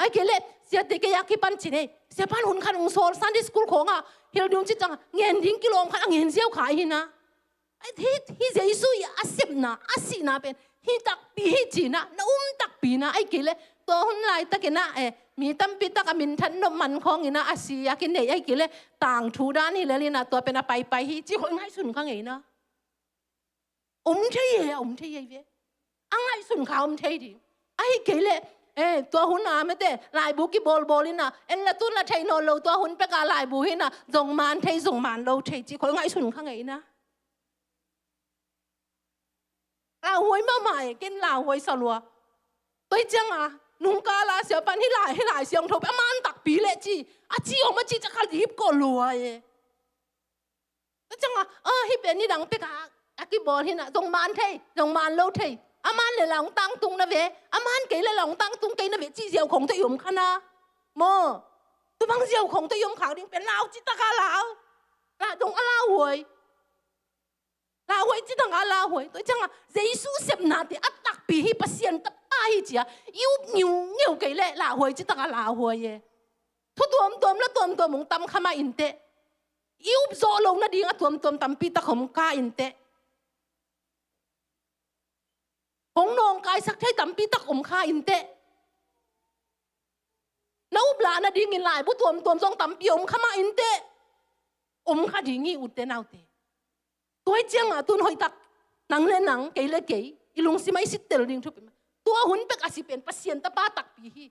Ahih kei leh siate kei a kipan cin e, sia pan hun khat hong sawl, Sunday school khawng ah hilh ding ci ciang a ngen ding kilawm khat a ngen ziau kha hi na. Hih, hih Jesu i a sepna, a sihna pen hi takpi hi ci-in a, na um takpi na. Ahih kei leh tua hun laitak in a, eh, mi tampi tak a minthan nop man khawng in a, a si a kinei, ahih kei leh tangthu dan hi lel in a, tua pen a paipai hi ci khawng ngaihsun kha ngei na. Om thei e, om thei e ve. A ngaihsun kha om thei ding. Ahih kei leh, eh, tua hun a mate, laibu kibawlbawl in a, en la tun la thei nawn lo, tua hun pek a laibu hi in a, zong man thei, zong man lo thei ci khawng ngaihsun kha ngei na. Lauhuai mahmah e, ken lauhuai sa lua. Tua ciang a, nungkal a sia pan hih lai, hih lai siangtho pen a man takpi leh ci, a ci om a ci ciang kha dip kawh lua e. Tua ciang a, ah, hih pen nidang pek a, a kibawl hi in a, zong man thei, zong man lo thei. A man leh la hong tangtung na ve, a man kei leh la hong tangtung kei na ve cih ziau khawng tawh i om kha na. Maw, tua bang ziau khawng tawh i om khak ding pen lau cih tak a lau. La dong a lauhuai. Lauhuai cih tak a lauhuai. Tua ciang a, Jesu sepnate a takpi hi, Pasian Tapa hi ci a i up ngiungeu kei leh lauhuai cih tak a lauhuai e. Thu tuamtuam la tuamtuam hong tam kha mah inteh. I up zawh loh nading a tuamtuam tampi tak om kha inteh. Hong nawngkaisak thei tampi tak om kha inteh. Na up lah nadingin laibu tuamtuam zong tampi om kha mah inteh. Om kha ding hi, ute naute. Tua ciang a tun hoih tak, nang le nang, kei le kei, i lungsim a i sittel ding thupi mah. Tua hun pek a si pen Pasian Tapa takpi hi.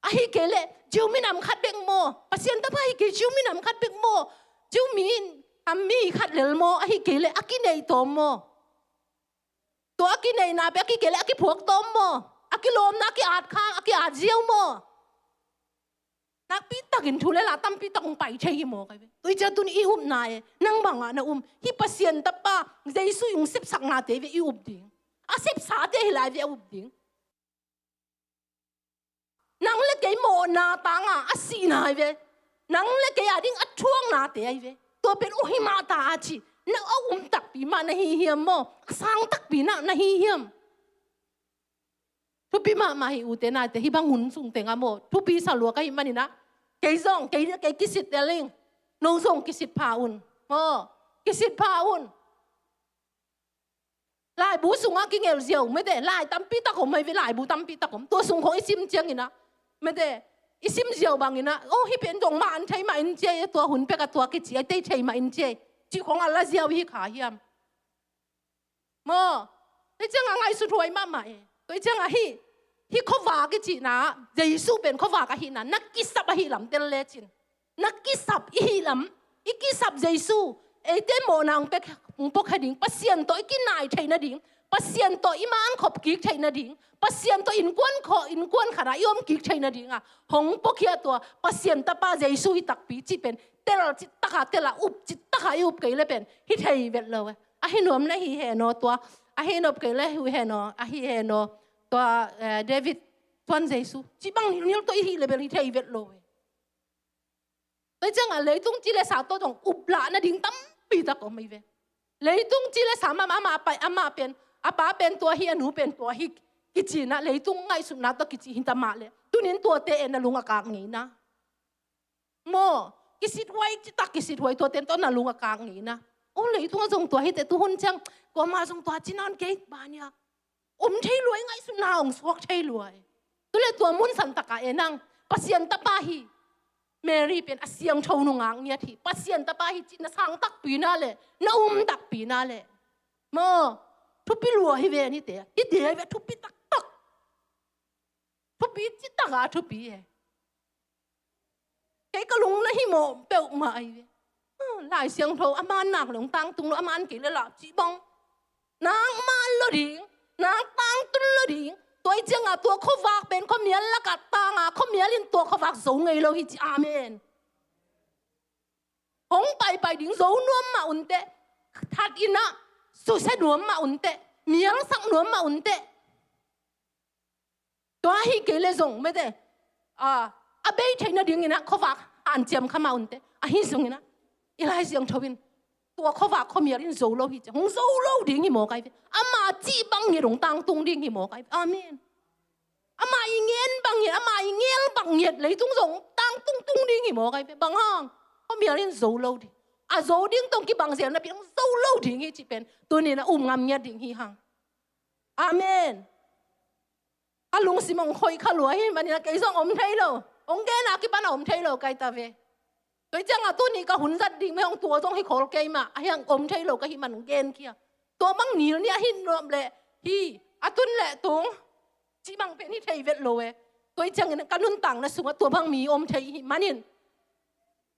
Ahih kei leh Jew minam khat bek maw, Pasian Tapa hi kei Jew minam khat bek maw, Jew mi in, a mi khat lel maw, ahih kei leh a kineih tawm maw. Tua a kineihna pen a kikei leh a kiphuak tawm maw, a kilawmna a ki-at khak, a ki-at ziau maw. Nakpi takin thu le la tampi tak hong pai thei hi maw kai ve. Tua ciang tun i upna e, nang bang a na um, hih Pasian Tapa Jesu i hong sepsaknate ve i up ding. A sepsate hi lai ve a up ding. Nang le kei mawhna tang a a sihna ahi ve. Nang le kei a ding a thuaknate ahi ve. Tua pen uh hi mah ta a ci, na a um takpi mah na hi hiam maw, a sang takpi na na hi hiam? Thupi mahmah hi, ute naute, hih bang hun sung teng a maw, thupi sa lua ka hih manin a, kei zong, kei, kei kisit tel ing, no zong kisit pha un maw, kisit pha un. Laibu sungah kingel ziau, mate, lai tampi tak om ahi ve, laibu tampi tak om. Tua sung khawng i sim ciangin a, mate, i sim ziau bangin a, oh, hih pen zong man thei mah in ci ei, tua hun pek a tua kici a, tei thei mah in ci ei, cih khawng a la ziau hi kha hiam? Maw, tua ciang a ngaihsut huai mahmah e. Tua ciang a hih, hih khuavak i cihna, Jesu pen khuavak ahihna, na kisap ahih lam tel lecin. Na kisap i hih lam, i kisap Jesu, eite mawhna hong pia, hong pia kha ding, Pasian tawh i kinai theih nading, Pasian tawh i man khop kik theih nading, Pasian tawh innkuan khawh, innkuan khat ah i om kik theih nading a hong pia kha tua Pasian Tapa Jesu hi takpi cih pen tel cih tak a tel a, up cih tak a i up kei le pen hi thei vet lo e. Ahi nuam na hi hen aw tua, ahi nop kei le hi hen aw, ahi hen aw tua, eh, David tuan Jesu cih bang nilnil tawh i hih le bel hi thei vet lo e. Tua ciang a leitung ci le sa tawh zong up lah nading tampi tak om ahi ve. Leitung ci le sa mah, amah pai, amah pen, a pa pen tua hi, a nu pen tua hi, kici in a, leitung ngaihsutna tawh kici hi ta mah le. Tunin tuate e na lung a kak ngei na. Maw, kisithuai, citak kisithuai tuate tawh na lung a kak ngei na. O, leitungah zong tua hi teh, tuhun ciang kuamah zong tua ci nawn kei, bang hang hiam, om thei lua hi, ngaihsutna hong suak thei lua hi. Tua leh tua mun santak ah e nang, Pasian tapa hi. Mary pen a siangtho nungak ngiat hi. Pasian tapa hi cih na sang takpi na leh, na um takpi na leh, maw, thupi lua hi ve, nite. Hite hi ve, thupi taktak. Thupi citak a thupi e. Kei ka lung na himawh peuhmah ahi ve. Ah, Lai Siangtho a man nak leh hong tangtung lo, a man kei leh lah cih bang. Nang man lo ding, nang tangtun lo ding. Tua hi ciangah tua khuavak pen khuamial lakah tang a, khuamial in tua khuavak zo ngei lo hi ci. Amen. Hong paipai ding zo nuam mah un teh, that in ah susia nuam mah un teh, mialsak nuam mah un teh. Tua hi kei leh zong, mete, a, a bei theih nadingin ah khuavak hanciam kha mah un teh. Ahi zongin ah, i Lai Siangtho in tua khuavak khuamial in zo lo hi ci. Hong zo lo ding hi mawk ahi ve. Ama cih bang ngiat hong tangtung ding hi mawk ahi ve. Amen. Ama i ngen bang ngiat, ama i ngel bang ngiat leitung zong tangtung tung ding hi mawk ahi ve. Bang hang, khuamial in zo lo ding. A zo ding tawh kibang zel napi hong zo lo ding hi cih pen tunin ah um ngam ngiat ding hi hang. Amen. A lungsim hong khoih kha lua hi manin ah kei zong om thei lo. Hong gen a kipan a om thei lo ka hi ta ve. Tua hi ciangah tuni ka hun zat ding mah hong tua zong hi khawl kei mah, ahi hang om thei lo ka hih man hong gen khia. Tua bang nil nih a hi nuam leh hi, a tun leh tung cih bang pen hi thei vet lo e. Tua hi ciangin ka nuntakna sungah tua bang mi om thei hi manin,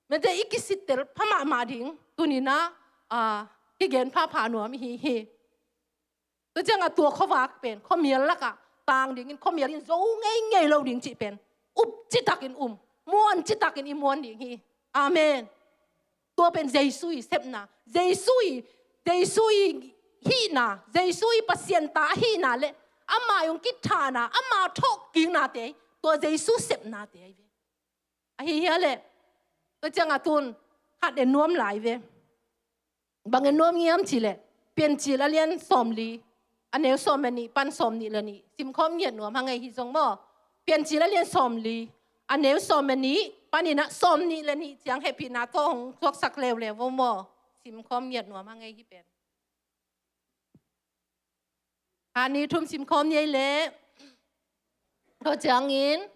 mete, i kisittel pha mahmah ding tunin ah, a, kigen phapha nuam i hi hi. Tua ciangah tua khuavak pen khuamial lakah tang dingin, khuamial in zo ngeingei lo ding cih pen up citakin um, muan citakin i muan ding hi. Amen. Tua pen Jesu i sepna, Jesu i, Jesu i hihna, Jesu i Pasian ta ahihna leh ama i hong kithahna, ama thawhkiknate, tua Jesu sepnate ahi ve. Ahi hiah leh, tua ciangah tun khat en nuam lai ve. Bang en nuam ngiam cih leh, Piancil a lian sawmli, a neu sawm le nih pan sawmnih le nih simkhawm ngiat nuam hang ei hi zong maw. Piancil a lian sawmli, a neu sawm le nih panin ah sawmnih le nih ciang hehpihna tawh hong suaksak leuleu vo maw. Simkhawm ngiat nuam hang ei hi pen. Kha ni thum simkhawm ni ei leh, tua ciangin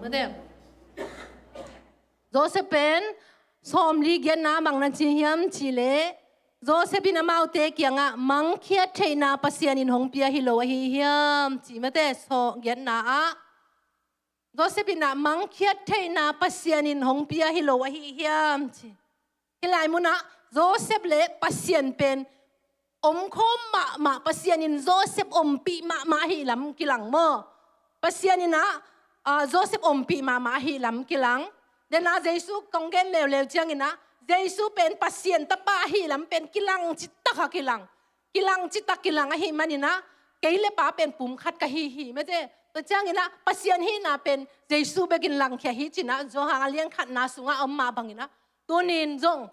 Mate. Joseph pen sawmli giatna bang na ci hiam cih leh, Joseph in amaute kiangah mangkhiat theihna Pasian in hong pia hi lo ahi hiam ci, mate, sawm giatna ah. Joseph in ah mangkhiat theihna Pasian in hong pia hi lo ahi hiam ci. Hih lai munah Joseph le Pasian pen omkhawm mahmah, Pasian in Joseph ompih mahmah ahi lam kilang maw. Pasian in ah, ah, Joseph ompih mahmah ahi lam kilang. Dena Jesu kong gen leuleu ciangin ah, Jesu pen Pasian tapa ahi lam pen kilang citak a kilang. Kilang citak kilang ahi manin ah, kei le pa pen pum khat ka hi hi, mate. Tua ciangin ah, Pasian hihna pen Jesu bekin langkhia hi ci-in ah, Johan a lian khatna sungah a om mah bangin ah, tuni-in zong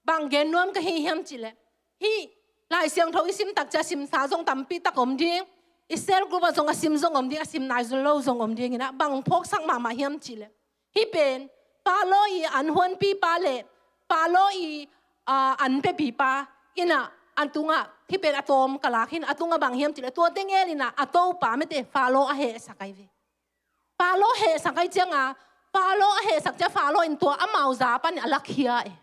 bang gen nuam ka hi hiam cih leh, hih Lai Siangtho i sim tak ciang a simsa zong tampi tak om ding, i cell group ah zong a sim zong om ding, a sim nai lo zong om dingin ah, bang phawksak mahmah hiam cih leh, hih pen Faro i an huanpipa le Faro i, ah, an pepipa in ah, a tungah, hih pen a tawm ka lak hi-in, a tungah bang hiam cih leh, tua teng ngelin ah, a topa, mate, Faro a hehsak ahi ve. Faro hehsak ahi ciangah, Faro a hehsak ciang Faro in tua amau za pan a lakhia e.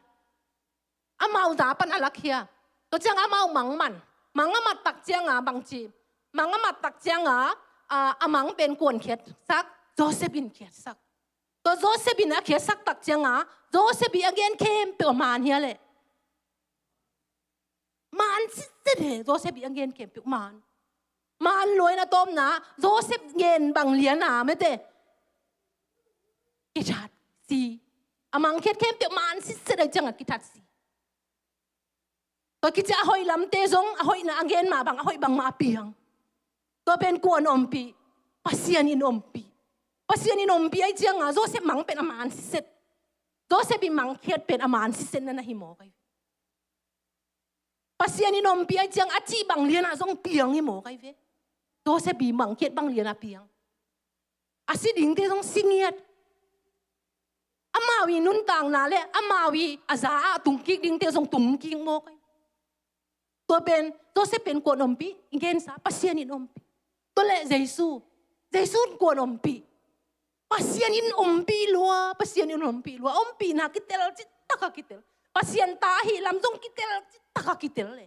Amau za pan a lakhia. Tua ciangah amau mang man. Mang a mat tak ciangah bangci. Mang a mat tak ciangah, ah, a mang pen kuan khiatsak, Joseph in khiatsak. Tua Joseph in a khiatsak tak ciangah, Joseph i a gen khempeuh a man hia leh. Man sitset e, Joseph i a gen khempeuh man. Man lua-in a tawpna, Joseph gen bang lian a, mate, kithat si. A mangkhiat khempeuh man sitset ahi ciangah kithat si. Tua kici a hoih lamte zong, a hoihna a gen mah bang, a hoih bangmah a piang. Tua pen kuan ompih, Pasian in ompih. Pasian in ompih ahi ciangah, Joseph mang pen a man sitset. Joseph i mangkhiat pen a man sitset na na hi mawk ahi. Pasian in ompih ahi ciang a cih bang lian ah zong piang hi mawk ahi ve. Joseph i mangkhiat bang lian ah piang. A si dingte zong si ngiat. Amau i nuntakna le amau i a za ah tungkik dingte zong tungkik mawk ahi. Tua pen, Joseph pen kuan ompih, i gensa, Pasian in ompih. Tua leh Jesu, Jesu in kuan ompih. Pasian in ompih lua, Pasian in ompih lua, ompihna kitel citak a kitel. Pasian ta ahih lam zong kitel citak a kitel le.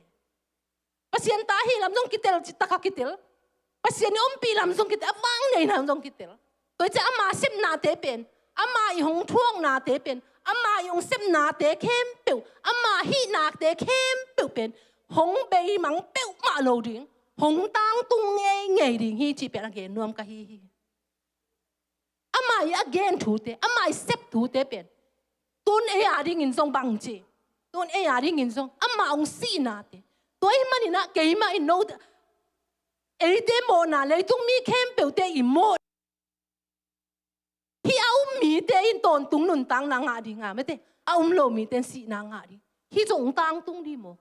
Pasian ta ahih lam zong kitel citak a kitel. Pasian i ompih lam zong kitel, a vang nei lam zong kitel. Tua ciang ama sepnate pen, ama i hong thuaknate pen, ama i hong sepnate khempeuh, ama hihnate khempeuh pen hong beimang peuhmah lo ding, hong tangtung ngeingei ding hi cih pen a gen nuam ka hi hi. Ama i a gen thute, ama i sep thute pen, tun ei a dingin zong bangci, tun ei a dingin zong ama hong sihnate. Tua ahih manin ah keimah in note, eite mawhna, leitung mi khempeuhte i mawh. Hih a um mite in tawntung nuntakna ngah ding a, mate, a um lo mite in sihna ngah ding. Hih zong tangtung ding maw.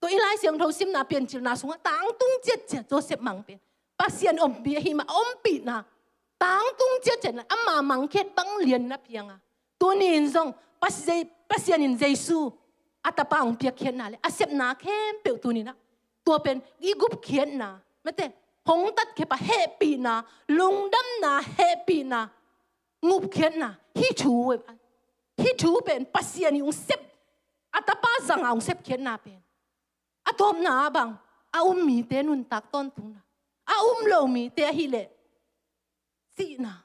Tua i Lai Siangtho simna Piancilna sungah tangtung ciatciat Joseph mang pen, Pasian ompih ahih mah, ompihna tangtung ciatciat na, ama mangkhiat bang lian na piang a. Tuni in zong Pas-, Pasian in Jesu a tapa hong piakkhiatna le a sepna khempeuh tuni in ah, tua pen i gupkhiatna, mate, hong tatkhia pa hehpihna, lungdamna, hehpihna, gupkhiatna, hih thu, hih thu pen Pasian i hong sep, a tapa zang a hong sepkhiatna pen. A tawpna ah bang, a um mite nuntak tawntungna, a um lo mite ahih leh sihna.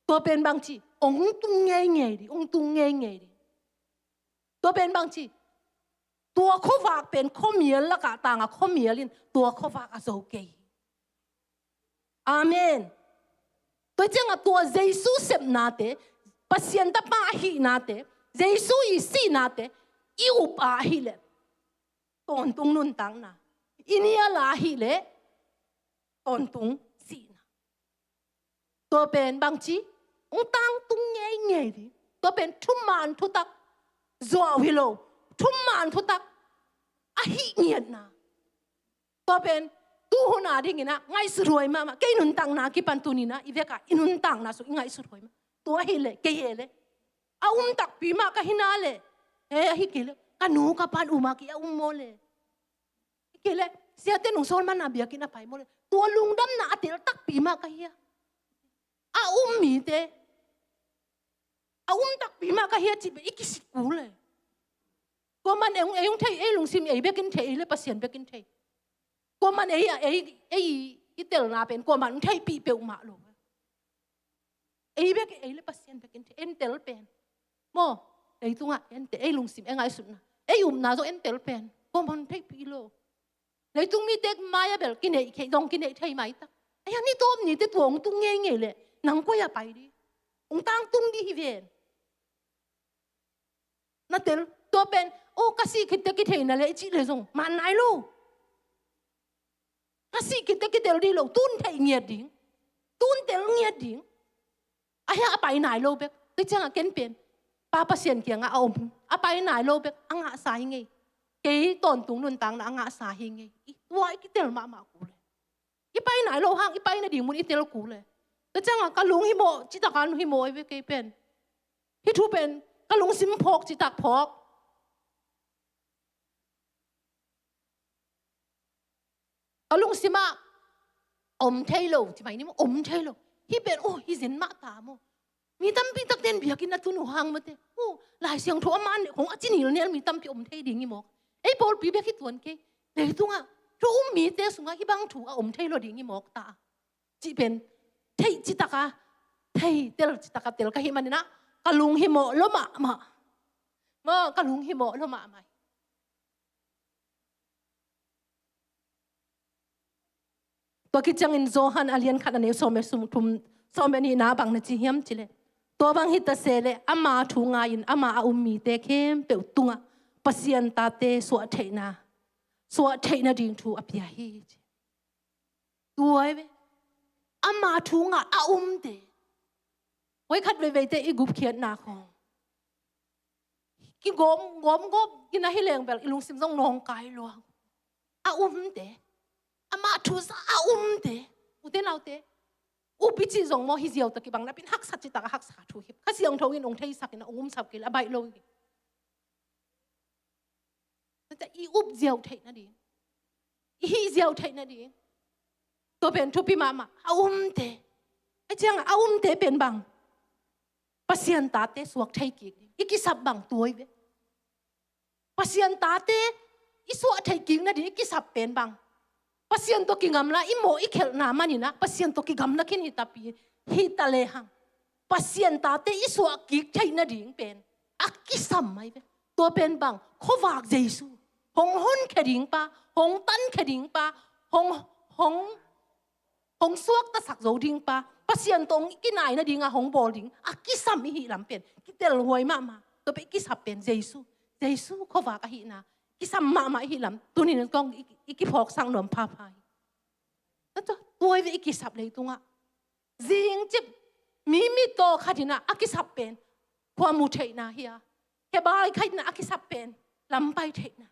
Tua pen bangci, hong tung ngeingei ding, hong tung ngeingei ding. Tua pen bangci, tua khuavak pen khuamial lakah tang a, khuamial in tua khuavak a zo kei hi. Amen. Tua ciangah tua Jesu sepnate, Pasian tapa ahihnate, Jesu i sihnate i up a ahih leh tawntung nuntakna, i nial a ahih leh tawntung sihna. Tua pen bangci, hong tangtung ngeingei ding. Tua pen thuman thutak, zuau hi lo, thuman thutak, a hih ngiatna. Tua pen tuhun a dingin ah ngaihsut huai mahmah. Kei nuntakna kipan tuni in ah i vekpi-a i nuntakna sung i ngaihsut huai mah. Tua ahih leh, kei hi leh, a um takpi mah ka hi na leh, eh, ahih kei leh ka nu ka pa'n um a ki a um maw leh, ahih kei leh Siate nung sawl manna biakinn a pai maw le, tua lungdamna a tel takpi mah ka hia. A um mite a um takpi mah ka hia cih pen i kisik kul e. Kuaman ei hong, ei hong thei, ei lungsim ei bekin thei, ei le Pasian bekin thei. Kuaman ei a, ei, ei i telna pen kuaman hong theihpih peuhmah lo. Ei bek, ei le Pasian bekin thei, en tel pen. Maw, leitungah en tel, ei lungsim, ei ngaihsutna, ei upna zong en tel pen kuaman hong theihpih lo. Leitung mite mai-ah bel kineih thei, zong kineih thei maitak. Ahi hang ni tawp nite tua hong tung ngeingei leh nang koi-ah pai ding? Hong tangtung ding hi ven. Na tel, tua pen, oh, ka sih khit teh kithei na leh i cih leh zong man nai lo. Ka sih khit teh kitel ding lo, tun thei ngiat ding, tun tel ngiat ding. Ahi hang a pai nai lo bek. Tua ciangah ken pen Pa Pasian kiangah a om, a pai nai lo bek a ngahsa hi ngei. Kei tawntung nuntakna a ngahsa hi ngei. I tua i kitel mahmah kul e. I pai nai lo hang, i pai nading mun i tel kul e. Tua ciangah ka lung hi mawh, citak a lung hi mawh hi ve kei pen. Hih thu pen ka lungsim phawk, citak phawk. Ka lungsimah om thei lo, ci mai ni maw, om thei lo. Hih pen, oh, hi zen mah ta maw. Mi tampi takte in biakinn a tun uh hang mate, oh, Lai Siangtho a man hong a ci nilnial mi tampi om thei ding hi mawk. Ei pawlpi bek hi tuan kei. Leitungah thu um mite sungah hih bang thu a om thei lo ding hi mawk ta. Cih pen theih citak a, thei tel citak a tel ka hih manin ah ka lung hi mawh lo mahmah. Maw, ka lung hi mawh lo mahmah. Tua khit ciangin Johan a lian khat a neu sawm le sawm thum, sawm le nihna bang na ci hiam cih leh, tua bang hi ta se leh ama thu ngai-in ama a um mite khempeuh tungah Pasian tate suah theihna, suah theih nading thu a pia hi ci. Tua hi ve. Ama thu ngai a umte. Voi khat veiveite i gupkhiatna khawng kigawm, gawm, gawm, kina hi leng bel i lungsim zong nawngkai lua. A umte. Ama thu za a umte. Ute naute. Up i cih zong maw hi ziau ta kibang napi-in haksa citak a haksa thu hi. Kha Siangtho in hong theisak in a hong umsak kei leh a baih lo hi. I up ziau theih nading, i hih ziau theih nading. Tua pen thupi mahmah. A umte. Ahi ciangah a umte pen bang? Pasian tate suak thei kik ding. I kisap bang tua hi ve. Pasian tate i suah thei kik nading i kisap pen bang? Pasian tawh kigamla i mawh i khelhna manin ah Pasian tawh kigamla khin hi tapi, hi ta lehang Pasian tate i suah kik theih nading pen a kisam mai ve. Tua pen bang? Khuavak Jesu. Hong honkhia ding pa, hong tankhia ding pa, hong, hong, hong suaktasak zo ding pa, Pasian tawh hong kinai nading a hong bawl ding a kisam i hih lam pen kitel huai mahmah. Tua pen i kisap pen Jesu. Jesu khuavak ahihna kisam mahmah i hih lam tuni-in kong i, i kiphawksak nuam phapha hi. Tua, tua hi ve i kisap leitungah. Zingcip mi mittaw khat in ah a kisap pen khua mu theihna hi a, khebai khat in ah a kisap pen lam pai theihna.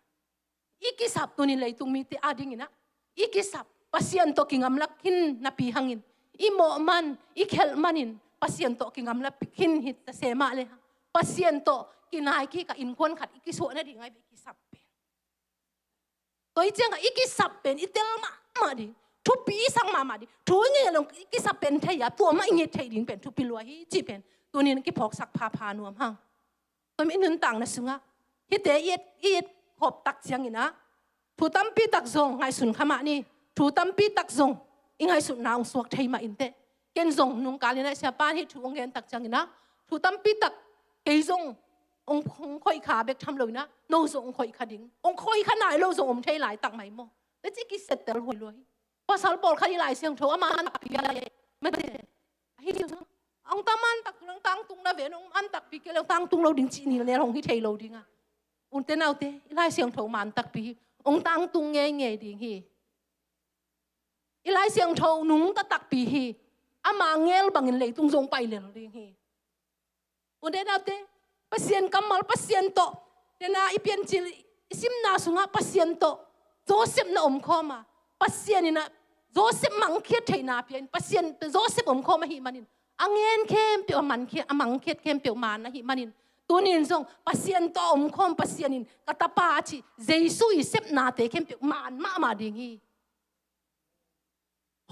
I kisap tuni-in leitung mite adingin ah i kisap Pasian tawh kigamla khin napi hangin, i mawh man, i khelh manin Pasian tawh kigamla khin hi ta se mah lehang, Pasian tawh kinai kik a innkuan khat i kisuah nading ahi ve i kisap pen. Tua hi ciangah i kisap pen i tel mahmah ding, thupi i sak mahmah ding. Thu i nget lo i kisap pen thei a, tua mah i nget theih ding pen thupi lua hi cih pen tuni-in kiphawksak phapha nuam hang. Tua mi nuntakna sungah hihte i et, i et khawp tak ciangin ah thu tampi tak zong ngaihsun kha mah ni. Thu tampi tak zong i ngaihsutna hong suak thei mah inteh. Ken zong nungkal in ah siapa in hih thu hong gen tak ciangin ah thu tampi tak kei zong hong, hong khoih kha bek tham lo in ah no zong hong khoih kha ding, hong khoih kha nai lo zong om thei laitak mai maw. Tua ci kisettel huai lua hi. Pasal pawlkhat i Lai Siangtho a man takpi a leh mate. Ahi zong hong ta man tak, hong tangtung na ve, hong man takpi kei leh hong tangtung lo ding cih nilnial hong hi thei lo ding a. Ute naute, i Lai Siangtho man takpi hi. Hong tangtung ngeingei ding hi. I Lai Siangtho nungta takpi hi. Ama ngel bangin leitung zong pai lel ding hi. Ute naute, Pasian kammal, Pasian tawh, tena i Piancil i simna sungah Pasian tawh Joseph na omkhawm a, Pasian in ah Joseph mangkhiat theihna pia in, Pasian Joseph omkhawm ahih manin a ngen khempeuh, a mangkhiat, a mangkhiat khempeuh man ahih manin, Tunin zong Pasian tawh a omkhawm Pasian in ka tapa a cih Jesu i sepnate khempeuh man mahmah ding hi.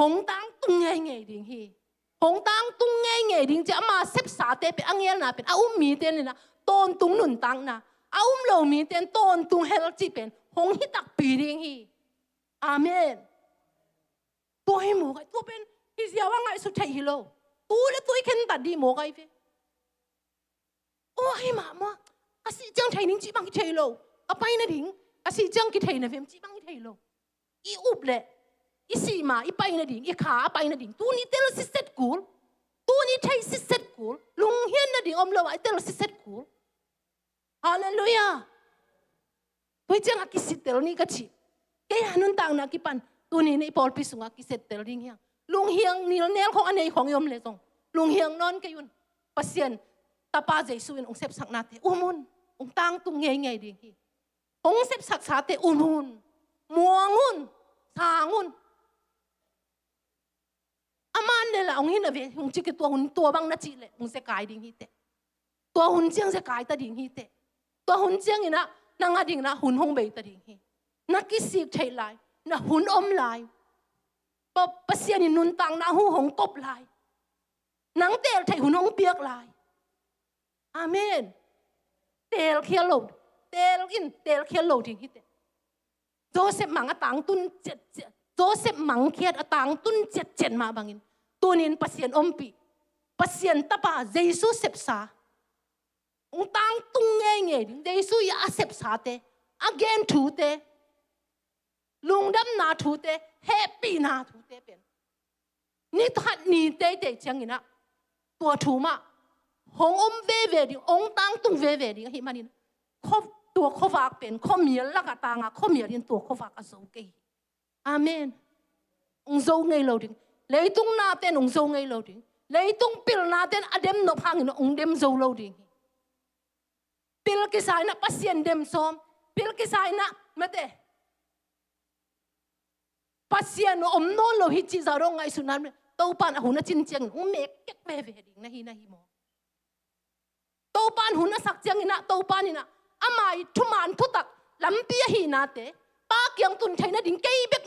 Hong tangtung ngeingei ding hi. Hong tangtung ngeingei ding ci a, ama sepsate pen a ngelna pen a um mite in ah tawntung nuntakna, a um lo mite in tawntung hell cih pen hong hi takpi ding hi. Amen. Tua hi mawk ai, tua pen hi ziau a ngaihsut theih hi lo. Tu le tu i khentat dih mawk ai ve. Aw, hi mah maw. Ka sih ciang thei ning cih bang i thei lo. Ka pai nading, ka sih ciang kithei na vem cih bang i thei lo. I up leh i sih ma i pai nading, i kha a pai nading, tuni tel sitset kul. Tuni thei sitset kul. Lunghian nading om lo a i tel sitset kul. Halleluiah. Tua ciang a kisittel ni ka cih. Kei a nuntakna kipan tuni na i pawlpi sungah kisittel ding hiang. Lunghiang nilnel khong a nei khong i om le zong, lunghiang nawn kei un. Pasian tapa Jesu in hong sepsaknate um un. Hong tangtung ngeingei ding hi. Hong sepsaksate um un. Muang un. Sang un. A man le la hong hi na ve, hong cih kei, tua hun tua bang na cih leh hong zekai ding hi teh. Tua hun ciang zekai ta ding hi teh. Tua hun ciang in ah nang a ding in ah hun hong bei ta ding hi. Na kisik theih lai, na hun om lai. Pa, Pasian in nuntakna hu hong kop lai. Nang teel theih hun hong piak lai. Amen. Teelkhial lo, teel in teelkhial lo ding hi teh. Joseph mang a tangtun ciatciat, Joseph mangkhiat a tangtun ciatciat mah bangin tunin Pasian ompih, Pasian tapa Jesu sepsa, hong tangtung ngeingei ding, Jesu i a sepsate, a gen thute, lungdamna thute, hehpihna thute pen ni khat ni teitei ciangin ah tua thu mah hong om veve ding, hong tangtung veve ding ahih manin, kho, tua khuavak pen khuamial lakah tanga khuamial in tua khuavak a zo kei hi. Amen. Hong zo ngei lo ding. Leitung nate'n hong zo ngei lo ding. Leitung pilnate'n a dem nop hangin hong dem zo lo ding hi. Pil kisa in ah Pasian dem sawm. Pil kisa in ah mate, Pasian om nawn lo hi cih zah dong ngaihsutna, Topa'n a hun a cin ciangin hong mek kek veve ding na hi, na hi maw? Topa'n hun a sak ciangin ah, Topa'n in ah ama i thuman thutak lampi ahihnate Pa kiang tun theih nading kei bek